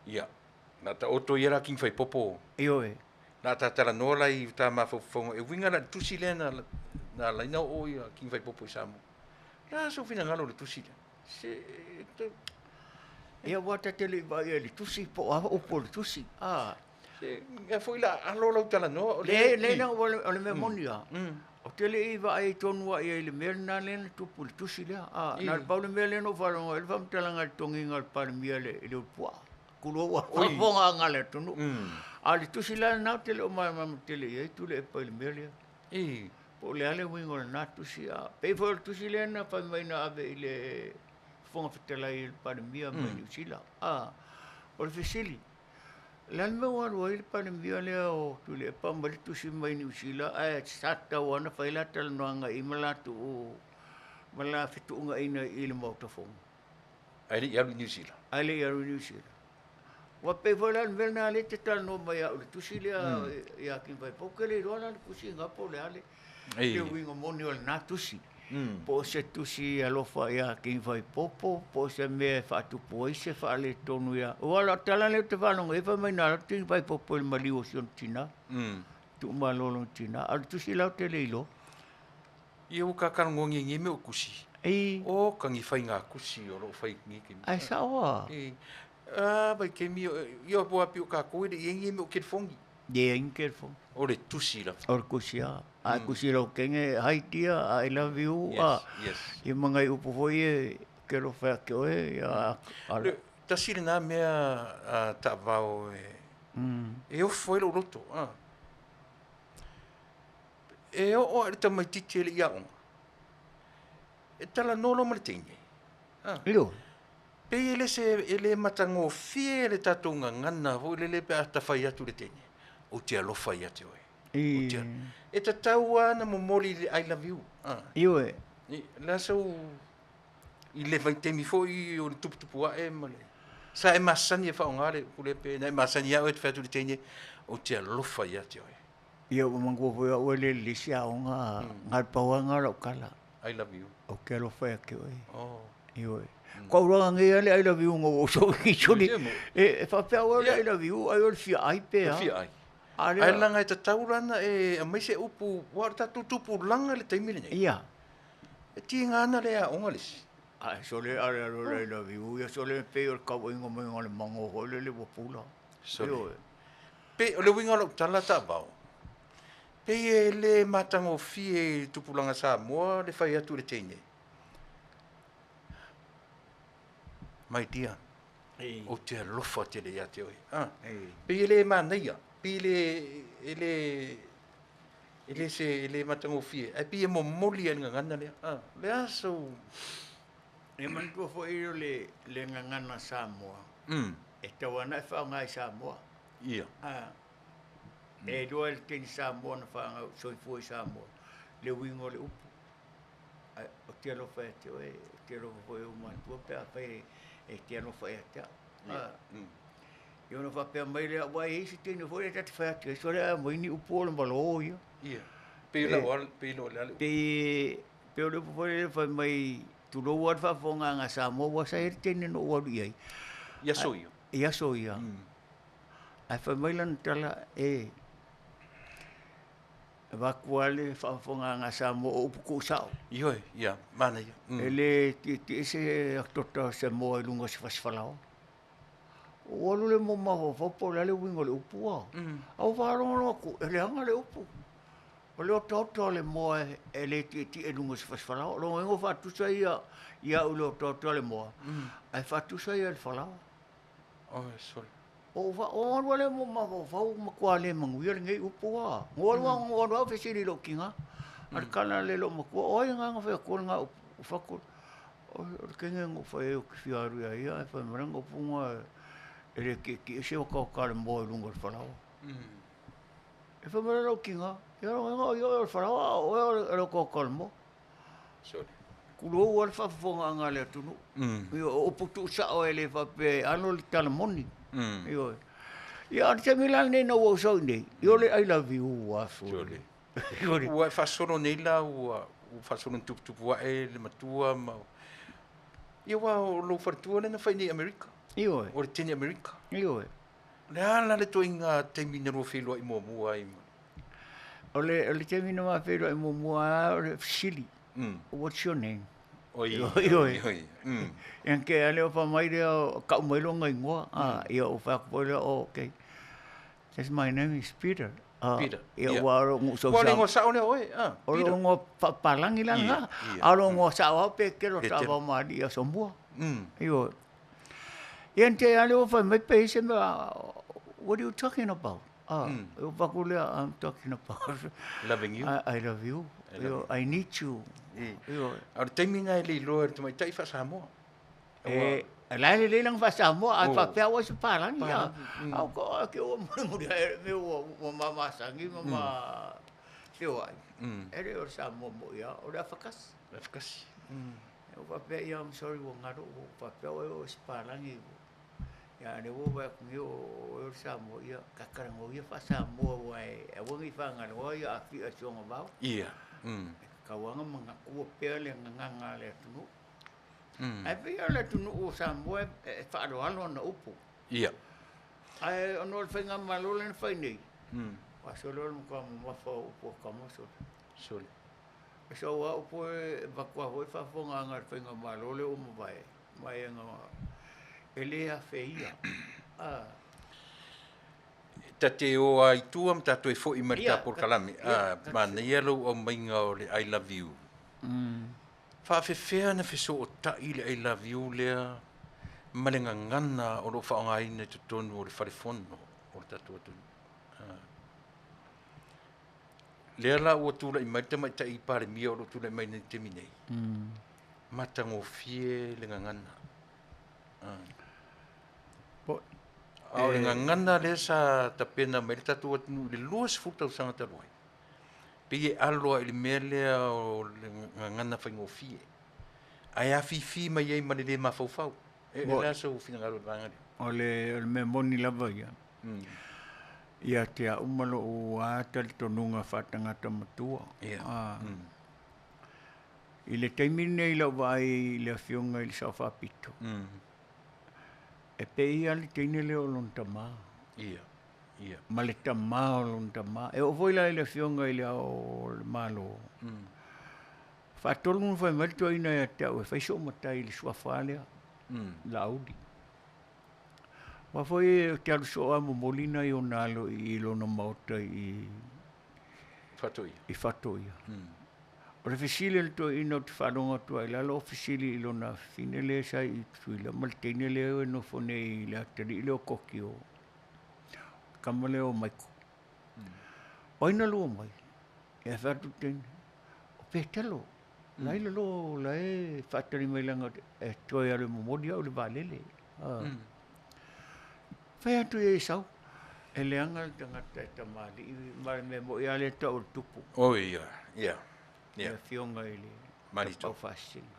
Ia, na taoto ia la King Faipopo. Ioe. Na ta talanoa la i ta mafaufauga e uiga la i le tusi lea na ala ai ona oo ia King Faipopo i Samoa. Le a sou finagalo i le tusi lea? Se Ia ua ta te le i vaai i le tusi po o a upu o le tusi. Se mea foi la alo lau talanoa o le. Leai leaga o le mea moni lava, ou te le i vaai tonu lava i ai i le mea lena lea na tupu i le tusi lea. Na o le pau le mea lea na ou faalogo ai o le faamatalaga i le togiga o le Palemia i le Ulupuaa. Tulou a faafofoga a le atunuu. A o le tusi la lena ou te le o malamalama tele i ai Tuilaepa i le mea lea. Po o le a le uiga o lena tusi. A pei foi o le tusi lea na fai mai na ave i le Fofoga Fetalai o le Palemia mai Niu Sila. O le fesili, o le a le mea ua alu ai le Palemia lea o Tuilaepa aumai le tusi mai Niu Sila ae sa tatau lava ona fai la talanoaga i ma latou ma la fetuunaiga i le Maota Fono. Ae le i alu i Niu Sila. Ae le i alu i Niu Sila. Ua pei foi la o le mea lena lea e te talanoa mai ia au i le tusi lea ia King Faipopo. Ou te le iloa la le tusi lena po o le a le uiga moni o lena tusi. Po o se tusi alofa ia King Faipopo, po o se mea e faatupu ai se faaletonu ia. Aua o lau tala lea ou te faalogo ai, fai mai na alu atu King Faipopo i le maliu o si ona tina, tuumalo lona tina. A o le tusi la ou te le iloa. Ia ua ta talanoa nei i nei mea o tusi. O ka ni faiga tusi o lo o fai i nei taimi. Ae sao a? A vaitaimi, ia ua pei o tatou e le i i ai ni mea o telefoni. Leai ni telefoni. O le tusi lava. O le tusi lava. A tusi i lau teine, hi dear, I love you. Yes, yes. Ia ma nai upu foi ia ou te alofa ia te oe. Ia, Tasi lena mea a taavao e ofo ai lou loto. E oo lava i le tamaitiiti e le i aoga, E talanoa loa ma le teine. Ah. Ioe. Pei e le se e le matagofie le tatou gagana foi lele pe a tafai atu le teine. Ou te alofa ia te oe. Ou te E tatau lava ona momoli le I love you. Ah. Ioe. Le a sau i le vaitaimi foi o le tuputupu ae ma le sa e masani e faaaoga le upu lea pe na e masani ia oe e te fai atu i le teine, ou te alofa ia te oe. Ia ua manatua foi au e le lelei se aoga, na o le pau lava lena o lau tala. I love you. Ou te alofa ia te oe. Oh. Ioe. Kau loa nei a le I love you na ua ou sau i soli. E faapea au le I love you ai o le fia ai pe a. Fia ai. Ai laga e tatau la ona e aumai se upu, aua o le tatou tupulaga i le taimi lenei. Ia. E tiga ana le aoga le isi. Ae sole ale alo le I love you ia sole pei o le tauaiga mai o le mago foi lele ua pula. Sole. Pe o le uiga o lau tala taavao, pei e le matagofie i le tupulaga Samoa le fai atu i le teine. My dear, ou te alofa tele ia te oe. Ah, pei e le manaia, pei e le, e le, e le se, e le matagofie, ae pei e momoli lava i le gagana lea. Ah, le a sou... E manatua foi o le, le gagana Samoa, e tatau lava ona e faaaoga i Samoa. Ia. Ah, e iloa e le teine Samoa na fanau, soifua i Samoa, le uiga o le upu. Ae ou te alofa ia te oe, ou te alofa foi i ou matua pe afai e te alofa ia te au. Ia ona faapea mai lea, aua e i ai se teine foi lea ta te fai atu ai, sole ae aumai ni upu o le malo ia. Ia. Pei o lau pei o le a le upu? Pei, pei o le upu foi lea fai mai, tulou lava le faafofogaaga a Samoa, aua sa i ai le teine na ou alu i ai. I aso ia? I aso ia. Ae fai mai lana tala, e, Avatu lava le faafofogaaga a Samoa o upu tuusao. Ioe, ia, manaia. E le tietie se atoto o se moa i luga o se fasi falaoa. Ou alu lea ma mafaufau po o le a le uiga o le upu a. Ae ou faalogologo atu, e leaga le upu. O le otaota o le moa e le tietie i luga o se fasi falaoa. O lona uiga ua faatusa ia ia au i le otaota o le moa, ae faatusa ia i le falaoa. Oi, sole. Ou alu lea ma mafaufau ua matua le manuia lenei upu a. Na alu lava au fesili i lou tina, a o le tala a le loomatua, o ai lena na fai atua lena upu? Ou fai atu, o le teine na ou fai ai ou te fia alu ia ia, ae fai mai lana upu lena e le tietie se otaota o le moa i luga o le falaoa. E fai mai lou tina, ia lona uiga o ia o le falaoa a o oe o le otaota o le moa. Sole. Tulou lava le faafofogaaga a le atunuu. Ioe, o upu tuusao e le faapea e alo le tala moni. Ioe. Ia a o le taimi la lenei ina ua ou sau i inei, ia o le I love you lava sole. Sole. Ua e faasolo nei la ua faasolo ina tuputupu ae le matua ma ia aua o lou faletua lea na fai nei i Amerika. Ioe. O le teine Amerika. Ioe. O le a la le ituaiga taimi na lua feiloai muamua ai ma O le, o le taimi na ma feiloai muamua lava o le fesili, what's your name? Oi, Ioe. oi. Ia na tea lea fai mai lea, tau mai lona igoa, ia ou fai atu foi lea, oh okay, says my name is Peter. Peter. Ia ua o lou Ua o le igoa sao lea o oe, a, O Peter. lou igoa faapapalagi la lena, a o lou igoa sao lava o Petelo Petelo. Taavao ma Alii Asomua. Ioe. Ia na tea lea ua fai mai pe i ai se mea, what are you talking about? Ou fai atu lea, I'm talking about Loving you. I love you. Ioe, I need you. Ioe. A o le taimi lena e le iloa e le tamaitai faa-Samoa. E, la e lelei lana faa-Samoa, ae Oh. faapea ua se palagi. Palagi, A o ko ke ua mulimuli ae le mea ua ma masani ma ma feoai. E le o le Samoa moi lava, o le afakasi. Le afakasi. Ou faapea, ia, I'm sorry ua galo, ua faapea oe o se palagi. Ia, a o lea ua ou vaai atu nei o oe o le Samoa, ia, tatalanoa ia faa-Samoa aua e aua ne i fagaloa ia Afia i si ona vao. Ia. E tatau lava ona manatua pea le gagana a le atunuu. Ae pei o le atunuu o Samoa e faaaloalo ana upu. Ia. Ae ona o le faigamalo lea na fai nei, ua sole o le matua mamafa o upu a tama sole. Sole. E sau lava upu e avatu lava foi le faafofogaaga a le faigamalo lea ua mavae, ma e le afea. Ta te o lava i tua ma tatou e foi mai i le Ia, ta polokalame. ia, Manaia lou aumaiga o le I love you. Faafefea ona fesootai le I love you lea ma le gagana o lo o faaaogaina i totonu o le fale fono o le tatou atunuu. Lea la ua tulai mai le tamaitai Palemia o lo o tulai mai nei i le taimi nei. Matagofie le gagana. A o le gagana lea sa tapena mai le tatou atunuu i le 20 tausaga talu ai, pei e alo lava i le mea lea o le gagana faigofie, ae afifi mai ai ma le lē mafaufau. E o le a sou finagalo i le vaega lea? O le mea moni lava ia, ia te au ma lou lava talitonuga faatagata matua. I le taimi lenei i lau vaai i le Afioga i le Sao Faapito, e pei lava le teine lea o lona tamā, ma le tamā o lona tamā. E oo foi la i le Afioga i le Ao o le Malo, faatolu ona fai mai le toeaina ia te au e fai sou matai i le suafa lea, Laauli. Aua foi ou te alu soo lava momoli nai ona alo i lona maota i i Faatoia. O le fesili a le toeaina ou te faalogo atu ai i lalo o fesili i lona afafine lea sa i Tutuila ma le teine lea e nofo nei i le atalii lea o Koki o le tama lea o Maiko. O ai na lua mai? Ia fai atu le teine, o Petelo, la e i lalo la e faatali mai leaga e toe alu e momoli au i le vaalele. Fai atu ia e sau, e leaga le tagata e tamalii ma le mea moni lava lea e tau o le tupu. Oi ia, ia, ia. Le afioga i le Tapaau Faasisina.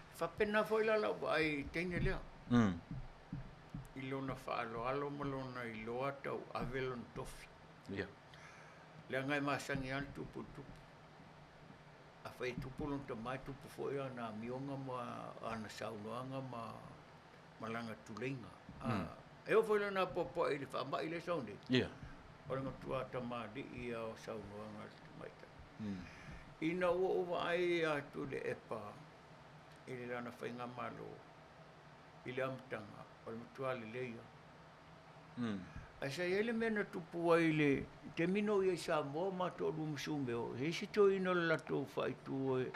E faapena foi la lau vaai i le teine lea, i lona faaaloalo ma lona iloa tauave lona tofi. Leaga e masani lava le tupu i le tupu. Afai e tupu lona tama, e tupu foi ana amioga ma ana saunoaga ma lana tuleiga. E oo foi lana apoapoai i le faamai lea e sau nei, o le matua tamalii ia o saunoaga a le tamaitai. Ina ua ou vaai atu i le epa i le lana faigamalo i le amataga, o le matua lelei lava. Ae sa i ai le mea na tupu ai i le taimi na ou i ai i Samoa ma toalua ma Sumeo, e i ai se toeaina o le latou faaitu e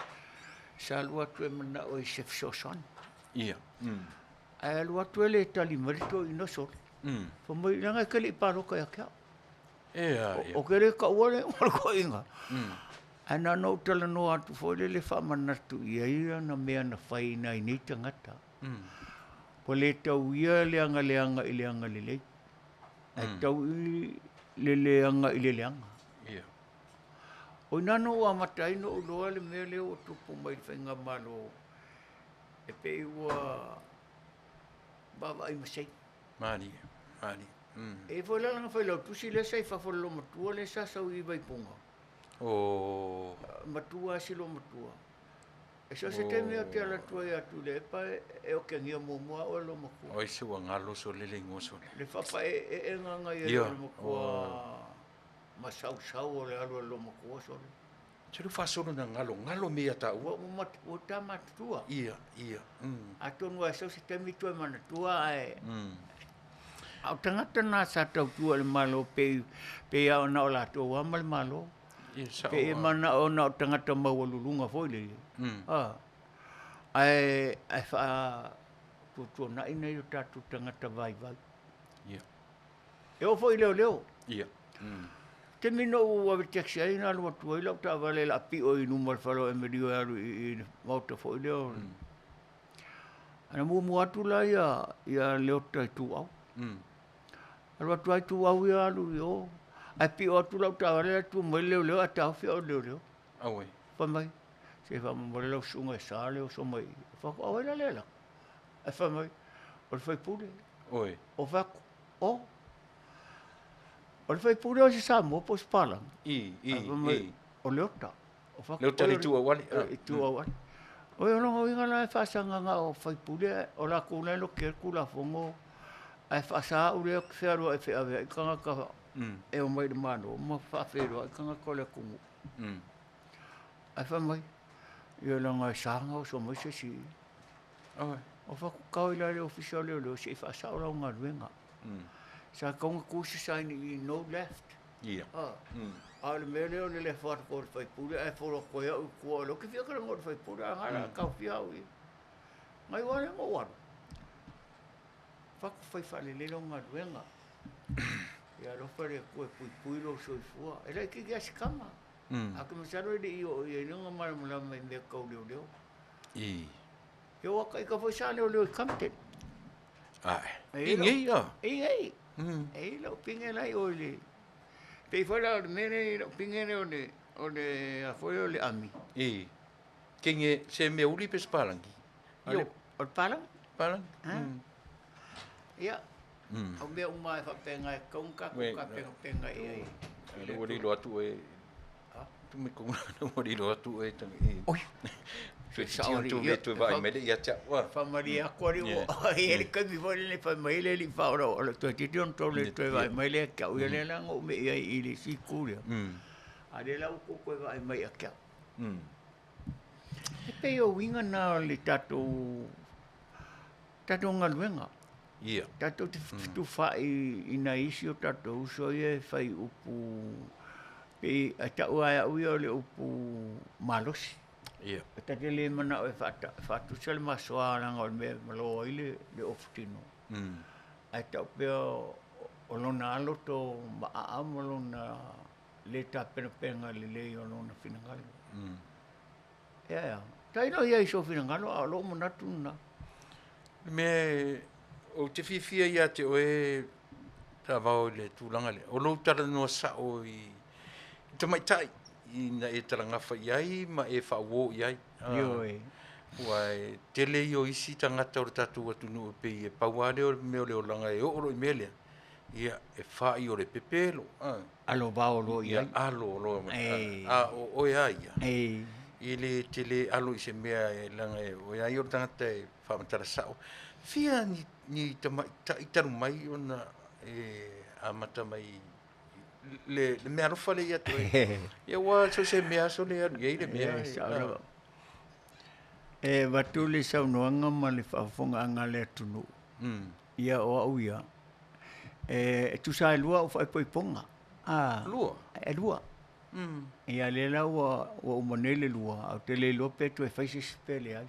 sa alu atu e manao i se fesoasoani. Ae alu atu e le tali mai le toeaina sole. Fai mai, leaga e te le i palota ia te au. Ou te le taua le igoa o le toeaina. Ae na ona ou talanoa atu foi lele faamanatu i ai ana mea na fai i nai nei tagata. Ua le tauia le agaleaga i le agalelei, ae tau i le leaga i le leaga. O i ina na ou amata ai ona ou iloa le mea lea ua tupu mai i le faigamalo, e pei ua vaavaai masei. E i ai foi la lana failautusi lea sa i fafo i le loomatua lea sa sau i Vaimauga. Matua lava si loomatua. E so o se taimi ou te alu atu ai ia Tuilaepa e okegia muamua au e le loomatua. Oi se ua galo sole le igoa sole. Le faapaeeega na i ai o le matua masausau o le alu a le loomatua sole. Se lu faasolo na galo galo mea ia taua. Ua ta matutua. Ia, ia. Atonu lava e sau se taimi toe manatua ae a o tagata na sa tautua i le Malo pei pei lava ona o latou lava ma le Malo. Pei e manao na o tagata maualuluga foi lele, ae ae faatuatuanai nai o tatou tagata vaivai. E oo foi i leoleo. Taimi na ou ave taxi ai na alu atu ai lau taavale o le a pio i luma o le fale o Emilio e alu i le maota foi lea o Ae na muamua atu la ia Leota i Tuau. Alu atu ai Tuau ia alu i o, ae pio atu lau taavale la e tu mai le leoleo ae taofi au e le leoleo. Auē. Fai mai, se faamolemole lau susuga e sa le oso mai i i. Fai atu, o ai la lea e alu atu? Ae fai mai, o le sui usufono. Oi. Ou fai atu, o. O le sui usufono o se Samoa po o se palagi? I, i, Ae fai mai, i. o Leota. Ou fai atu, Leota le itu auale. I itu auale. Oi, o lona uiga la e faasaga na o sui usufono o latou la e lotea le Tulafono ae faasa au lea ou te fealuai e feaveai tagata e omai i le Malo ma faafeiloai tagata o le atunuu. Ae fai mai, ia leaga e sa ona oso mai se isi. Ou fai atu, tau i la i le Ofisa o Leoleo se i faasao lau galuega. Sa tatau ona tu se sign i i, no left. A o le mea lea o le left atu o le sui usufono ae follow atu ai au i tua o lea ou te fia talanoa i le sui usufono a o lena o le a taofia au i i. Nai oa lea na ou alu. Fai atu, fai faalelei lau galuega. Ia alofa le Atua e puipui lou soifua. E laitiiti lava si tama. Ae ou te masalo e le i oo i ai lona malamalama i mea tau leoleo. I. Ia ua ita foi sa leoleo i Compton. Ae. I nei a? I nei. E i ai lou pine la i o i le... Pei foi la o le mea lea i lou pine lea o le, o le, a foi o le ami. I. Kenge se mea uli pe se palangi? O le, o le palangi. Palangi. Ha? Ia. O mea uma e faapena e tatau ona tatou tapenapena i ai. Ua lilo atu oe. Tu me ko ua lilo atu oe tangi. Oi. Toe tio tu me toe vaai mai le ia te au. Faamalie atu alii ua i ai le taimi foi lenei fai mai ai le alii faaolaola toeitiiti ona tou le toe vaai mai lea ia te au ia lea la na ou me'i ai i le isi itu lea. A o lea la ua tou toe vaai mai ia te au. E pei o uiga na o le tatou tatou galuega. Ia. Tatou te fetufaai i nai isi o tatou uso ia e fai upu pei e tau lava e au ia o le upu malosi. Ia. E ta te le manao e faatusa le masoa leaga o le mea e malo ai le ofutino. Ae tau pea o lona alo to maaa ma lona le tapenapena lelei o lona finagalo. Ea ea, tailo ia i sou finagalo, a o lou manatu lena. Le mea ou te fiafia ia te oe Tavao i le tulaga lea, o lou talanoa sao i tamaitai ina e talagafa i ai ma e faauo i ai. Ioe. Ua e tele ia o isi tagata o le tatou atunuu e pei e pau lava lea o le mea o le olaga e oo loa i mea lea, ia e fai o le pepelo. Alo vao loa i ai. Ia alo loa. A o oe a ia, e le te le alo i se mea e leaga e oe a ia o le tagata e faamatala sao. Fia ni tamaitai talu mai ona e amata mai le mea alofa lea ia te oe. Ia ua so o se mea so le alu i ai le mea. E sao lava. E avatu le saunoaga ma le faafofogaaga a le atunuu. Ia o au ia, e tusa e lua au faaipoipoga. A, lua? E lua. Ia lea la ua uma nei le lua, ae ou te le iloa pe toe fai se isi pe leai.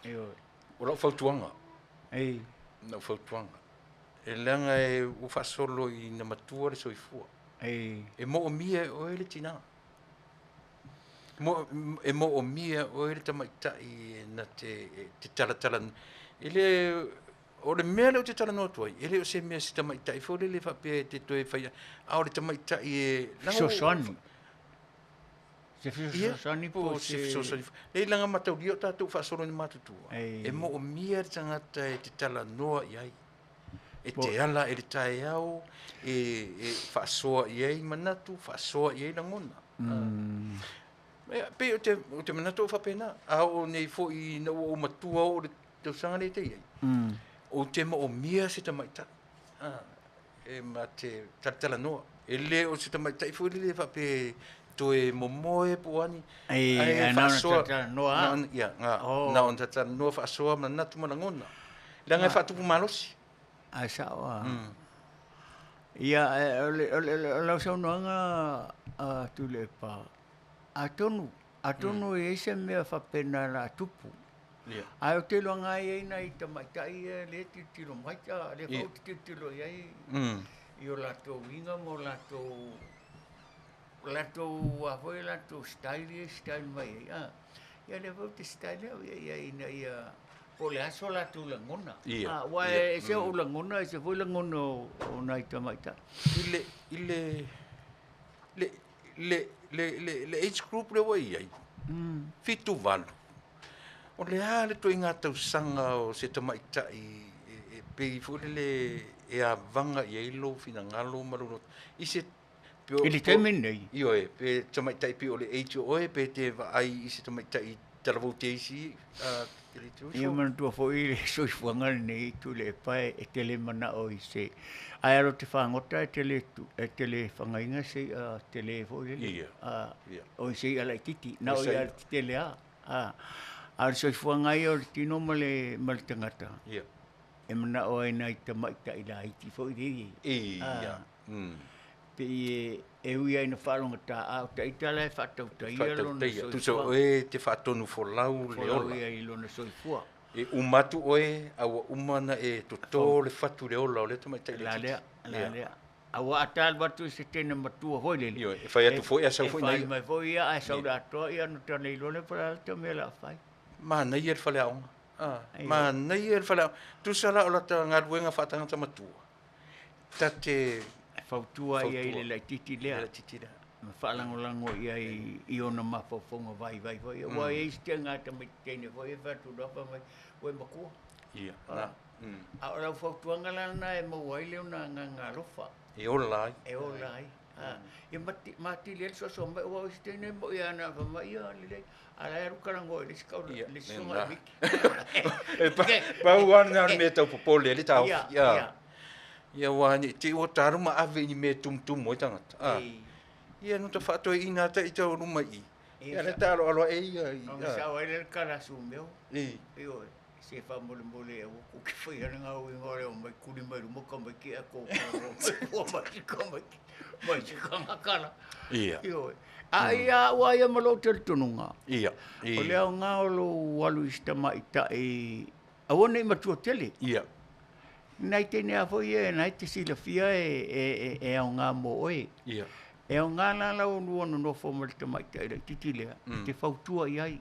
Ioe. O lau fautuaga. Ei. Lau fautuaga. E leaga e ua faasolo ina matua le soifua. Ei. E moomia e oe le tina. E moomia e oe le tamaitai e na te, te talatala. E le, o le mea lea ou te talanoa atu ai, e le o se mea se tamaitai foi lele faapea e te toe faia, a o le tamaitai e... Fesoasoani. Se fesoasoani po o se fesoasoani. Nei leaga mataulia o tatou faasolo ina matutua. E moomia le tagata e te talanoa i ai. E te ala i le taeao, e faasoa i ai manatu, faasoa i ai lagona. Pei ou te manatu o faapena, a oo nei foi ina ua ou matua oo i le tausaga lea e te i ai, ou te moomia se tamaitai e ma te talatalanoa. E le o se tamaitai foi lele faapea e toe momoe po o a ni, ae faasoa, na ona talatalanoa faasoa manatu ma lagona. Leaga e faatupu malosi. Ae sao lava. Ia, o lau saunoaga a Tuilaepa, atonu, atonu e i ai se mea faapena o le a tupu. Ae ou te iloa na e i ai nai tamaitai ia lea e tilotilo mai, lea foi ou te tilotilo i ai i o latou uiga ma o latou, latou a foi latou style ia e style mai ai, a. Ia lea foi ou te style au ia i ai ina ia, po o le a so latou lagona. Aua e ese ou lagona, ese foi lagona o nai tamaitai. I le, i le, le, le, le, le, le age group lea ua i ai, 7, 8, o le a le ituaiga tausaga o se tamaitai e pei foi lele e avaga i ai lou finagalo ma lou loto i se I le taimi lenei? Ioe, pe tamaitai pei o le age o oe, pe te vaai i se tamaitai talavou te isi te le te uso. Ia manatua foi le soifuaga lenei i Tuilaepa e te le manao i se, ae alo te fagota e te le, e te le fagaina se i'a tele foi lele, o se i'a laitiiti, na o i'a tetele lava. A o le soifuaga ia o le tino ma le, ma le tagata, e manao ai nai tamaitai laiti foi lele. Ia. Pei e ui ai ina faalogata, a o taita la e faatautaia lona soifua. Tusa o oe e te faatonu folau le ola. Folau ia i lona soifua. E uma atu oe, a ua uma ona e toto le fatu i le ola o lea tamaitai laitiiti. La lea, la lea. A ua a ta alu atu i se teine matua foi lele. Ioe, e fai atu foi ae sau foi E nai. fai mai foi ia ae sau le atoa ia ona tana iloa lea po o le a le mea o le a fai. Manaia le faleaoga. Ah, Ia. manaia le faleaoga. Tusa la o lata galuega faatagata matua. Ta te E fautua i ai Fautua. le laitiiti lea. Le laitiiti lea. Ma faalagolago i ai i ona mafaufauga vaivai foi. Aua e i ai se tega tamaiti teine foi e fai atu loa fai mai, ua e matua. Ia, na. A o lau fautuaga la lena e maua ai le ona agaga alofa. E ola ai. E ola ai. Ia matili ai le soasoa mai, aua o isi teine e moi lava na fai mai, ia lelei, a o la e alu kalagoa i le isi kaula, le isi soga miki. E pau lava lena o le mea e tau popole ai le taofi. Ia, Ia. ia. Ia aua ne i te i ua ta alu ma ave i ni mea e tumutumu ai tagata. Ah. Ia no ta faatoeaina ata i tau luma i i. Ia le ta aloalo ae ia i. Ona sao ai le le kalasu meo. I. Ioe, se faamolemole e ua kuki fai ana ngā uiga o le o mai kuli mai luma ka mai ki a ko ko mai ki ka mai ki mai ki ka ngā kala. Ia. Ioe. A ia ua ia ma lou talitonuga. Ia. I. O le aoga o lou alu i si tamaitai aua nei matua tele. Ia. Nai teine a foi e nai te silafia e e e, e aoga mo oe. Ia. E aoga la lau lua nonofo ma le tamaitai laitiiti lea, e te fautua i ai.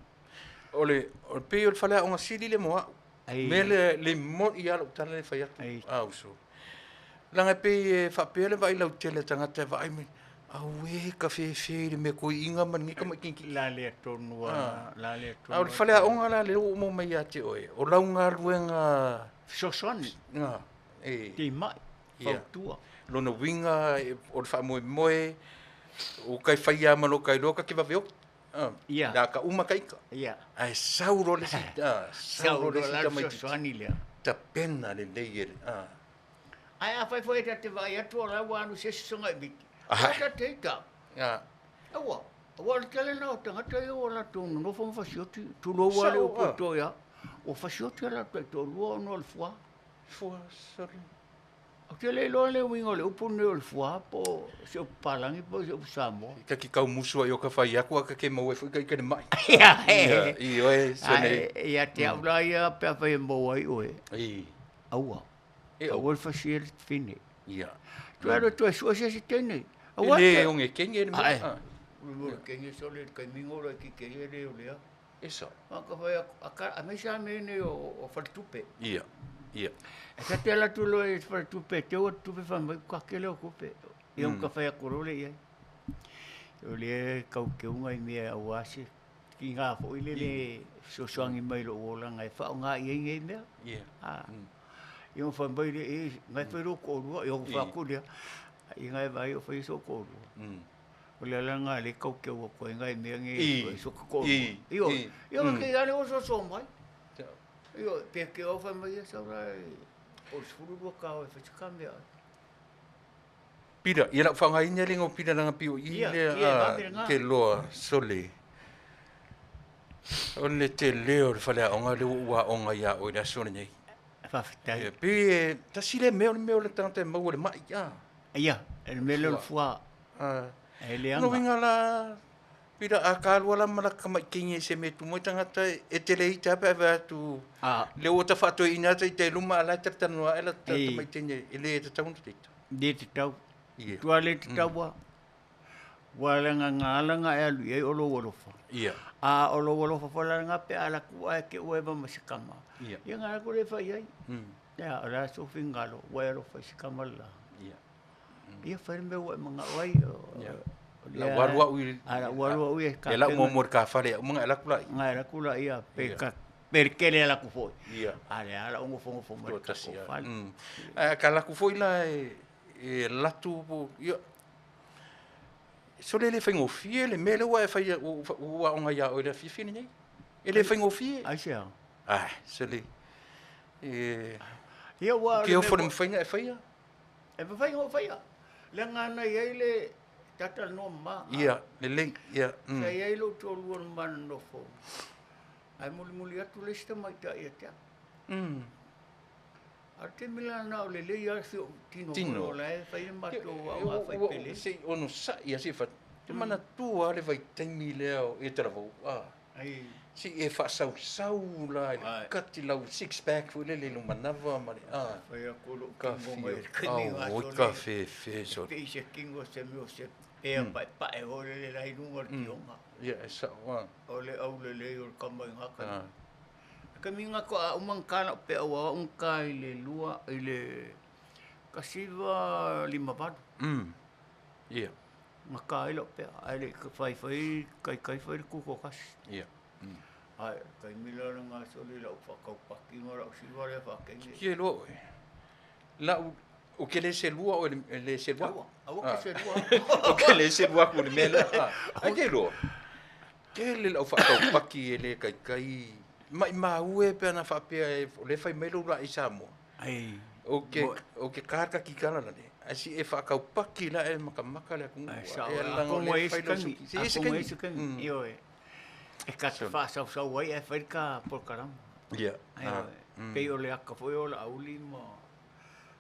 O le o le pei o le faleaoga sili le mo au. Ai. Me le le moni ia lou tala le fai atu. Ai. A uso. Leaga e pei e faapea le vaai lautele a tagata e vaai mai. Auē ka fefe i le mea koiiga ma lenei tamaitiiti. La lea tonu a, la lea tonu. A o le faleaoga la lea ua uma mai ia te oe. O lau galuega Fesoasoani, nga e timai, Ia. fautua. Lona uiga o le faamoemoe o kai fai lava ma lou kailoa ka ke vave oki. Ah, Ia. le a ka uma ka ika. Ia. Ae sau loa le isi ah, sau Sau loa le loa isi la le tamaitiiti. fesoasoani lea. Tapena lelei e le ah. Ae afai foi e ta te vaai atu o la ua alu se isi soga i miti. Aha. Ua ta te ita. Ah. Aua, aua o le tele lena o tagata ia ua latou nonofo ma fasioti. Tulou lava le Sao, upu ah. i toe a. Ua fasioti a latou taitoalua ona o le fuā. Fua sole. Ou te le iloa le uiga o le upu lenei o le fuā po o se upu palagi po o se upu Samoa. Ka ki kau musu ai o ka whai aku a ka ke mau e fui ka i kene mai. Ia, Ia, i oe, se nei. Ae, ia te au la ia pe a whai e maua ai oe. I, Aua. e au. Aua le fasi e le fine. Ia. Toe alo toe sua se se teine. E Aua le te. onge kenge e le Ae. mea. Ah, Ua le kenge so le kaimingo la ki ke le o lea. E sao. A ka whai a ka a me sa me nei o o whaletupe. Ia, ia. E ka te ala tu loa i whaletupe, te ua tupe wha mai ka kele o kupe. Ia mm. ka whai a korole ia. O le kau ke unga i mea au ase. Ki ngā fo i le le sosoangi mai lo o langa e whao ngā i ngei mea. Ia. Ah. Ia whai mai le e ngai whai ro kōrua, ia whai aku lea. I ngai vai o whai so kōrua. O le ala ngā le kau ke ua koe ngai mea nge I. so kōrua. I. Io, I. io ke ale o so so mai. Io, pe ke o whai mai e sau la e, o le sefulu lua kao e whai mea. Pira, ia lau whangaina le ngau pira langa pio i Ia, le ia, a vave ngā. te loa sole. O le te leo le whaleaonga le ua aonga ia o i le aso lenei. Whawhitai. Ia, pe e, tasi le mea o le mea o le tangata e maua le mai, ah. Ia, e le mea leo le fua, Ah. e le No anga. winga la pira a kalua la mala ka mai kingi se me tu moi tangata e te le ita pe ave atu Ah. le o ta whatoe ina te te luma ala te tanua ela ta Ei. mai tene e le te taunu te ita. Le te tau. Ia. Tua le te taua. Ua le ngā ngā alanga e alu i ai o lou alofa. Ia. A o lou alofa whala ngā pe ala ku ai ke ue ma se kama. Ia. Ia ngā ko le whai ai. Mm. Ia, o la so fingalo, ua e alofa i se kama la. Ia. Ia whai me ua e mga wai. Ia. O La lea- waru au i A la waru au i e ka E la penga- mo mo ka whare au mga e laku lai. Ngā la kula ia pe Ia. ka perkele la ku foi. Ia. A le ala ongo fongo fongo Tua ka tasi ko ia. fale. Mm. A ka laku foi la e e latu po ia So le le whaingofie le mele ua e whai ua onga ia o le whiwhini nei. E le whaingofie. Ai se au. Ah, so le e Ia ua ke ofo le mwhainga e whaia. E pa whai ngō whaia. Le ngā nei ai le tata no ma. Ia, le lei, ia. Sa Mm. i ai lo tō lua no mana nofo. Ai muli muli atu le sita mai ta ia tea. Mm. A te mila na o le lei a si o tino. Tino. O la e whai mato au a whai pele. Se ono sa ia se fa. Te mana tua le vai taimi lea o e tara vau. Ah. Ai. Se i e faasausau la i le Ai. kati lau six pack foi lele i lou manava ma le a. Fai atu lou Ka kingo mai fia. le taimi Auoi gaso ka le. fefe sole. Pei se kingo se mea o se pea paepae foi lele la i luga o le tioga. Ia e sao a. O le aulelei o le kama i gaka. Ah. Taimi ga a uma ona ta lau peau a au na ta i le lua i le 1958. Ia. Na ta ai lau pea, ae le i faifai taitai fai le tutoatasi. Ia. Ae o le taimi la lena sole i lau faataupati ma lau siva lea faataine. Ia iloa oe. Lau ou te le selua oe i le selua. Aua, aua ke selua aku. Ou te le selua aku i le mea lea. Ai ke iloa. Tele lau faataupaki e le kaikai. Maimau e pe ana faapea e o lea e fai mai lou laa i Samoa. Ai. Ou te ou te kakakikala lale. Ae si e faataupaki la e makamaka le atunuu. Ai sao, E laga o atonu lea ai e isi fai lau taimi, suki. Se i ese atonu ai taimi. isi taimi, ioe. E ta te faasausau ai ae fai le ta polokalama. Ia. Ioe. Pei o le aka foi o Laauli ma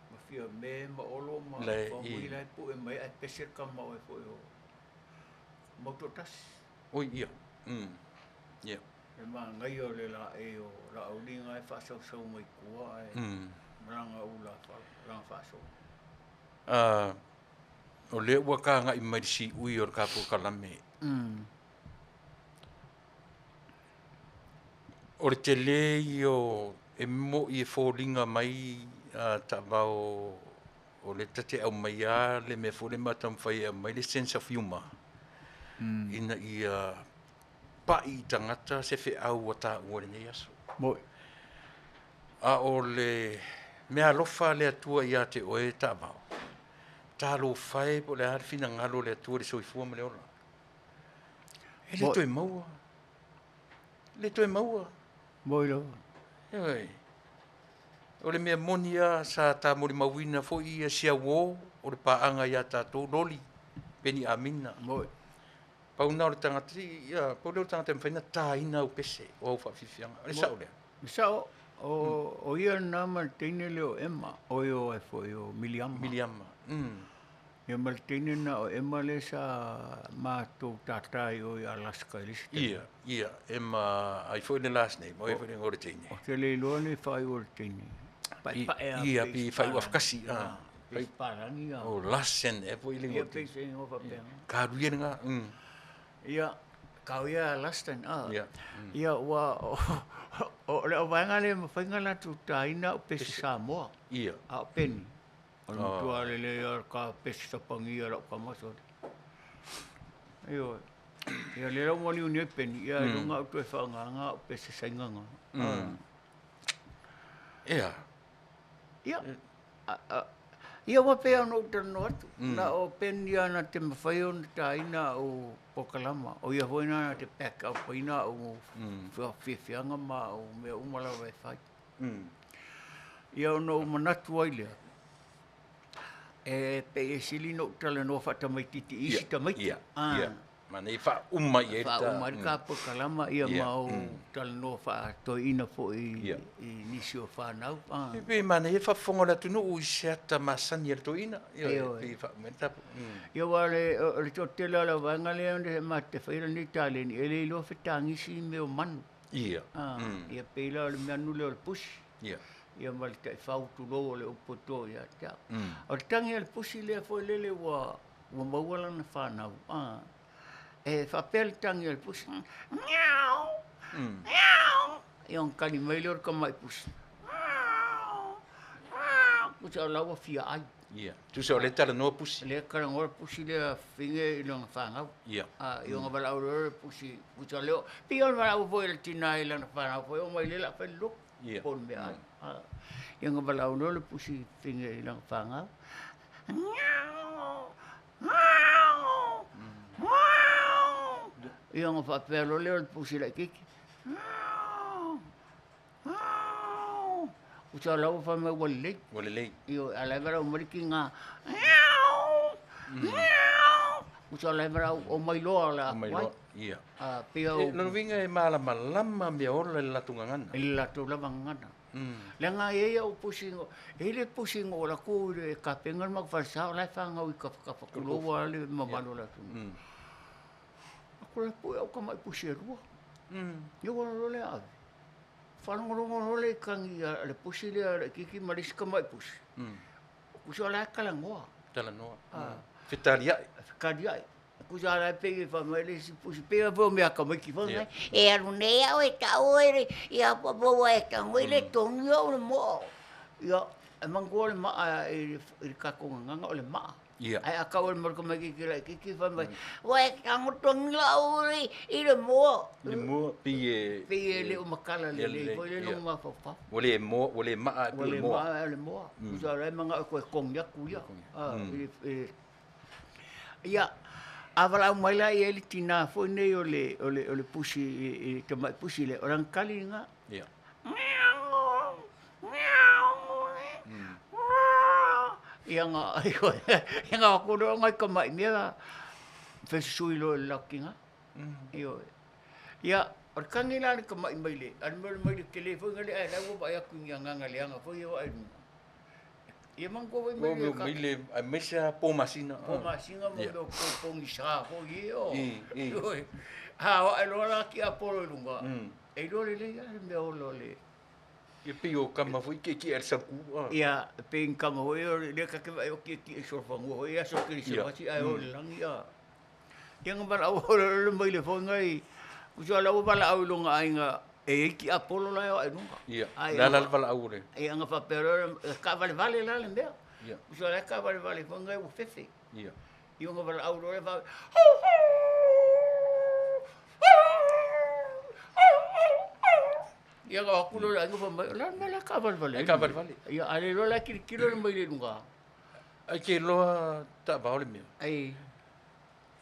ma Fiame ma Olo ma Le Faumui i. la e pue mai ae pese le kama oe foi o Mautoatasi. Oi ia. Ia. Le manaia o le laei o Laauli na e faasausau mai tua ae malaga ula lana faasoa. O lea ua kaga'i mai le si'ui o le kapolokalame. O le telē ia o e mo'i e foliga mai taavao o le ta te aumaia le mea foi lea ma taumafai e aumai le sense of humour ina ia pa'i i tagata se feau ua taua i lenei aso. Mo'i. A o le mea alofa a le Atua ia te oe taavao, talofa e po o le a le finagalo o le Atua i le soifua ma le ola. E le toe maua. E le toe maua. Mo'i lava. Ioe. O le mea moni lava sa ta molimauina foi ia si auō o le paaga ia tatou loli, Peni Amina. Mo'i. Pau na o le tagata, ia, pau lea o le tagata e mafai ona taina au pese o au faafiafiaga. O le sao lea? Le sao, o, o ia lena ma le teine lea o Emma, oi o ai foi o Miliama. Miliama. Ia ma le teine lena o Emma lea sa matou tata i o i Alaska i le isi taimi. Ia, ia, Emma, ai foi le last name, o ai foi le igoa o le teine. Ou te le iloa le faaiu o le teine. Paepae lava Ia, pei pei se faaiu palagi. afakasi, a. Pei se palagi a. O Larsen ea foi le igoa o Ia, le pei teine. se igoa faapena. Kaluia lena. Ia, kau ia Laston, a. Ia. Ia, ua, o le auvaega lea e mafai ona latou taina o pese Samoa. Ia. A o Peni. O le matua lelei lava o le ka pese tapagia a lau tama sole. Ioe. Ia lea la ua maliu nei Peni, ia ailoga au toe faagaga au pese saigaga. Ea. Ia, ia ua pei ona ou talanoa atu, na o Peni lava na te mafai ona taina au polokalama. O ia foi na te pack up aina au fiafiaga ma au mea uma lava e fai. Ia ona ou manatu ai lea, e pei e sili ona ou talanoa faatamaititi i isi tamaiti. Ia, ia. Manaia faauma i ai le ta. Faauma ai le ta polokalama ia Ia, ma ou talanoa faatoeaina foi Ia. i nisi o fanau. E pei manaia le faafofoga o le atunuu i se ata masani a le toeaina. Ia, Ioe. pei faauma ai le tapu. Ia aua o le toatele o le vaega lea e matou te faia lenei taleni, e le iloa fetagisi i mea o manu. Ia. Ia pei la o le meaanu lea o le pusi. Ia. Ia ma le taifau tulou o le upu e to ia te au. O le tagi a le pusi lea foi lele ua ua maua lana fanau. E faapea le tagi a le pusi. Miau! Miau! Ia ona kali mai lea o le tamai pusi. Miau! Miau! Tusa o la ua fia ai. Ia. Tusa o lea e talanoa pusi. Lea e talanoa le pusi lea fine i lona fanau. Ia. Ia ona valaau loa lea o le pusi. Tusa lea, pei o le valaau foi a le tina i lana fanau foi, omai lea o le a fai le lotu. Ia. Po o le meaai. Ia ona valaau loa lea o le pusi fine i lana fanau. Miau! Miau! Miau! Ia ona faapea loa lea o le pusi laitiiti. Miau! Miau! Tusa o la ua fai mai ua lelei. Ua lelei. Ioe, a o la e valaau mai le tiga. Miau! Miau! Tusa o la e valaau omai loa o le a Omai atu ai. loa. Ia. Pei o E, lona uiga e malamalama mea ola i le latou gagana. I le latou lava gagana. Leaga e i ai au pusi, e i ai le pusi na ou alu atu i le kapega le matou falesa, o la e fanau i tafatafa, tulou lava le mamalu o le atunuu. Aku la pue au tamai pusi e lua. Ia ua alu loa lea ave. Faalogologo loa lea i kagi a le pusi lea a le Kiki ma le isi tamai pusi. Kusa o la e talanoa. Talanoa. Fetaliai. Fetaliai. Kusa la e pei e fai mai le isi pusi, pei lava foi o mea tamaiti foi nai. E alu nei au e tau e ia papa e tago i le togi o le moa. Ia, e manatua le maa i le tatou gagana o le maa. Ia. Ae a tau e le malu tamaitiiti laitiiti fai mai, Ua e tago togi lau i le moa. I le moa, pei e... Pei e le o matala lelei foi lea lou mafaufau. Ua le moa, ua le maa e pei o le moa. Ua le maa o le moa. Tusa o la e manao e toe togi atu ia. Ia, a valaau mai la i ai le tina foi nei o le, o le, o le pusi i le tamai pusi lea, o lana tali lena. Ia. Ia na, ia na aku loa nai tamai mea fesusui loa i le latou tina. Ioe. Ia, o le tagi la a le tamai maile, a le mea o le maile tele foi lea ae la ua vaai atu i ni agaga leaga foi ia vaai i luga. Ia manatua foi maile. O maile aemaise lava po masina. Po masina ma mea o pogisa foi ia. Ioe. A oo ae loa la tiapolo i luga, e iloa lelei lava le mea ola o le... Ia pei o kama foi kiekie i le saluku. Ia, pei ni kama foi ia lea ta te vaai o kiekie i solofanua foi ia aso kerisimasi ae o i le lagi. Ia na valaau foi lea le maile foi nai, tusa o la ua valaau i lona aiga e i ai tiapolo la e o ae i luga. Ia, o le a la le valaau o le... Ia na faapea loa lea, e taavalevale la le mea. Ia. Tusa o la e taavalevale foi nai ua fefe. Ia. Ia ona valaau loa lea faapea, Ia na o atu lea o le aiga fai mai, o le a le mea la e taavalevale ai? E taavalevale. Ia, a le iloa la e tilotilo le maile i luga. Ai ke iloa taavao le mea. Ai.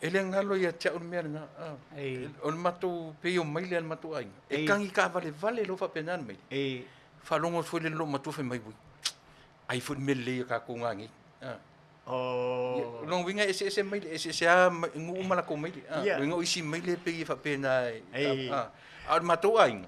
E le galo ia te au le mea lena. Ai. O le matou, pei o maile a le matou aiga. E tagi taavalevale loa faapena le maile. Ai. Faalogo atu foi le loomatua fai mai, ui, ai foi le mea lelei a tatou ga nei. Oh. O lona uiga e eseese maile, e eseese lava nuu ma latou maile. Ia. Uiga o isi maile pei e faapena e, Ei. a o le matou aiga,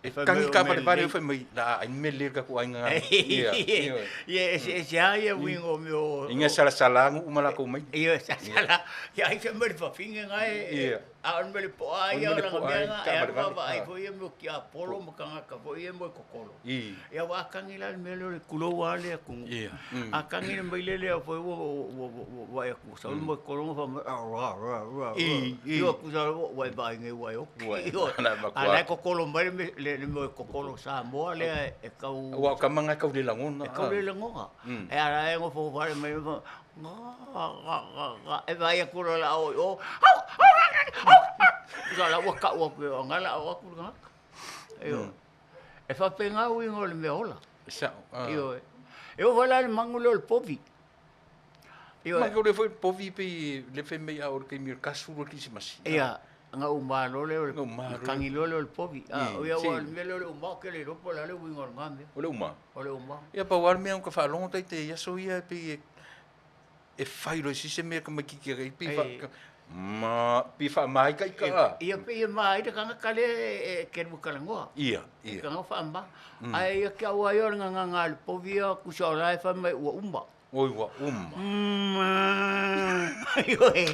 e Fai mai tagi o mea taavalevale lelei. fai mai, la a ai le mea lelei a le tatou aiga ga nei. Ia, ia. Ia, eseese lava ia uiga o mea o... Inga salasala nuu ma latou maile. Ia, salasala. Ia, ai se mea le fafine na e... Ia. A o le mea le poa O le ia, mea o le lana poa mea e na, e alu taavalevale. vaavaai foi ia mea o tiapolo ma tagata foi ia moe kokolo. I. Ia ua a tagi la le mea lea o le kulou lava le atunuu. Ia. A tagi le maile lea foi ua vaai atu ua sau le moekolo ma fai mai, ra, ra, ra, ra. I, i. Ia tusa ua e vaai nei ua e oki. Ua e- Ioe. la e matua. A la e kokolo mai le moekokolo Samoa lea e tau... Aua o kama na e tau le lagona. E tau le lagona. E a la e nofo fale mai ma ga, ga, ga, ga. E vaai atu loa la o i o, au, au, au, au. Tusa la ua kau atu e o nga la o atu le tagata. Ioe. E faapena uiga o le mea ola. E sao. Ioe. E oo foi la i le magu lea o le povi. Ioe. Ma o le foi povi pei le fai mai a o le taimi o le kasu o le kerisimasi. Ia, na ou malo lea o le Na ou malo. tagi loa lea o le povi. I, O ia si. ua o le mea lea o le uma, ou te le iloa po o le a le uiga o lena mea. O le uma. O le uma. Ia pau lava le mea ka faalogo taite i aso ia e pei e e fai loa i se isi mea tamaitiiti ai pei fa ma pei faamaikaika a. Ia pei e ma ai le tagata lea e ke lua talanoa. Ia, ia. Tagata faama. Ae ia ke au ai o le gagaga a le povi ia tusa o la e fai mai ua uma. Oi ua uma. Ioe.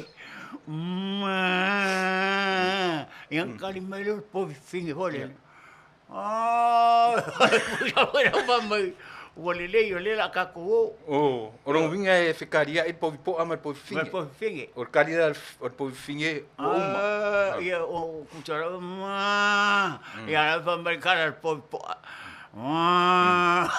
Ia kali mai lea o le povi fine foi lea. Ah, fai mai ua lelei o lea o le a tatou o. O, o lona uiga e fekalia'i le povi po'a ma le povi Ma le fine. povi fine. O le kali la o le povi fine ua uma. Ah, ia o tusa lava ma. Ia la fai mai kala le povi po'a. Ah,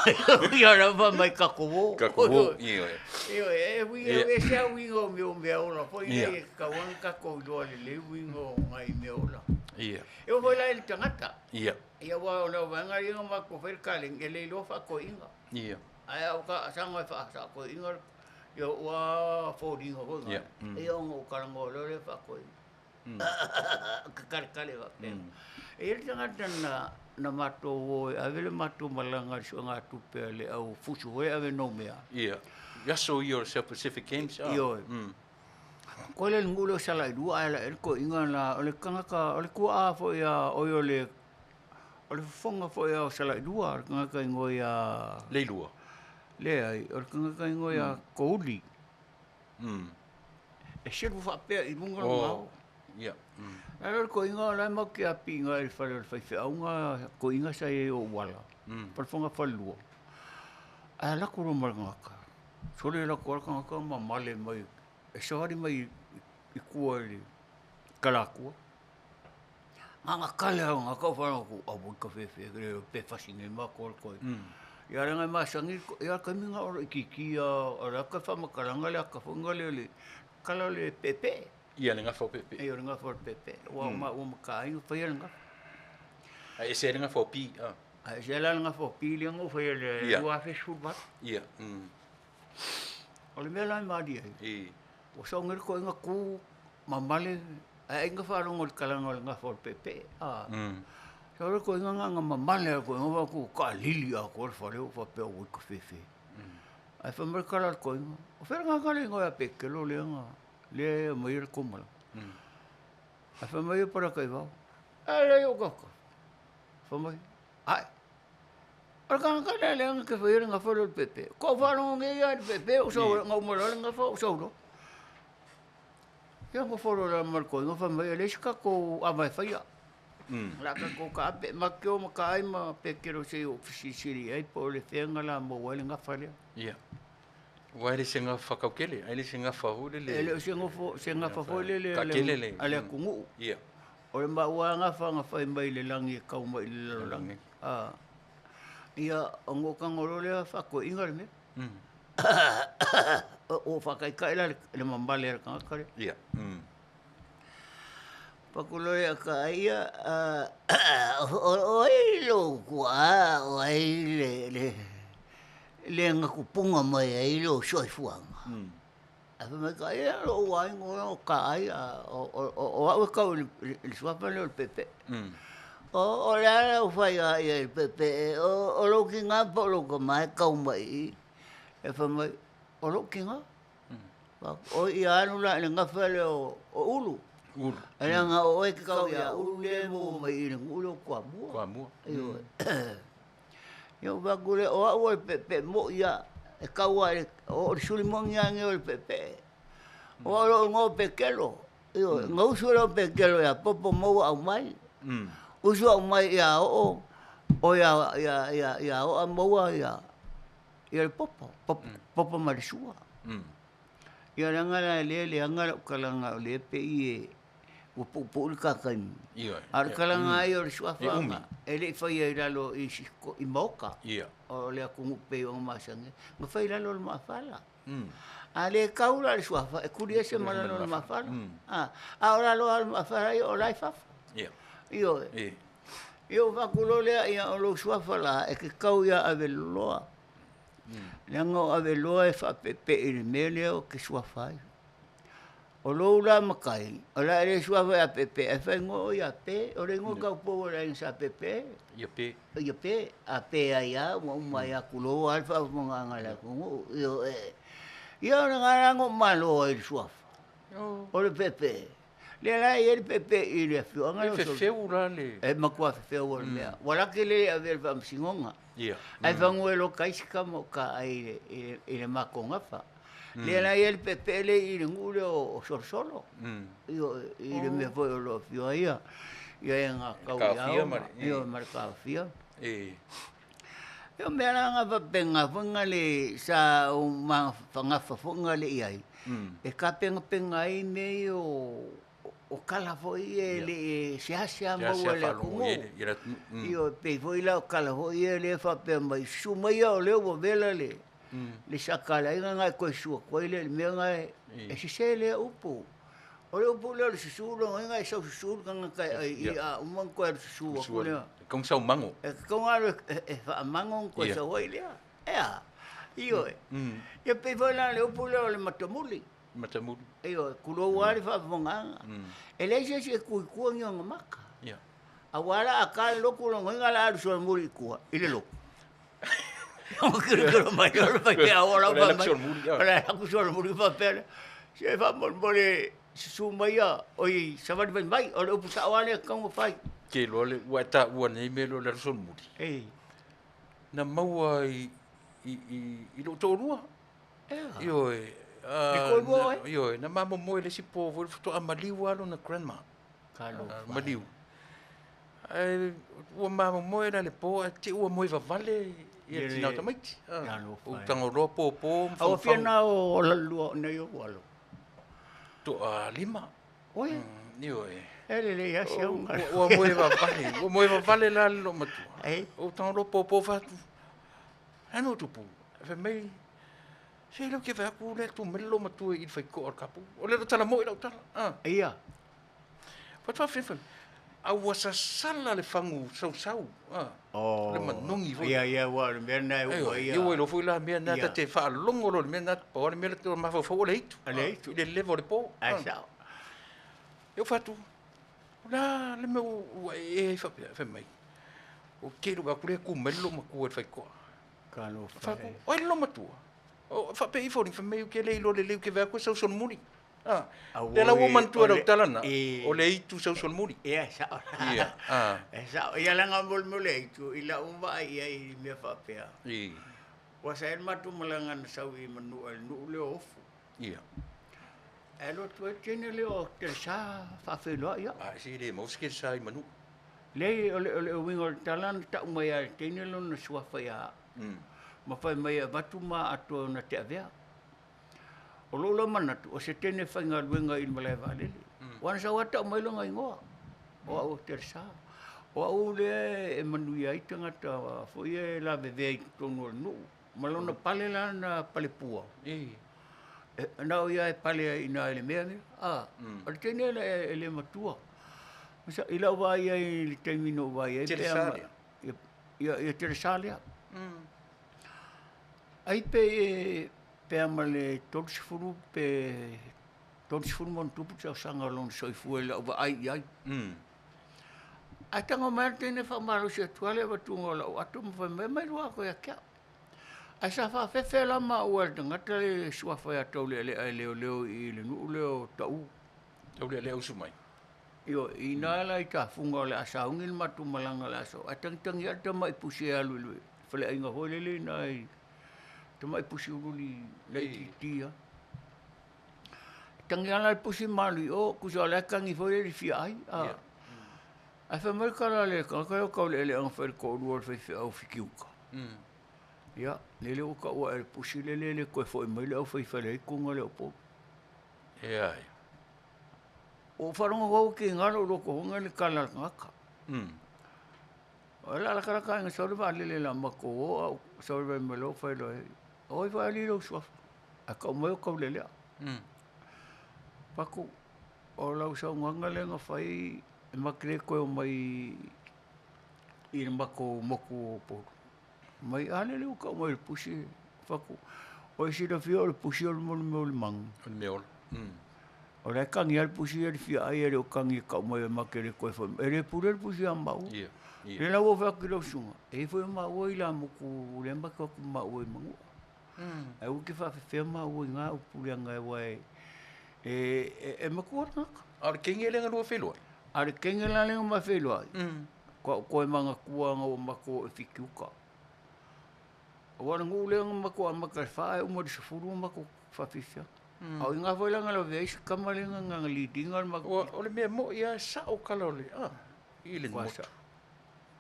ia la fai mai tatou o. Tatou o, ioe. Ioe, e uiga Ia. e ese a uiga o mea o mea ola foi Ia. nei e tatau ona tatou iloa lelei uiga o nai mea ola. Ia. E oo foi la i le tagata. Ia. Ia aua o le vaega ia na matou fai le kalegi, e le iloa faakoiga. Ia. Ae au ka saga e faakoiga ia ua foliga foi Ia. ga. Ia ona ou talanoa loa lea faakoiga. Kakalekale faapea. E i ai le tagata na na matou o e ave le matou malaga i le suegatupe a le au fusu foi ave nau mea. Ia. I aso ia o le South Pacific Games. Ah. Ioe. Koe le nuu lea o Salailua ae lae le koiga la o le tagata o le tuaa foi a oi o le o le fofoga foi a o Salailua o le tagata igoa ia Leilua. leai o le tagata igoa ia Kouli. Mm. E selu faapea i luga o le O. mao. Ia. Ae o le koiga o la e matou te api i ina i le fale o le faifeauga koiga sa i ai o Uala, fale falelua. Ae alu atu loa ma le tagata, sole alu atu lava le tagata ma mamale mai, e savali mai i tua i le kalatua. Na ona kale lava o le tagata ou faalogo atu, auoi kafefe e le iloa pe fasi nei matou e le koiga. Ia leaga e masani le koiga, ia o le taimi lena o laitiiti lava, o la e toe faamatalaga le ata foi lea o le kala o le peepee. Ia le gafa o peepee. Ia o le gafa o le peepee, aua o maua ma ta aiga faia le gafa. Ae ese ai le gafa o pi, a? Ae ese la le gafa o pi lea na ou faia i le 2018. Ia. O le mea la e malie ai, ua sau nei le toeaina tu mamale, ae ai na faalogo i le kalaga o le gafa o le peepee. Sau le toeaina na ona mamale lava o le toeaina, vaai atu ua taalili atoa le fale, ou faapea, oi kafefe. Ae fai mai le tala a le toeaina, o fea le tagata lea e igoa ia Pekelo lea na lea e aumaia le tou malaga. Ae fai mai Polataivao, e leai ou tafatafa. Fai mai, ai, o le tagata lea lea na te faia le gafa lea o le peepee. Faatoa ou faalogo nei lava i le peepee ou sau ai, na uma loa le gafa ou sau loa. Ia nofo loa la ma le toeaina fai mai, e leai se tatou ava e faia. O le a tatou taape, matou te o ma ta ai ma Pekelo se i ou fesilisili i ai po o le fea na la maua ai le gafa lea. Ia. Aua e le se gafa kaukele, ae le se gafa foi lele. E le o se gofo, se gafa foi lele a le atunuu. Ia. O le maua lava gafa na fai mai le lagi e kau mai i le lalolagi. Ia, ona ou tago loa lea faatoeaina le mea. Ua ou faataitai la i le mamale a le tagata lea. Ia. Fai atu loa ia ta ai ia, o ai lou tuaa, o ai le na tupuga mai ai lou soifuaga? Ae fai mai ta ia, lou aiga o ta ai, o au e kau i le suafa lea o le peepee. O le a lau fai ia i le peepee, o lou tina po o lou tama e kau mai i i? Ae fai mai, o lou tina. Oi ia alu la i le gafa lea o Ulu. Ulu. Leaga o oe e te kau ia Ulu lea e maua mai i le nuu lea o Toamua. Toamua. Ioe. Ia ou fai atu lea, o au o le peepee moi lava, e kau lava i le, o le suli moni lava lenei o le peepee. O au o lou igoa o Pekelo. Ioe, na usu lea o Pekelo ia Popo maua aumai. Usu aumai ia Oo, o ia Oa maua ia le Popo, Popo ma le Sua. Ia leaga la e le leaga lau talaga o lea e pei e ua puupuu le ta taimi. A o le talaga lava ia o le suafa e le i faia i lalo i maota o le atunuu pei ona masani ai. Na fai i lalo o le maafala. A le kau la le suafa, e tuli ese ma lalo o le maafala. A o lalo lava o le maafala ia, o la e i fafo. Ioe. Ia ou fai atu loa lea, ia o lou suafa la, e te kau ia Aveloloa. Leaga o Aveloa e faapeepee i le mea lea ou te suafa ai. O lou la matai, o le a e le suafa ia Peepee, ae faaigoa oe ia Pe. O le igoa taupou a le aiga Sa Peepee. Ia Pe. Ia Pe. A Pe ai lava ua uma ai lava, tulou lava le faafofogaaga a le atunuu. Ioe. Ia o lena la na ou malo ai i le suafa, o le Peepee. Lea la e i ai le peepee i le afioaga lea o E fefeu la le... E matua fefeu o le mea. Ua laki le avea i le faamasinoga. Ae fagu e loka ai si tama o ka ai i le matou gafa. Lea la e i ai le peepee lea i le nuu lea o Solosolo. I le mea foi o lo o afio ai ia e na kau i ao ma le taofia. Ia o mea la na faapena foi na le sa ou magafa foi na le i ai, e tapenapena ai mea ia o kala foi ia e le i seasea maua e le atunuu. Ioe, pei foi la o kala foi ia lea e faapea mai, susu mai o lea ua vela le saka a le aiga na e toe susu atu ai lea i le mea lena e sese lea upu. O le upu lea o le susu lona uiga e sau susu le tagata e ai i a uma ona toe alu susu atu lea. E tatau ona sau mago. E tatau ona alu e faamago ona toe sau ai lea. E a? Ioe. Ia pei foi la o le upu lea o le matamuli. Matamuli. Ioe, tulou lava le faafofogaaga. E leai se isi e tu i tua ni ona maka. Aua la a ta le lotu lona uiga o le a alu solomuli i tua i le lotu. Ona tilotilo mai lea o le faifeau o lau fai mai, o le a alu atu solomuli ona faapea lea, se faamolemole susu mai ia, oi savali mai mai, o le upu sao lava lea e tatau ona fai. Ou te iloa le, ua e taua nei mea lea o le alu solomuli. Na maua i lou toalua. Ioe. E toalua oe? Ioe, na mamomoe i le isi po foi faatoa maliu lava lona grandma. Talofa e. Maliu. Ae ua mamomoe la le po ae te ua moe vavale ia tina o tamaiti. Talofa O e. tagoloa pōpō ma A ua fia fagufagu. na o lalua o nei ou alo? Toa lima. Oi. Ioe. E lelei lava si au Ua moe vavale, ua moe vavale la le loomatua. E. Ou tagoloa pōpō fatu. Ano tupu. Fai mai se le ke vaai atu le tu mai le loomatua i le faitoa o le kapu. O le tala mo'i lau tala. Ia. Fatu fai. A ua sasala le fagu sausau. Oh. Le manogi foi. Ia, ia, ua o le mea lena e oo ai Ia ua iloa foi la mea na Ia. ta te faalogo loa le mea na pau le mea le te mafaufau o le aitu. O le aitu. I le leva o le po. Ai sao. E fatu. La le mea ua e ai faapea fai mai. O ke lu aku le ku mai le loomatua i le faitoa. Talofa Faku, e. oi le loomatua. O faapea ifo ni fai mai o ke le iloa lelei o ke vaai atu e sausolomuli. Auoi, Le la ua manatua o lau le- tala na. e. O le aitu sausolomuli. Ia, sao. Ia, ah. E sao. Ia laga mo le mea o le aitu, i lau vaai i ai i mea faapea. I. Ua sa e le matou malaga na sau i manua i le nuu lea o Ofu. Ia. Ae alu atu ai le teine lea o Telesa faafeiloai au. A se le mau se ke sa i manu. Leai, o le, o le uiga o le tala na tau mai a le teine lona suafa ia au. Ma fai mai e avatu ma atoa ona te avea. O lou la manatu, o se teine faigaluega i le malae vaalele. Ua na sau lava tau mai lona igoa, o au o Telesa. O au lea e manuia ai tagata foi ia e lavevea i totonu o le nuu. Ma lona pale la na palepua. E. E, na o ia e pale ai i ina i le mea lea. O le teine lea e le matua. I lau vaai ai i le taimi na ou vaai ai. Telesa lea? Ia, ia, ia Telesa lea. Ai pe e pe ama le 30 pe 30 ma ona tupu tausaga o lona soifua i lau vaai i ai. Ae tago mai le teine faamalosi atu lava le avatuga o lau ato ma fai mai, mai lua atu ia te au. Ae sa faafefe la maua e le tagata le suafa ia Taulealea e leoleo i le nuu lea o Tau. Taulealea usu mai. Ioe, ina la i tafuga o le a saugi le matou malaga o le aso, ae tagitagi lava le tamai pusi e alu i le faleaiga foi lele ina i tamai pusi uliuli laitiiti lava. Tagi lava la le pusi ma alu i o, tusa o la e tagi foi lele i fia ai. Ae fai mai le tala a le tagata lea o Taulealeaga fai i le toalua o le faifeau Fikiuta. Ia, lele ua taua e le pusi lele e le toe foi mai le aufaifaleaitu lea o Upolu. E ai. Ua ou faalogo atu ua tiga lou loto foi lea i le tala a le tagata. O le a latalata lava ina sau le vaalele o le a matou o ae ou sau ai ma lea ua failoa ai, o ai faaali lou suafa? Ae tau mai o Taulealea. Fai atu, o lau saunoaga lea na fai, e matou te le toe omai i le matou motu o Upolu. Mai a lele ua tau mai o le pusi. Fai atu, o e silafia o le pusi o le mea o le manu. O le mea ola. O la e tagi lava le pusi ia i le fia ai e le o tagi e tau mai e matou te le toe foi mai. E le pule le pusi ia maua. Ia, ia. Lea la ua ou fai atu i lau susuga, e i ai foi o maua ilamutu lea matou te o atu ma maua i Manua. Ae aua e te faafefea maua i na upu leaga aua e e matua le tagata. A o le kenge lea na lua feiloai? A o le kenge la lea na ma feiloai, ua ou toe manatua ina ua matou oo i Fitiuta. Aua o le nuu lea na matou amata i le 4 e uma i le 10 o matou faafiafiaga. A o i ina foi la na lavea ai si tama lea na lead ina le matou. Ua o le mea moi lava e sao tala o le i le Kua motu. sao.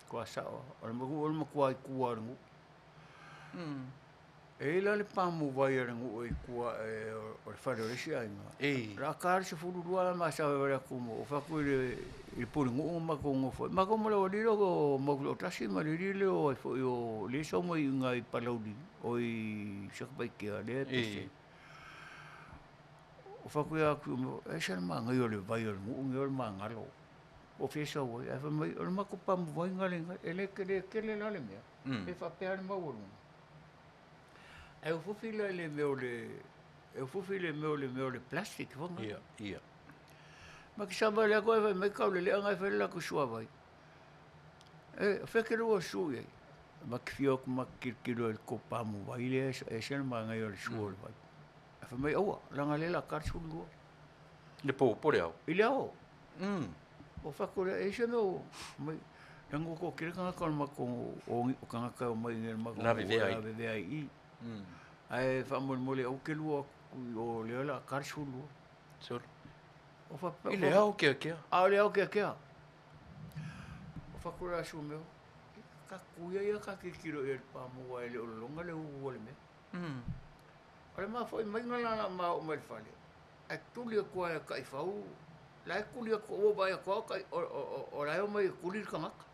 Kua sao. O le nuu o le matua i tua o le nuu. E i ai la le pamu vai a le nuu i tua e o le fale o le isi aiga. E. O le a ta le 12 la ma sa wale atu mo. O fai atu i le pulenuu ma matou nofo ai. Matou ma le aualii lea o Maulioatasi ma le alii lea o ai foi o lea e sau mai i ina i Palauli o i Satupaitea lea e pese. O fai atu ia atu, e ese le manaia o le vai o le nuu lenei o le magalo. Po o fea e sau ai, ae fai mai, o le matou pamu vai lena le iga, e le tele tele la le mea, e faapea le maualuga. Ae ufufi la i le mea o le, e ufufi i le mea o le mea o le plastic foi lena. Ia, ia. Ma ke savali atu ae fai mai Kauleleaga e fai le latou suavai. E, o fea ke lua susu i ai? Ma ke fia o atu ma ke tilotilo i le tou pamu vai lea e ese le manaia o le sua o le vai. Ae fai mai, aua, leaga o lea o le a ta le 12. Le po, po le ao? I le ao. O fai atu lea, e ai se mea o mai, leaga ua toatele tagata o le matou, o tagata e omai i le matou Lavevea ai. lavevea ai i i. Ae faamolemole aua te lua atu i o lea o le a ta le 12. Solo. O faapea I le ao keakea. A o le ao keakea. O faaku la su mea, ka kuia ia ka tilotilo i ai i le pamu aua e le o lologa le uu o le mea. O le ma fo'i maiga la o le a ma oo mai i le fale, ae tuli atu lava e taifau, la e tuli atu, ua ou vaai atu lava o la e omai e tuli le tagata.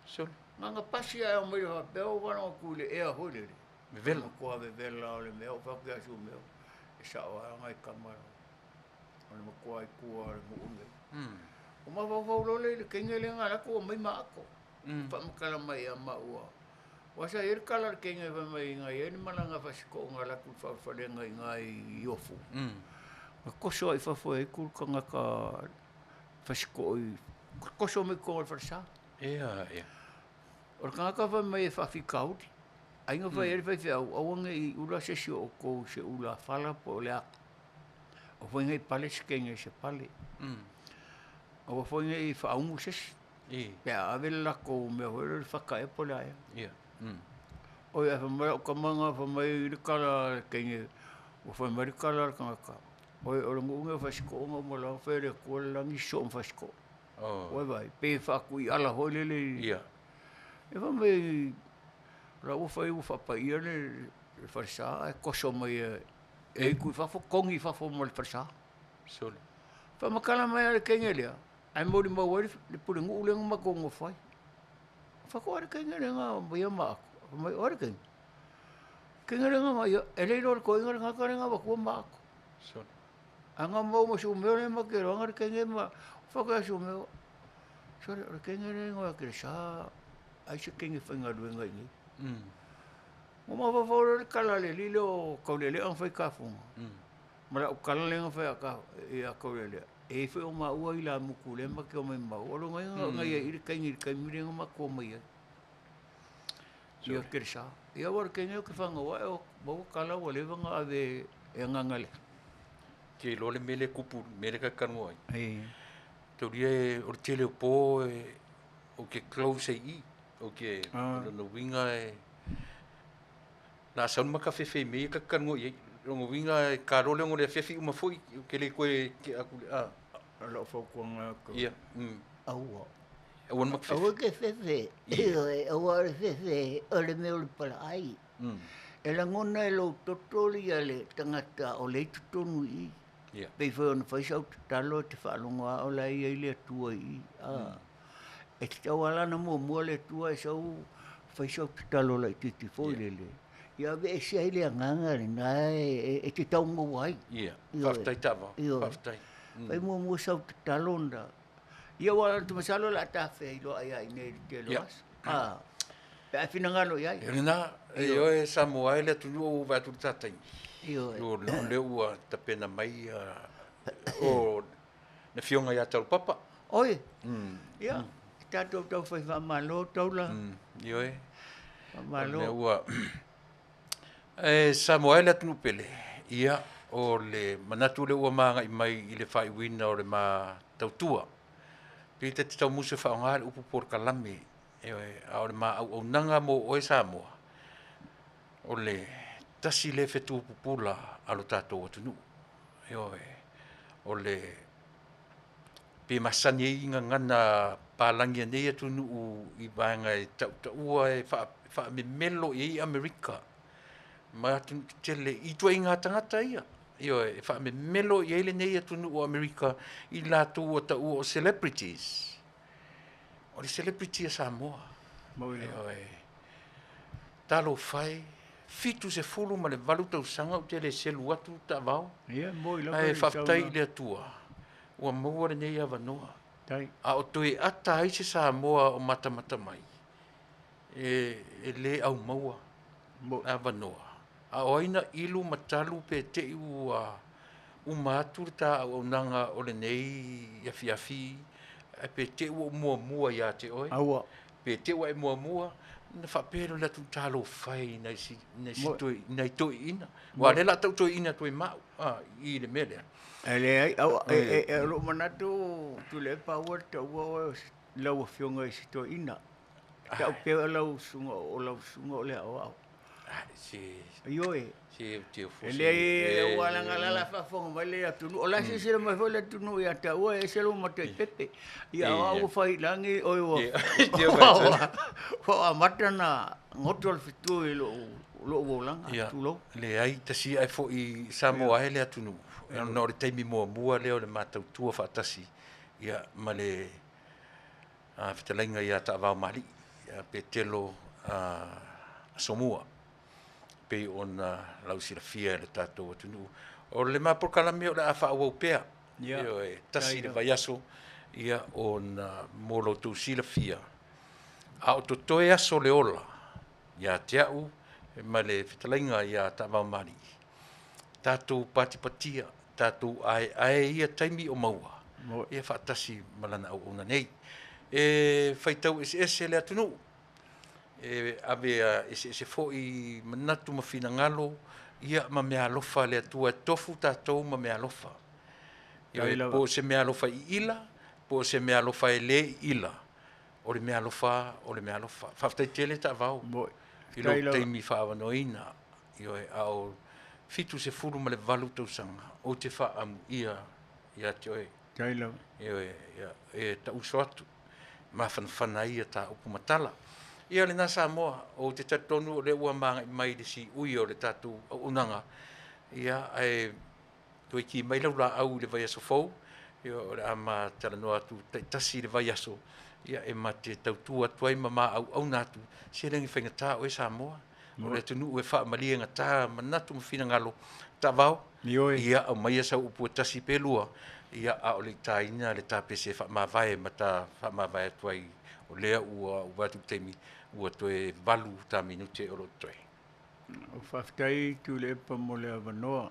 Sole. Na ona pasi lava e omai loa faapea ou faalogo atu i le ea foi lele. Vevela. Matua vevela o le mea, ou fai atu ia Sumeo, e sao lava nai tama o le matua i tua o le nuu lenei. Ua mafaufau loa lea i le teine lea na alu atu aumai ma ato. Faamatala mai ia maua. Aua sa i ai le tala a le teine fai mai na i ai le malaga faasiko'o na alu atu i le faaulufalega i ina i Ofu. Na toso lava i fafo e aitu le tagata fasiko'o i toso mai totonu o le falesa. Ea, ea. O le tagata fai mai e faafitauli. Ai na fai ai le faifeau, aua ne i ula se isi o outou i se ula fala po o le a. Aua foi ne i pale se teine i se pale. Aua foi ne i faaumu se isi. Pe a ave le latou mea foi lea o le fata ea po o le a ea. Oi ae fai mai lau tama lena fai mai le tala a le teine, ua fai mai le tala a le tagata, oi o le nuu lenei o Fasitoo na uma loa ona fai e le Atua le lagi sosoo ma Fasitoo. Ua e vaai, pei e faatuiala foi lele i... Ia fai mai o la ua fai ua faapaia le falesa ae toso mai e aitu i fafo, togi i fafo ma le falesa. Sole. Faamatala mai lava le teine lea, ae molimau ai le pulenuu lea na matou nonofo ai. Faatoa le teine lea na aumaia ma ato. Fai mai, o ai le teine? Teine lea na aumaia, e le iloa e le toeaina le tagata lea na avatua ma ato. Sole. Ae na maua ma Sumeo lea ma te iloaina le teine ma fai atu ia Sumeo, sole o le teine lea e igoa ia Kelesa, ai se teine faigaluega i inei. Ua mafaufau loa le tala a le alii lea o Taulealea na fai tafoga, ma lau tala lea na fai ia Taulealea, e i ai foi o maua ilamutu lea ma te omai ma maua. O lona uiga na i ai i i le teine i le taimi lea na matou omai ai. Ia Kelesa. Ia aua o le teine ou te fanau ae o maua tala ua leva ona ave e agaga le. Te iloa le mea lea e tupu, le mea lea ta te talanoa ai. Taulia e, o le tele o po e, ou te close ai i i. Ou te, o lona uiga e, o le a sau le mata fefe i mea ia ta te talanoa i ai. O lona uiga e ta loa le 6 i le afiafi uma foi, ou te le toe tea atu i le, a. O lau fautuaga atu. Ia. Aua. Aua ne mata fefe. Aua e te fefe, ioe, aua o le fefe o le mea o le palaai. E lagona e lou toto ia le tagata o lea e i totonu i i. Pei foi ona fai sau tatalo e te faalogo lava o la e i ai le Atua i i. E tatau lava la ona muamua le Atua e sau fai sau tatalo laitiiti foi lele, ia aveese ai le agaga lena e te tau maua ai. Ia, faafetai Tavao, faafetai. Fai muamua sau tatalo ona, ia aua ou te masalo o le a ta feiloai lava i inei i le tele o aso. Pe a e finagalo i ai. E lena, ioe Samoa e le atunuu ua ou vaai atu i le ta taimi. Ioe. O lea ua tapena mai o le afioga ia Taulapapa. Oi, ia, tatou taufai faamalo Taula. Ioe. Faamalo. O lea ua e Samoa e le atunuu pele, ia, o le manatu lea ua magai mai i le faaiuina o le ma tautua. Pei ta te tau musu e faaaoga le upu polokalame, ioe, a o le ma auaunaga mo oe Samoa, o le tasi lea fetu pupula a lo tatou atunuu. Ioe, o le pe masani ai gagana palagi a nei atunuu i vaega e tautaua e faamemelo i ai Amerika ma atunuu tetele i ituaiga tagata ia. Ioe, e faamemelo i ai lenei atunuu o Amerika i latou ua taua o celebrities. O le celebrity a Samoa. Ioe. Talofa e, 78 tausaga ou te le selu atu taavao. Ae faafetai i le Atua ua maua lenei avanoa. A o toe ata ai se Samoa o matamata mai, e le aumaua avanoa. A o ai na ilu ma talu pe te i ua uma atu le ta auaunaga o lenei afiafi, ae pe te i ua ou muamua ia te oe. Aua. Pe te i ua e muamua, ona faapea lea o le atunuu talofa e i nai toeaiina. Aua o lea o le a tau toeaina atu ai ma au i le mea lea. E leai, o lou manatu Tuilaepa aua le taua oe o lau afioga i se toeaina. E tau pea lau susuga o lau susuga o le aoao. Se Ioe. Se te E leai ua lagalala faafofoga mai le atunuu. O la e silasila mai foi le atunuu ia taua e ese lou matai pepe. Ia o au ua fai i lagi oi ua ua amata ona goto le fetu i lou lou olaga tulou. Leai tasi ae foi Samoa ai le atunuu. Ona o le taimi muamua lea o le matautua faatasi ia ma le fetalaiga ia Taavaomalii ia Petelo Asomua pei ona lausilafia e le tatou atunuu. O le ma polokalame o le a faaauau pea. Ioe, tasi le vaiaso ia ona mo lo outou silafia a o totoe aso le ola ia te au ma le fetalaiga ia Taavaomalii, tatou patipatia, tatou aeae ia taimi o maua ia faatasi ma lana auauna nei. E faitau eseese le atunuu, e ave eseese foi manatu ma finagalo ia ma meaalofa a le Atua e tofu tatou ma meaalofa. Ia, po o se meaalofa iila, po o se meaalofa e lē iila, o le meaalofa, o le meaalofa. Faafetai tele Taavao i lou taimi faaavanoaina. Ioe, a o 78 tausaga ou te faaamuia ia te oe. Ioe, ia, e tauso atu mafanafana ai ia ta upu ma tala. Ia lena Samoa, ou te talitonu o lea ua magai mai le siui o le tatou auaunaga, ia ae toe ki mai lau laau i le vaiaso fou, ia o le a ma talanoa atu taitasi i le vaiaso, ia e ma te tautua atu ai ma ma auauna atu, se le faigata oe Samoa. O le atunuu e faamalie gata manatu ma finagalo. Taavao, ia aumaia sau upu e tasi pe lua, ia a o le itaina le tapese faamavae ma ta faamavae atu ai o lea ua ua atu taimi ua toe 8 ta minute o lo o totoe. O faafetai Tuilaepa mo le avanoa,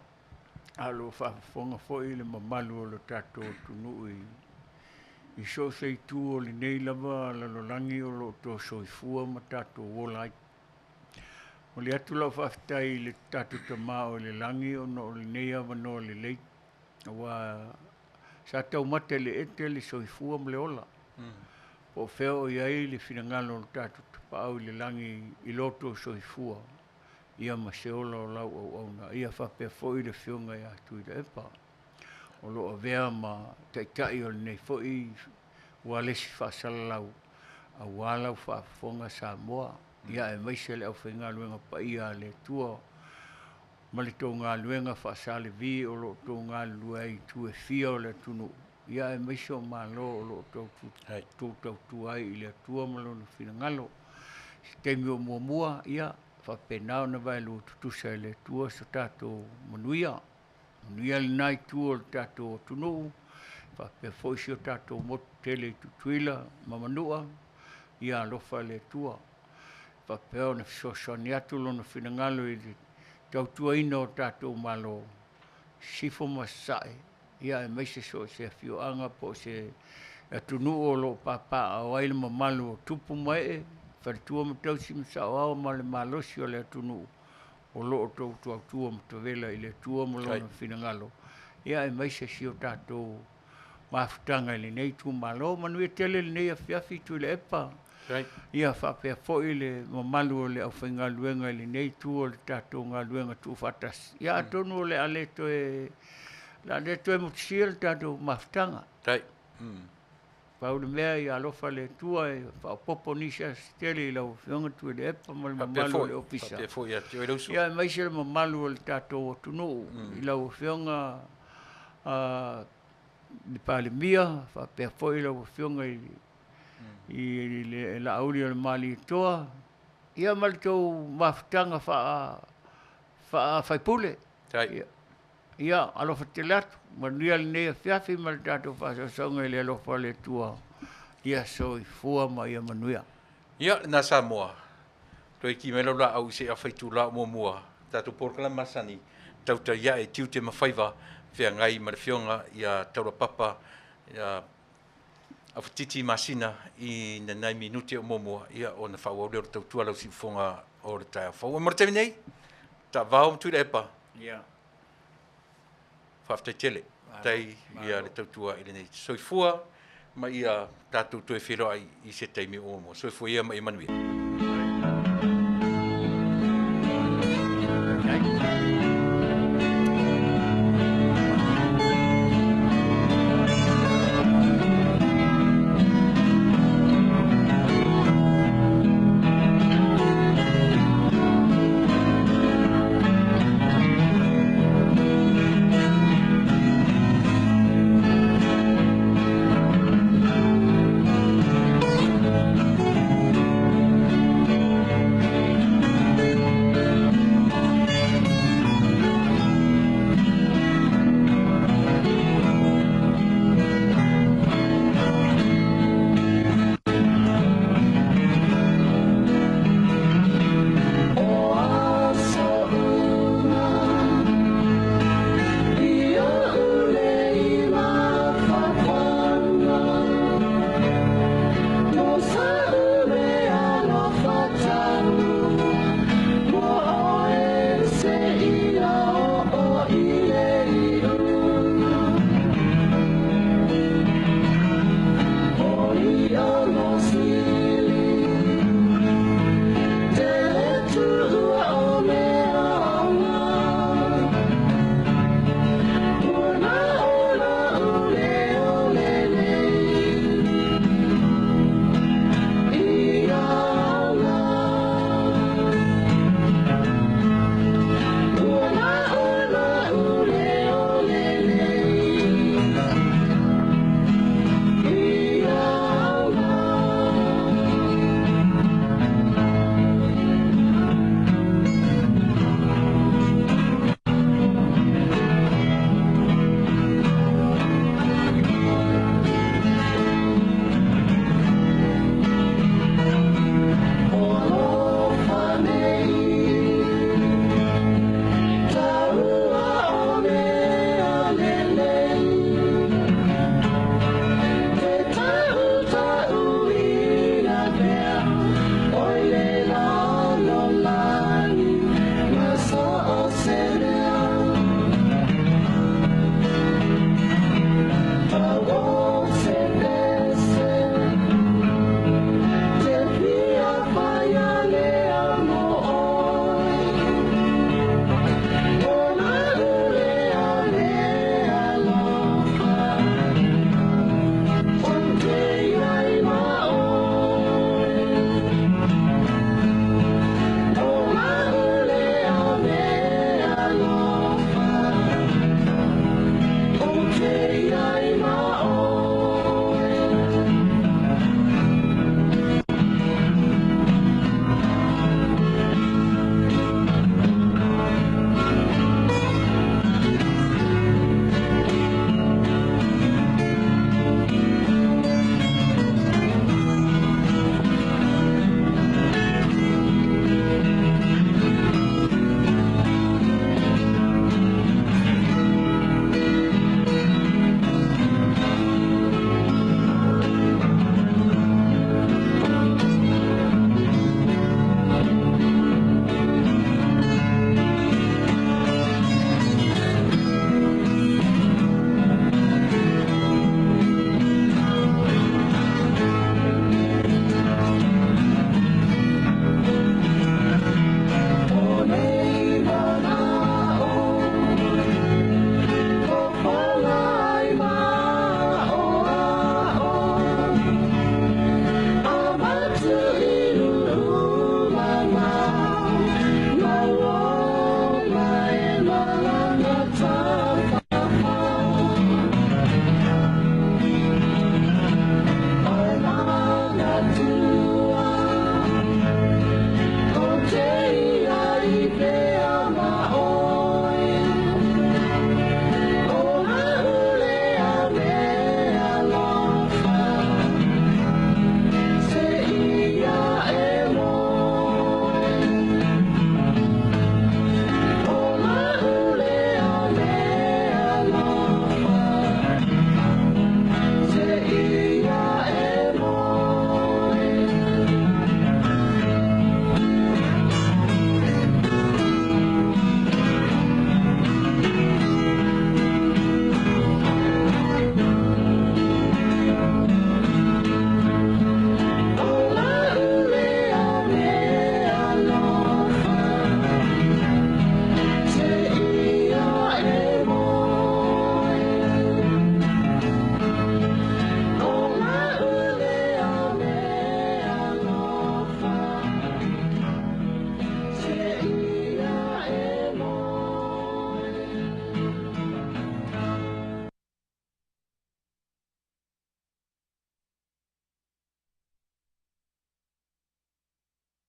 a o lo o faafofoga foi le mamalu o le tatou atunuu i so o se itu o lenei lava lalolagi o lo o toe soifua ma tatou ola ai. Momoli atu lau faafetai i le tatou Tama o i le lagi ona o lenei avanoa lelei, aua sa taumate i le ete le soifua ma le ola. Po o fea o i ai le finagalo o le tatou Tapaau i le lagi i lo outou soifua ia ma se ola o lau auauna. Ia faapea foi le Afioga ia Tuilaepa o lo o avea ma taitai o lenei foi ualesi faasalalau aua lau faafofoga Samoa. Ia aemaise le aufaigaluega paia a le Atua ma le tou galuega faasalevi o lo o tou galulue ai i itu e fia o le atunuu, ia aemaise o Malo o lo o tou tautua ai i le Atua ma Lona finagalo. Se taimi o muamua, ia faapena ona vaelua tutusa e le Atua so tatou manuia. Manuia lena itu o le tatou atunuu, faapea foi si o tatou motu tele i Tutuila ma Manua, ia alofa le Atua. Faapea ona fesoasoani atu Lona finagalo i le tautuaina o tatou Malo, Sisifo ma Sasae, ia aemaise so o se afioaga po o se atunuu o lo o papaaao ai le mamalu o tupu ma ee, faletua ma tausi ma saoao ma le malosi o le atunuu o lo o tou tuautua ma tavela i le Atua ma Lona finagalo, ia aemaise si o tatou mafutaga i lenei itumalo. Manuia tele lenei afiafi Tuilaepa. Ia faapea foi le mamalu o le aufaigaluega i lenei itu o le tatou galuega tuufaatasi. Ia atonu o le a le toe le a le toe motusia le tatou mafutaga. Pau le mea ia alofa le Atua e faaopoopo nisi aso tele i lau Afioga Tuilaepa ma le mamalu o le ofisa. Faapea foi ia te oe le uso. Ia aemaise le mamalu o le tatou atunuu i lau Afioga le Palemia, faapea foi lau Afioga i le Laauli o le Malietoa, ia ma le tou mafutaga faa-faipule. Ia alofa tele atu, manuia lenei afiafi ma le tatou faasoasoaga i le alofa o le Atua. Ia soifua ma ia manuia. Ia, lena Samoa, toe ki mai lau laau i se afaitula o muamua, tatou polokalame masani, tautai ae tiute ma faiva, feagai ma le Afioga ia Taulapapa ia Afatiti Masina i nanai minute o muamua, ia ona faaauau lea o le tautua lau siufofoga o le taeao fou. E mo le taimi nei, Taavao ma Tuilaepa. Faafetai tele. Tai ia le tautua i lenei soifua ma ia tatou toe feiloai i se taimi o muamua. Soifua ia ma ia manuia.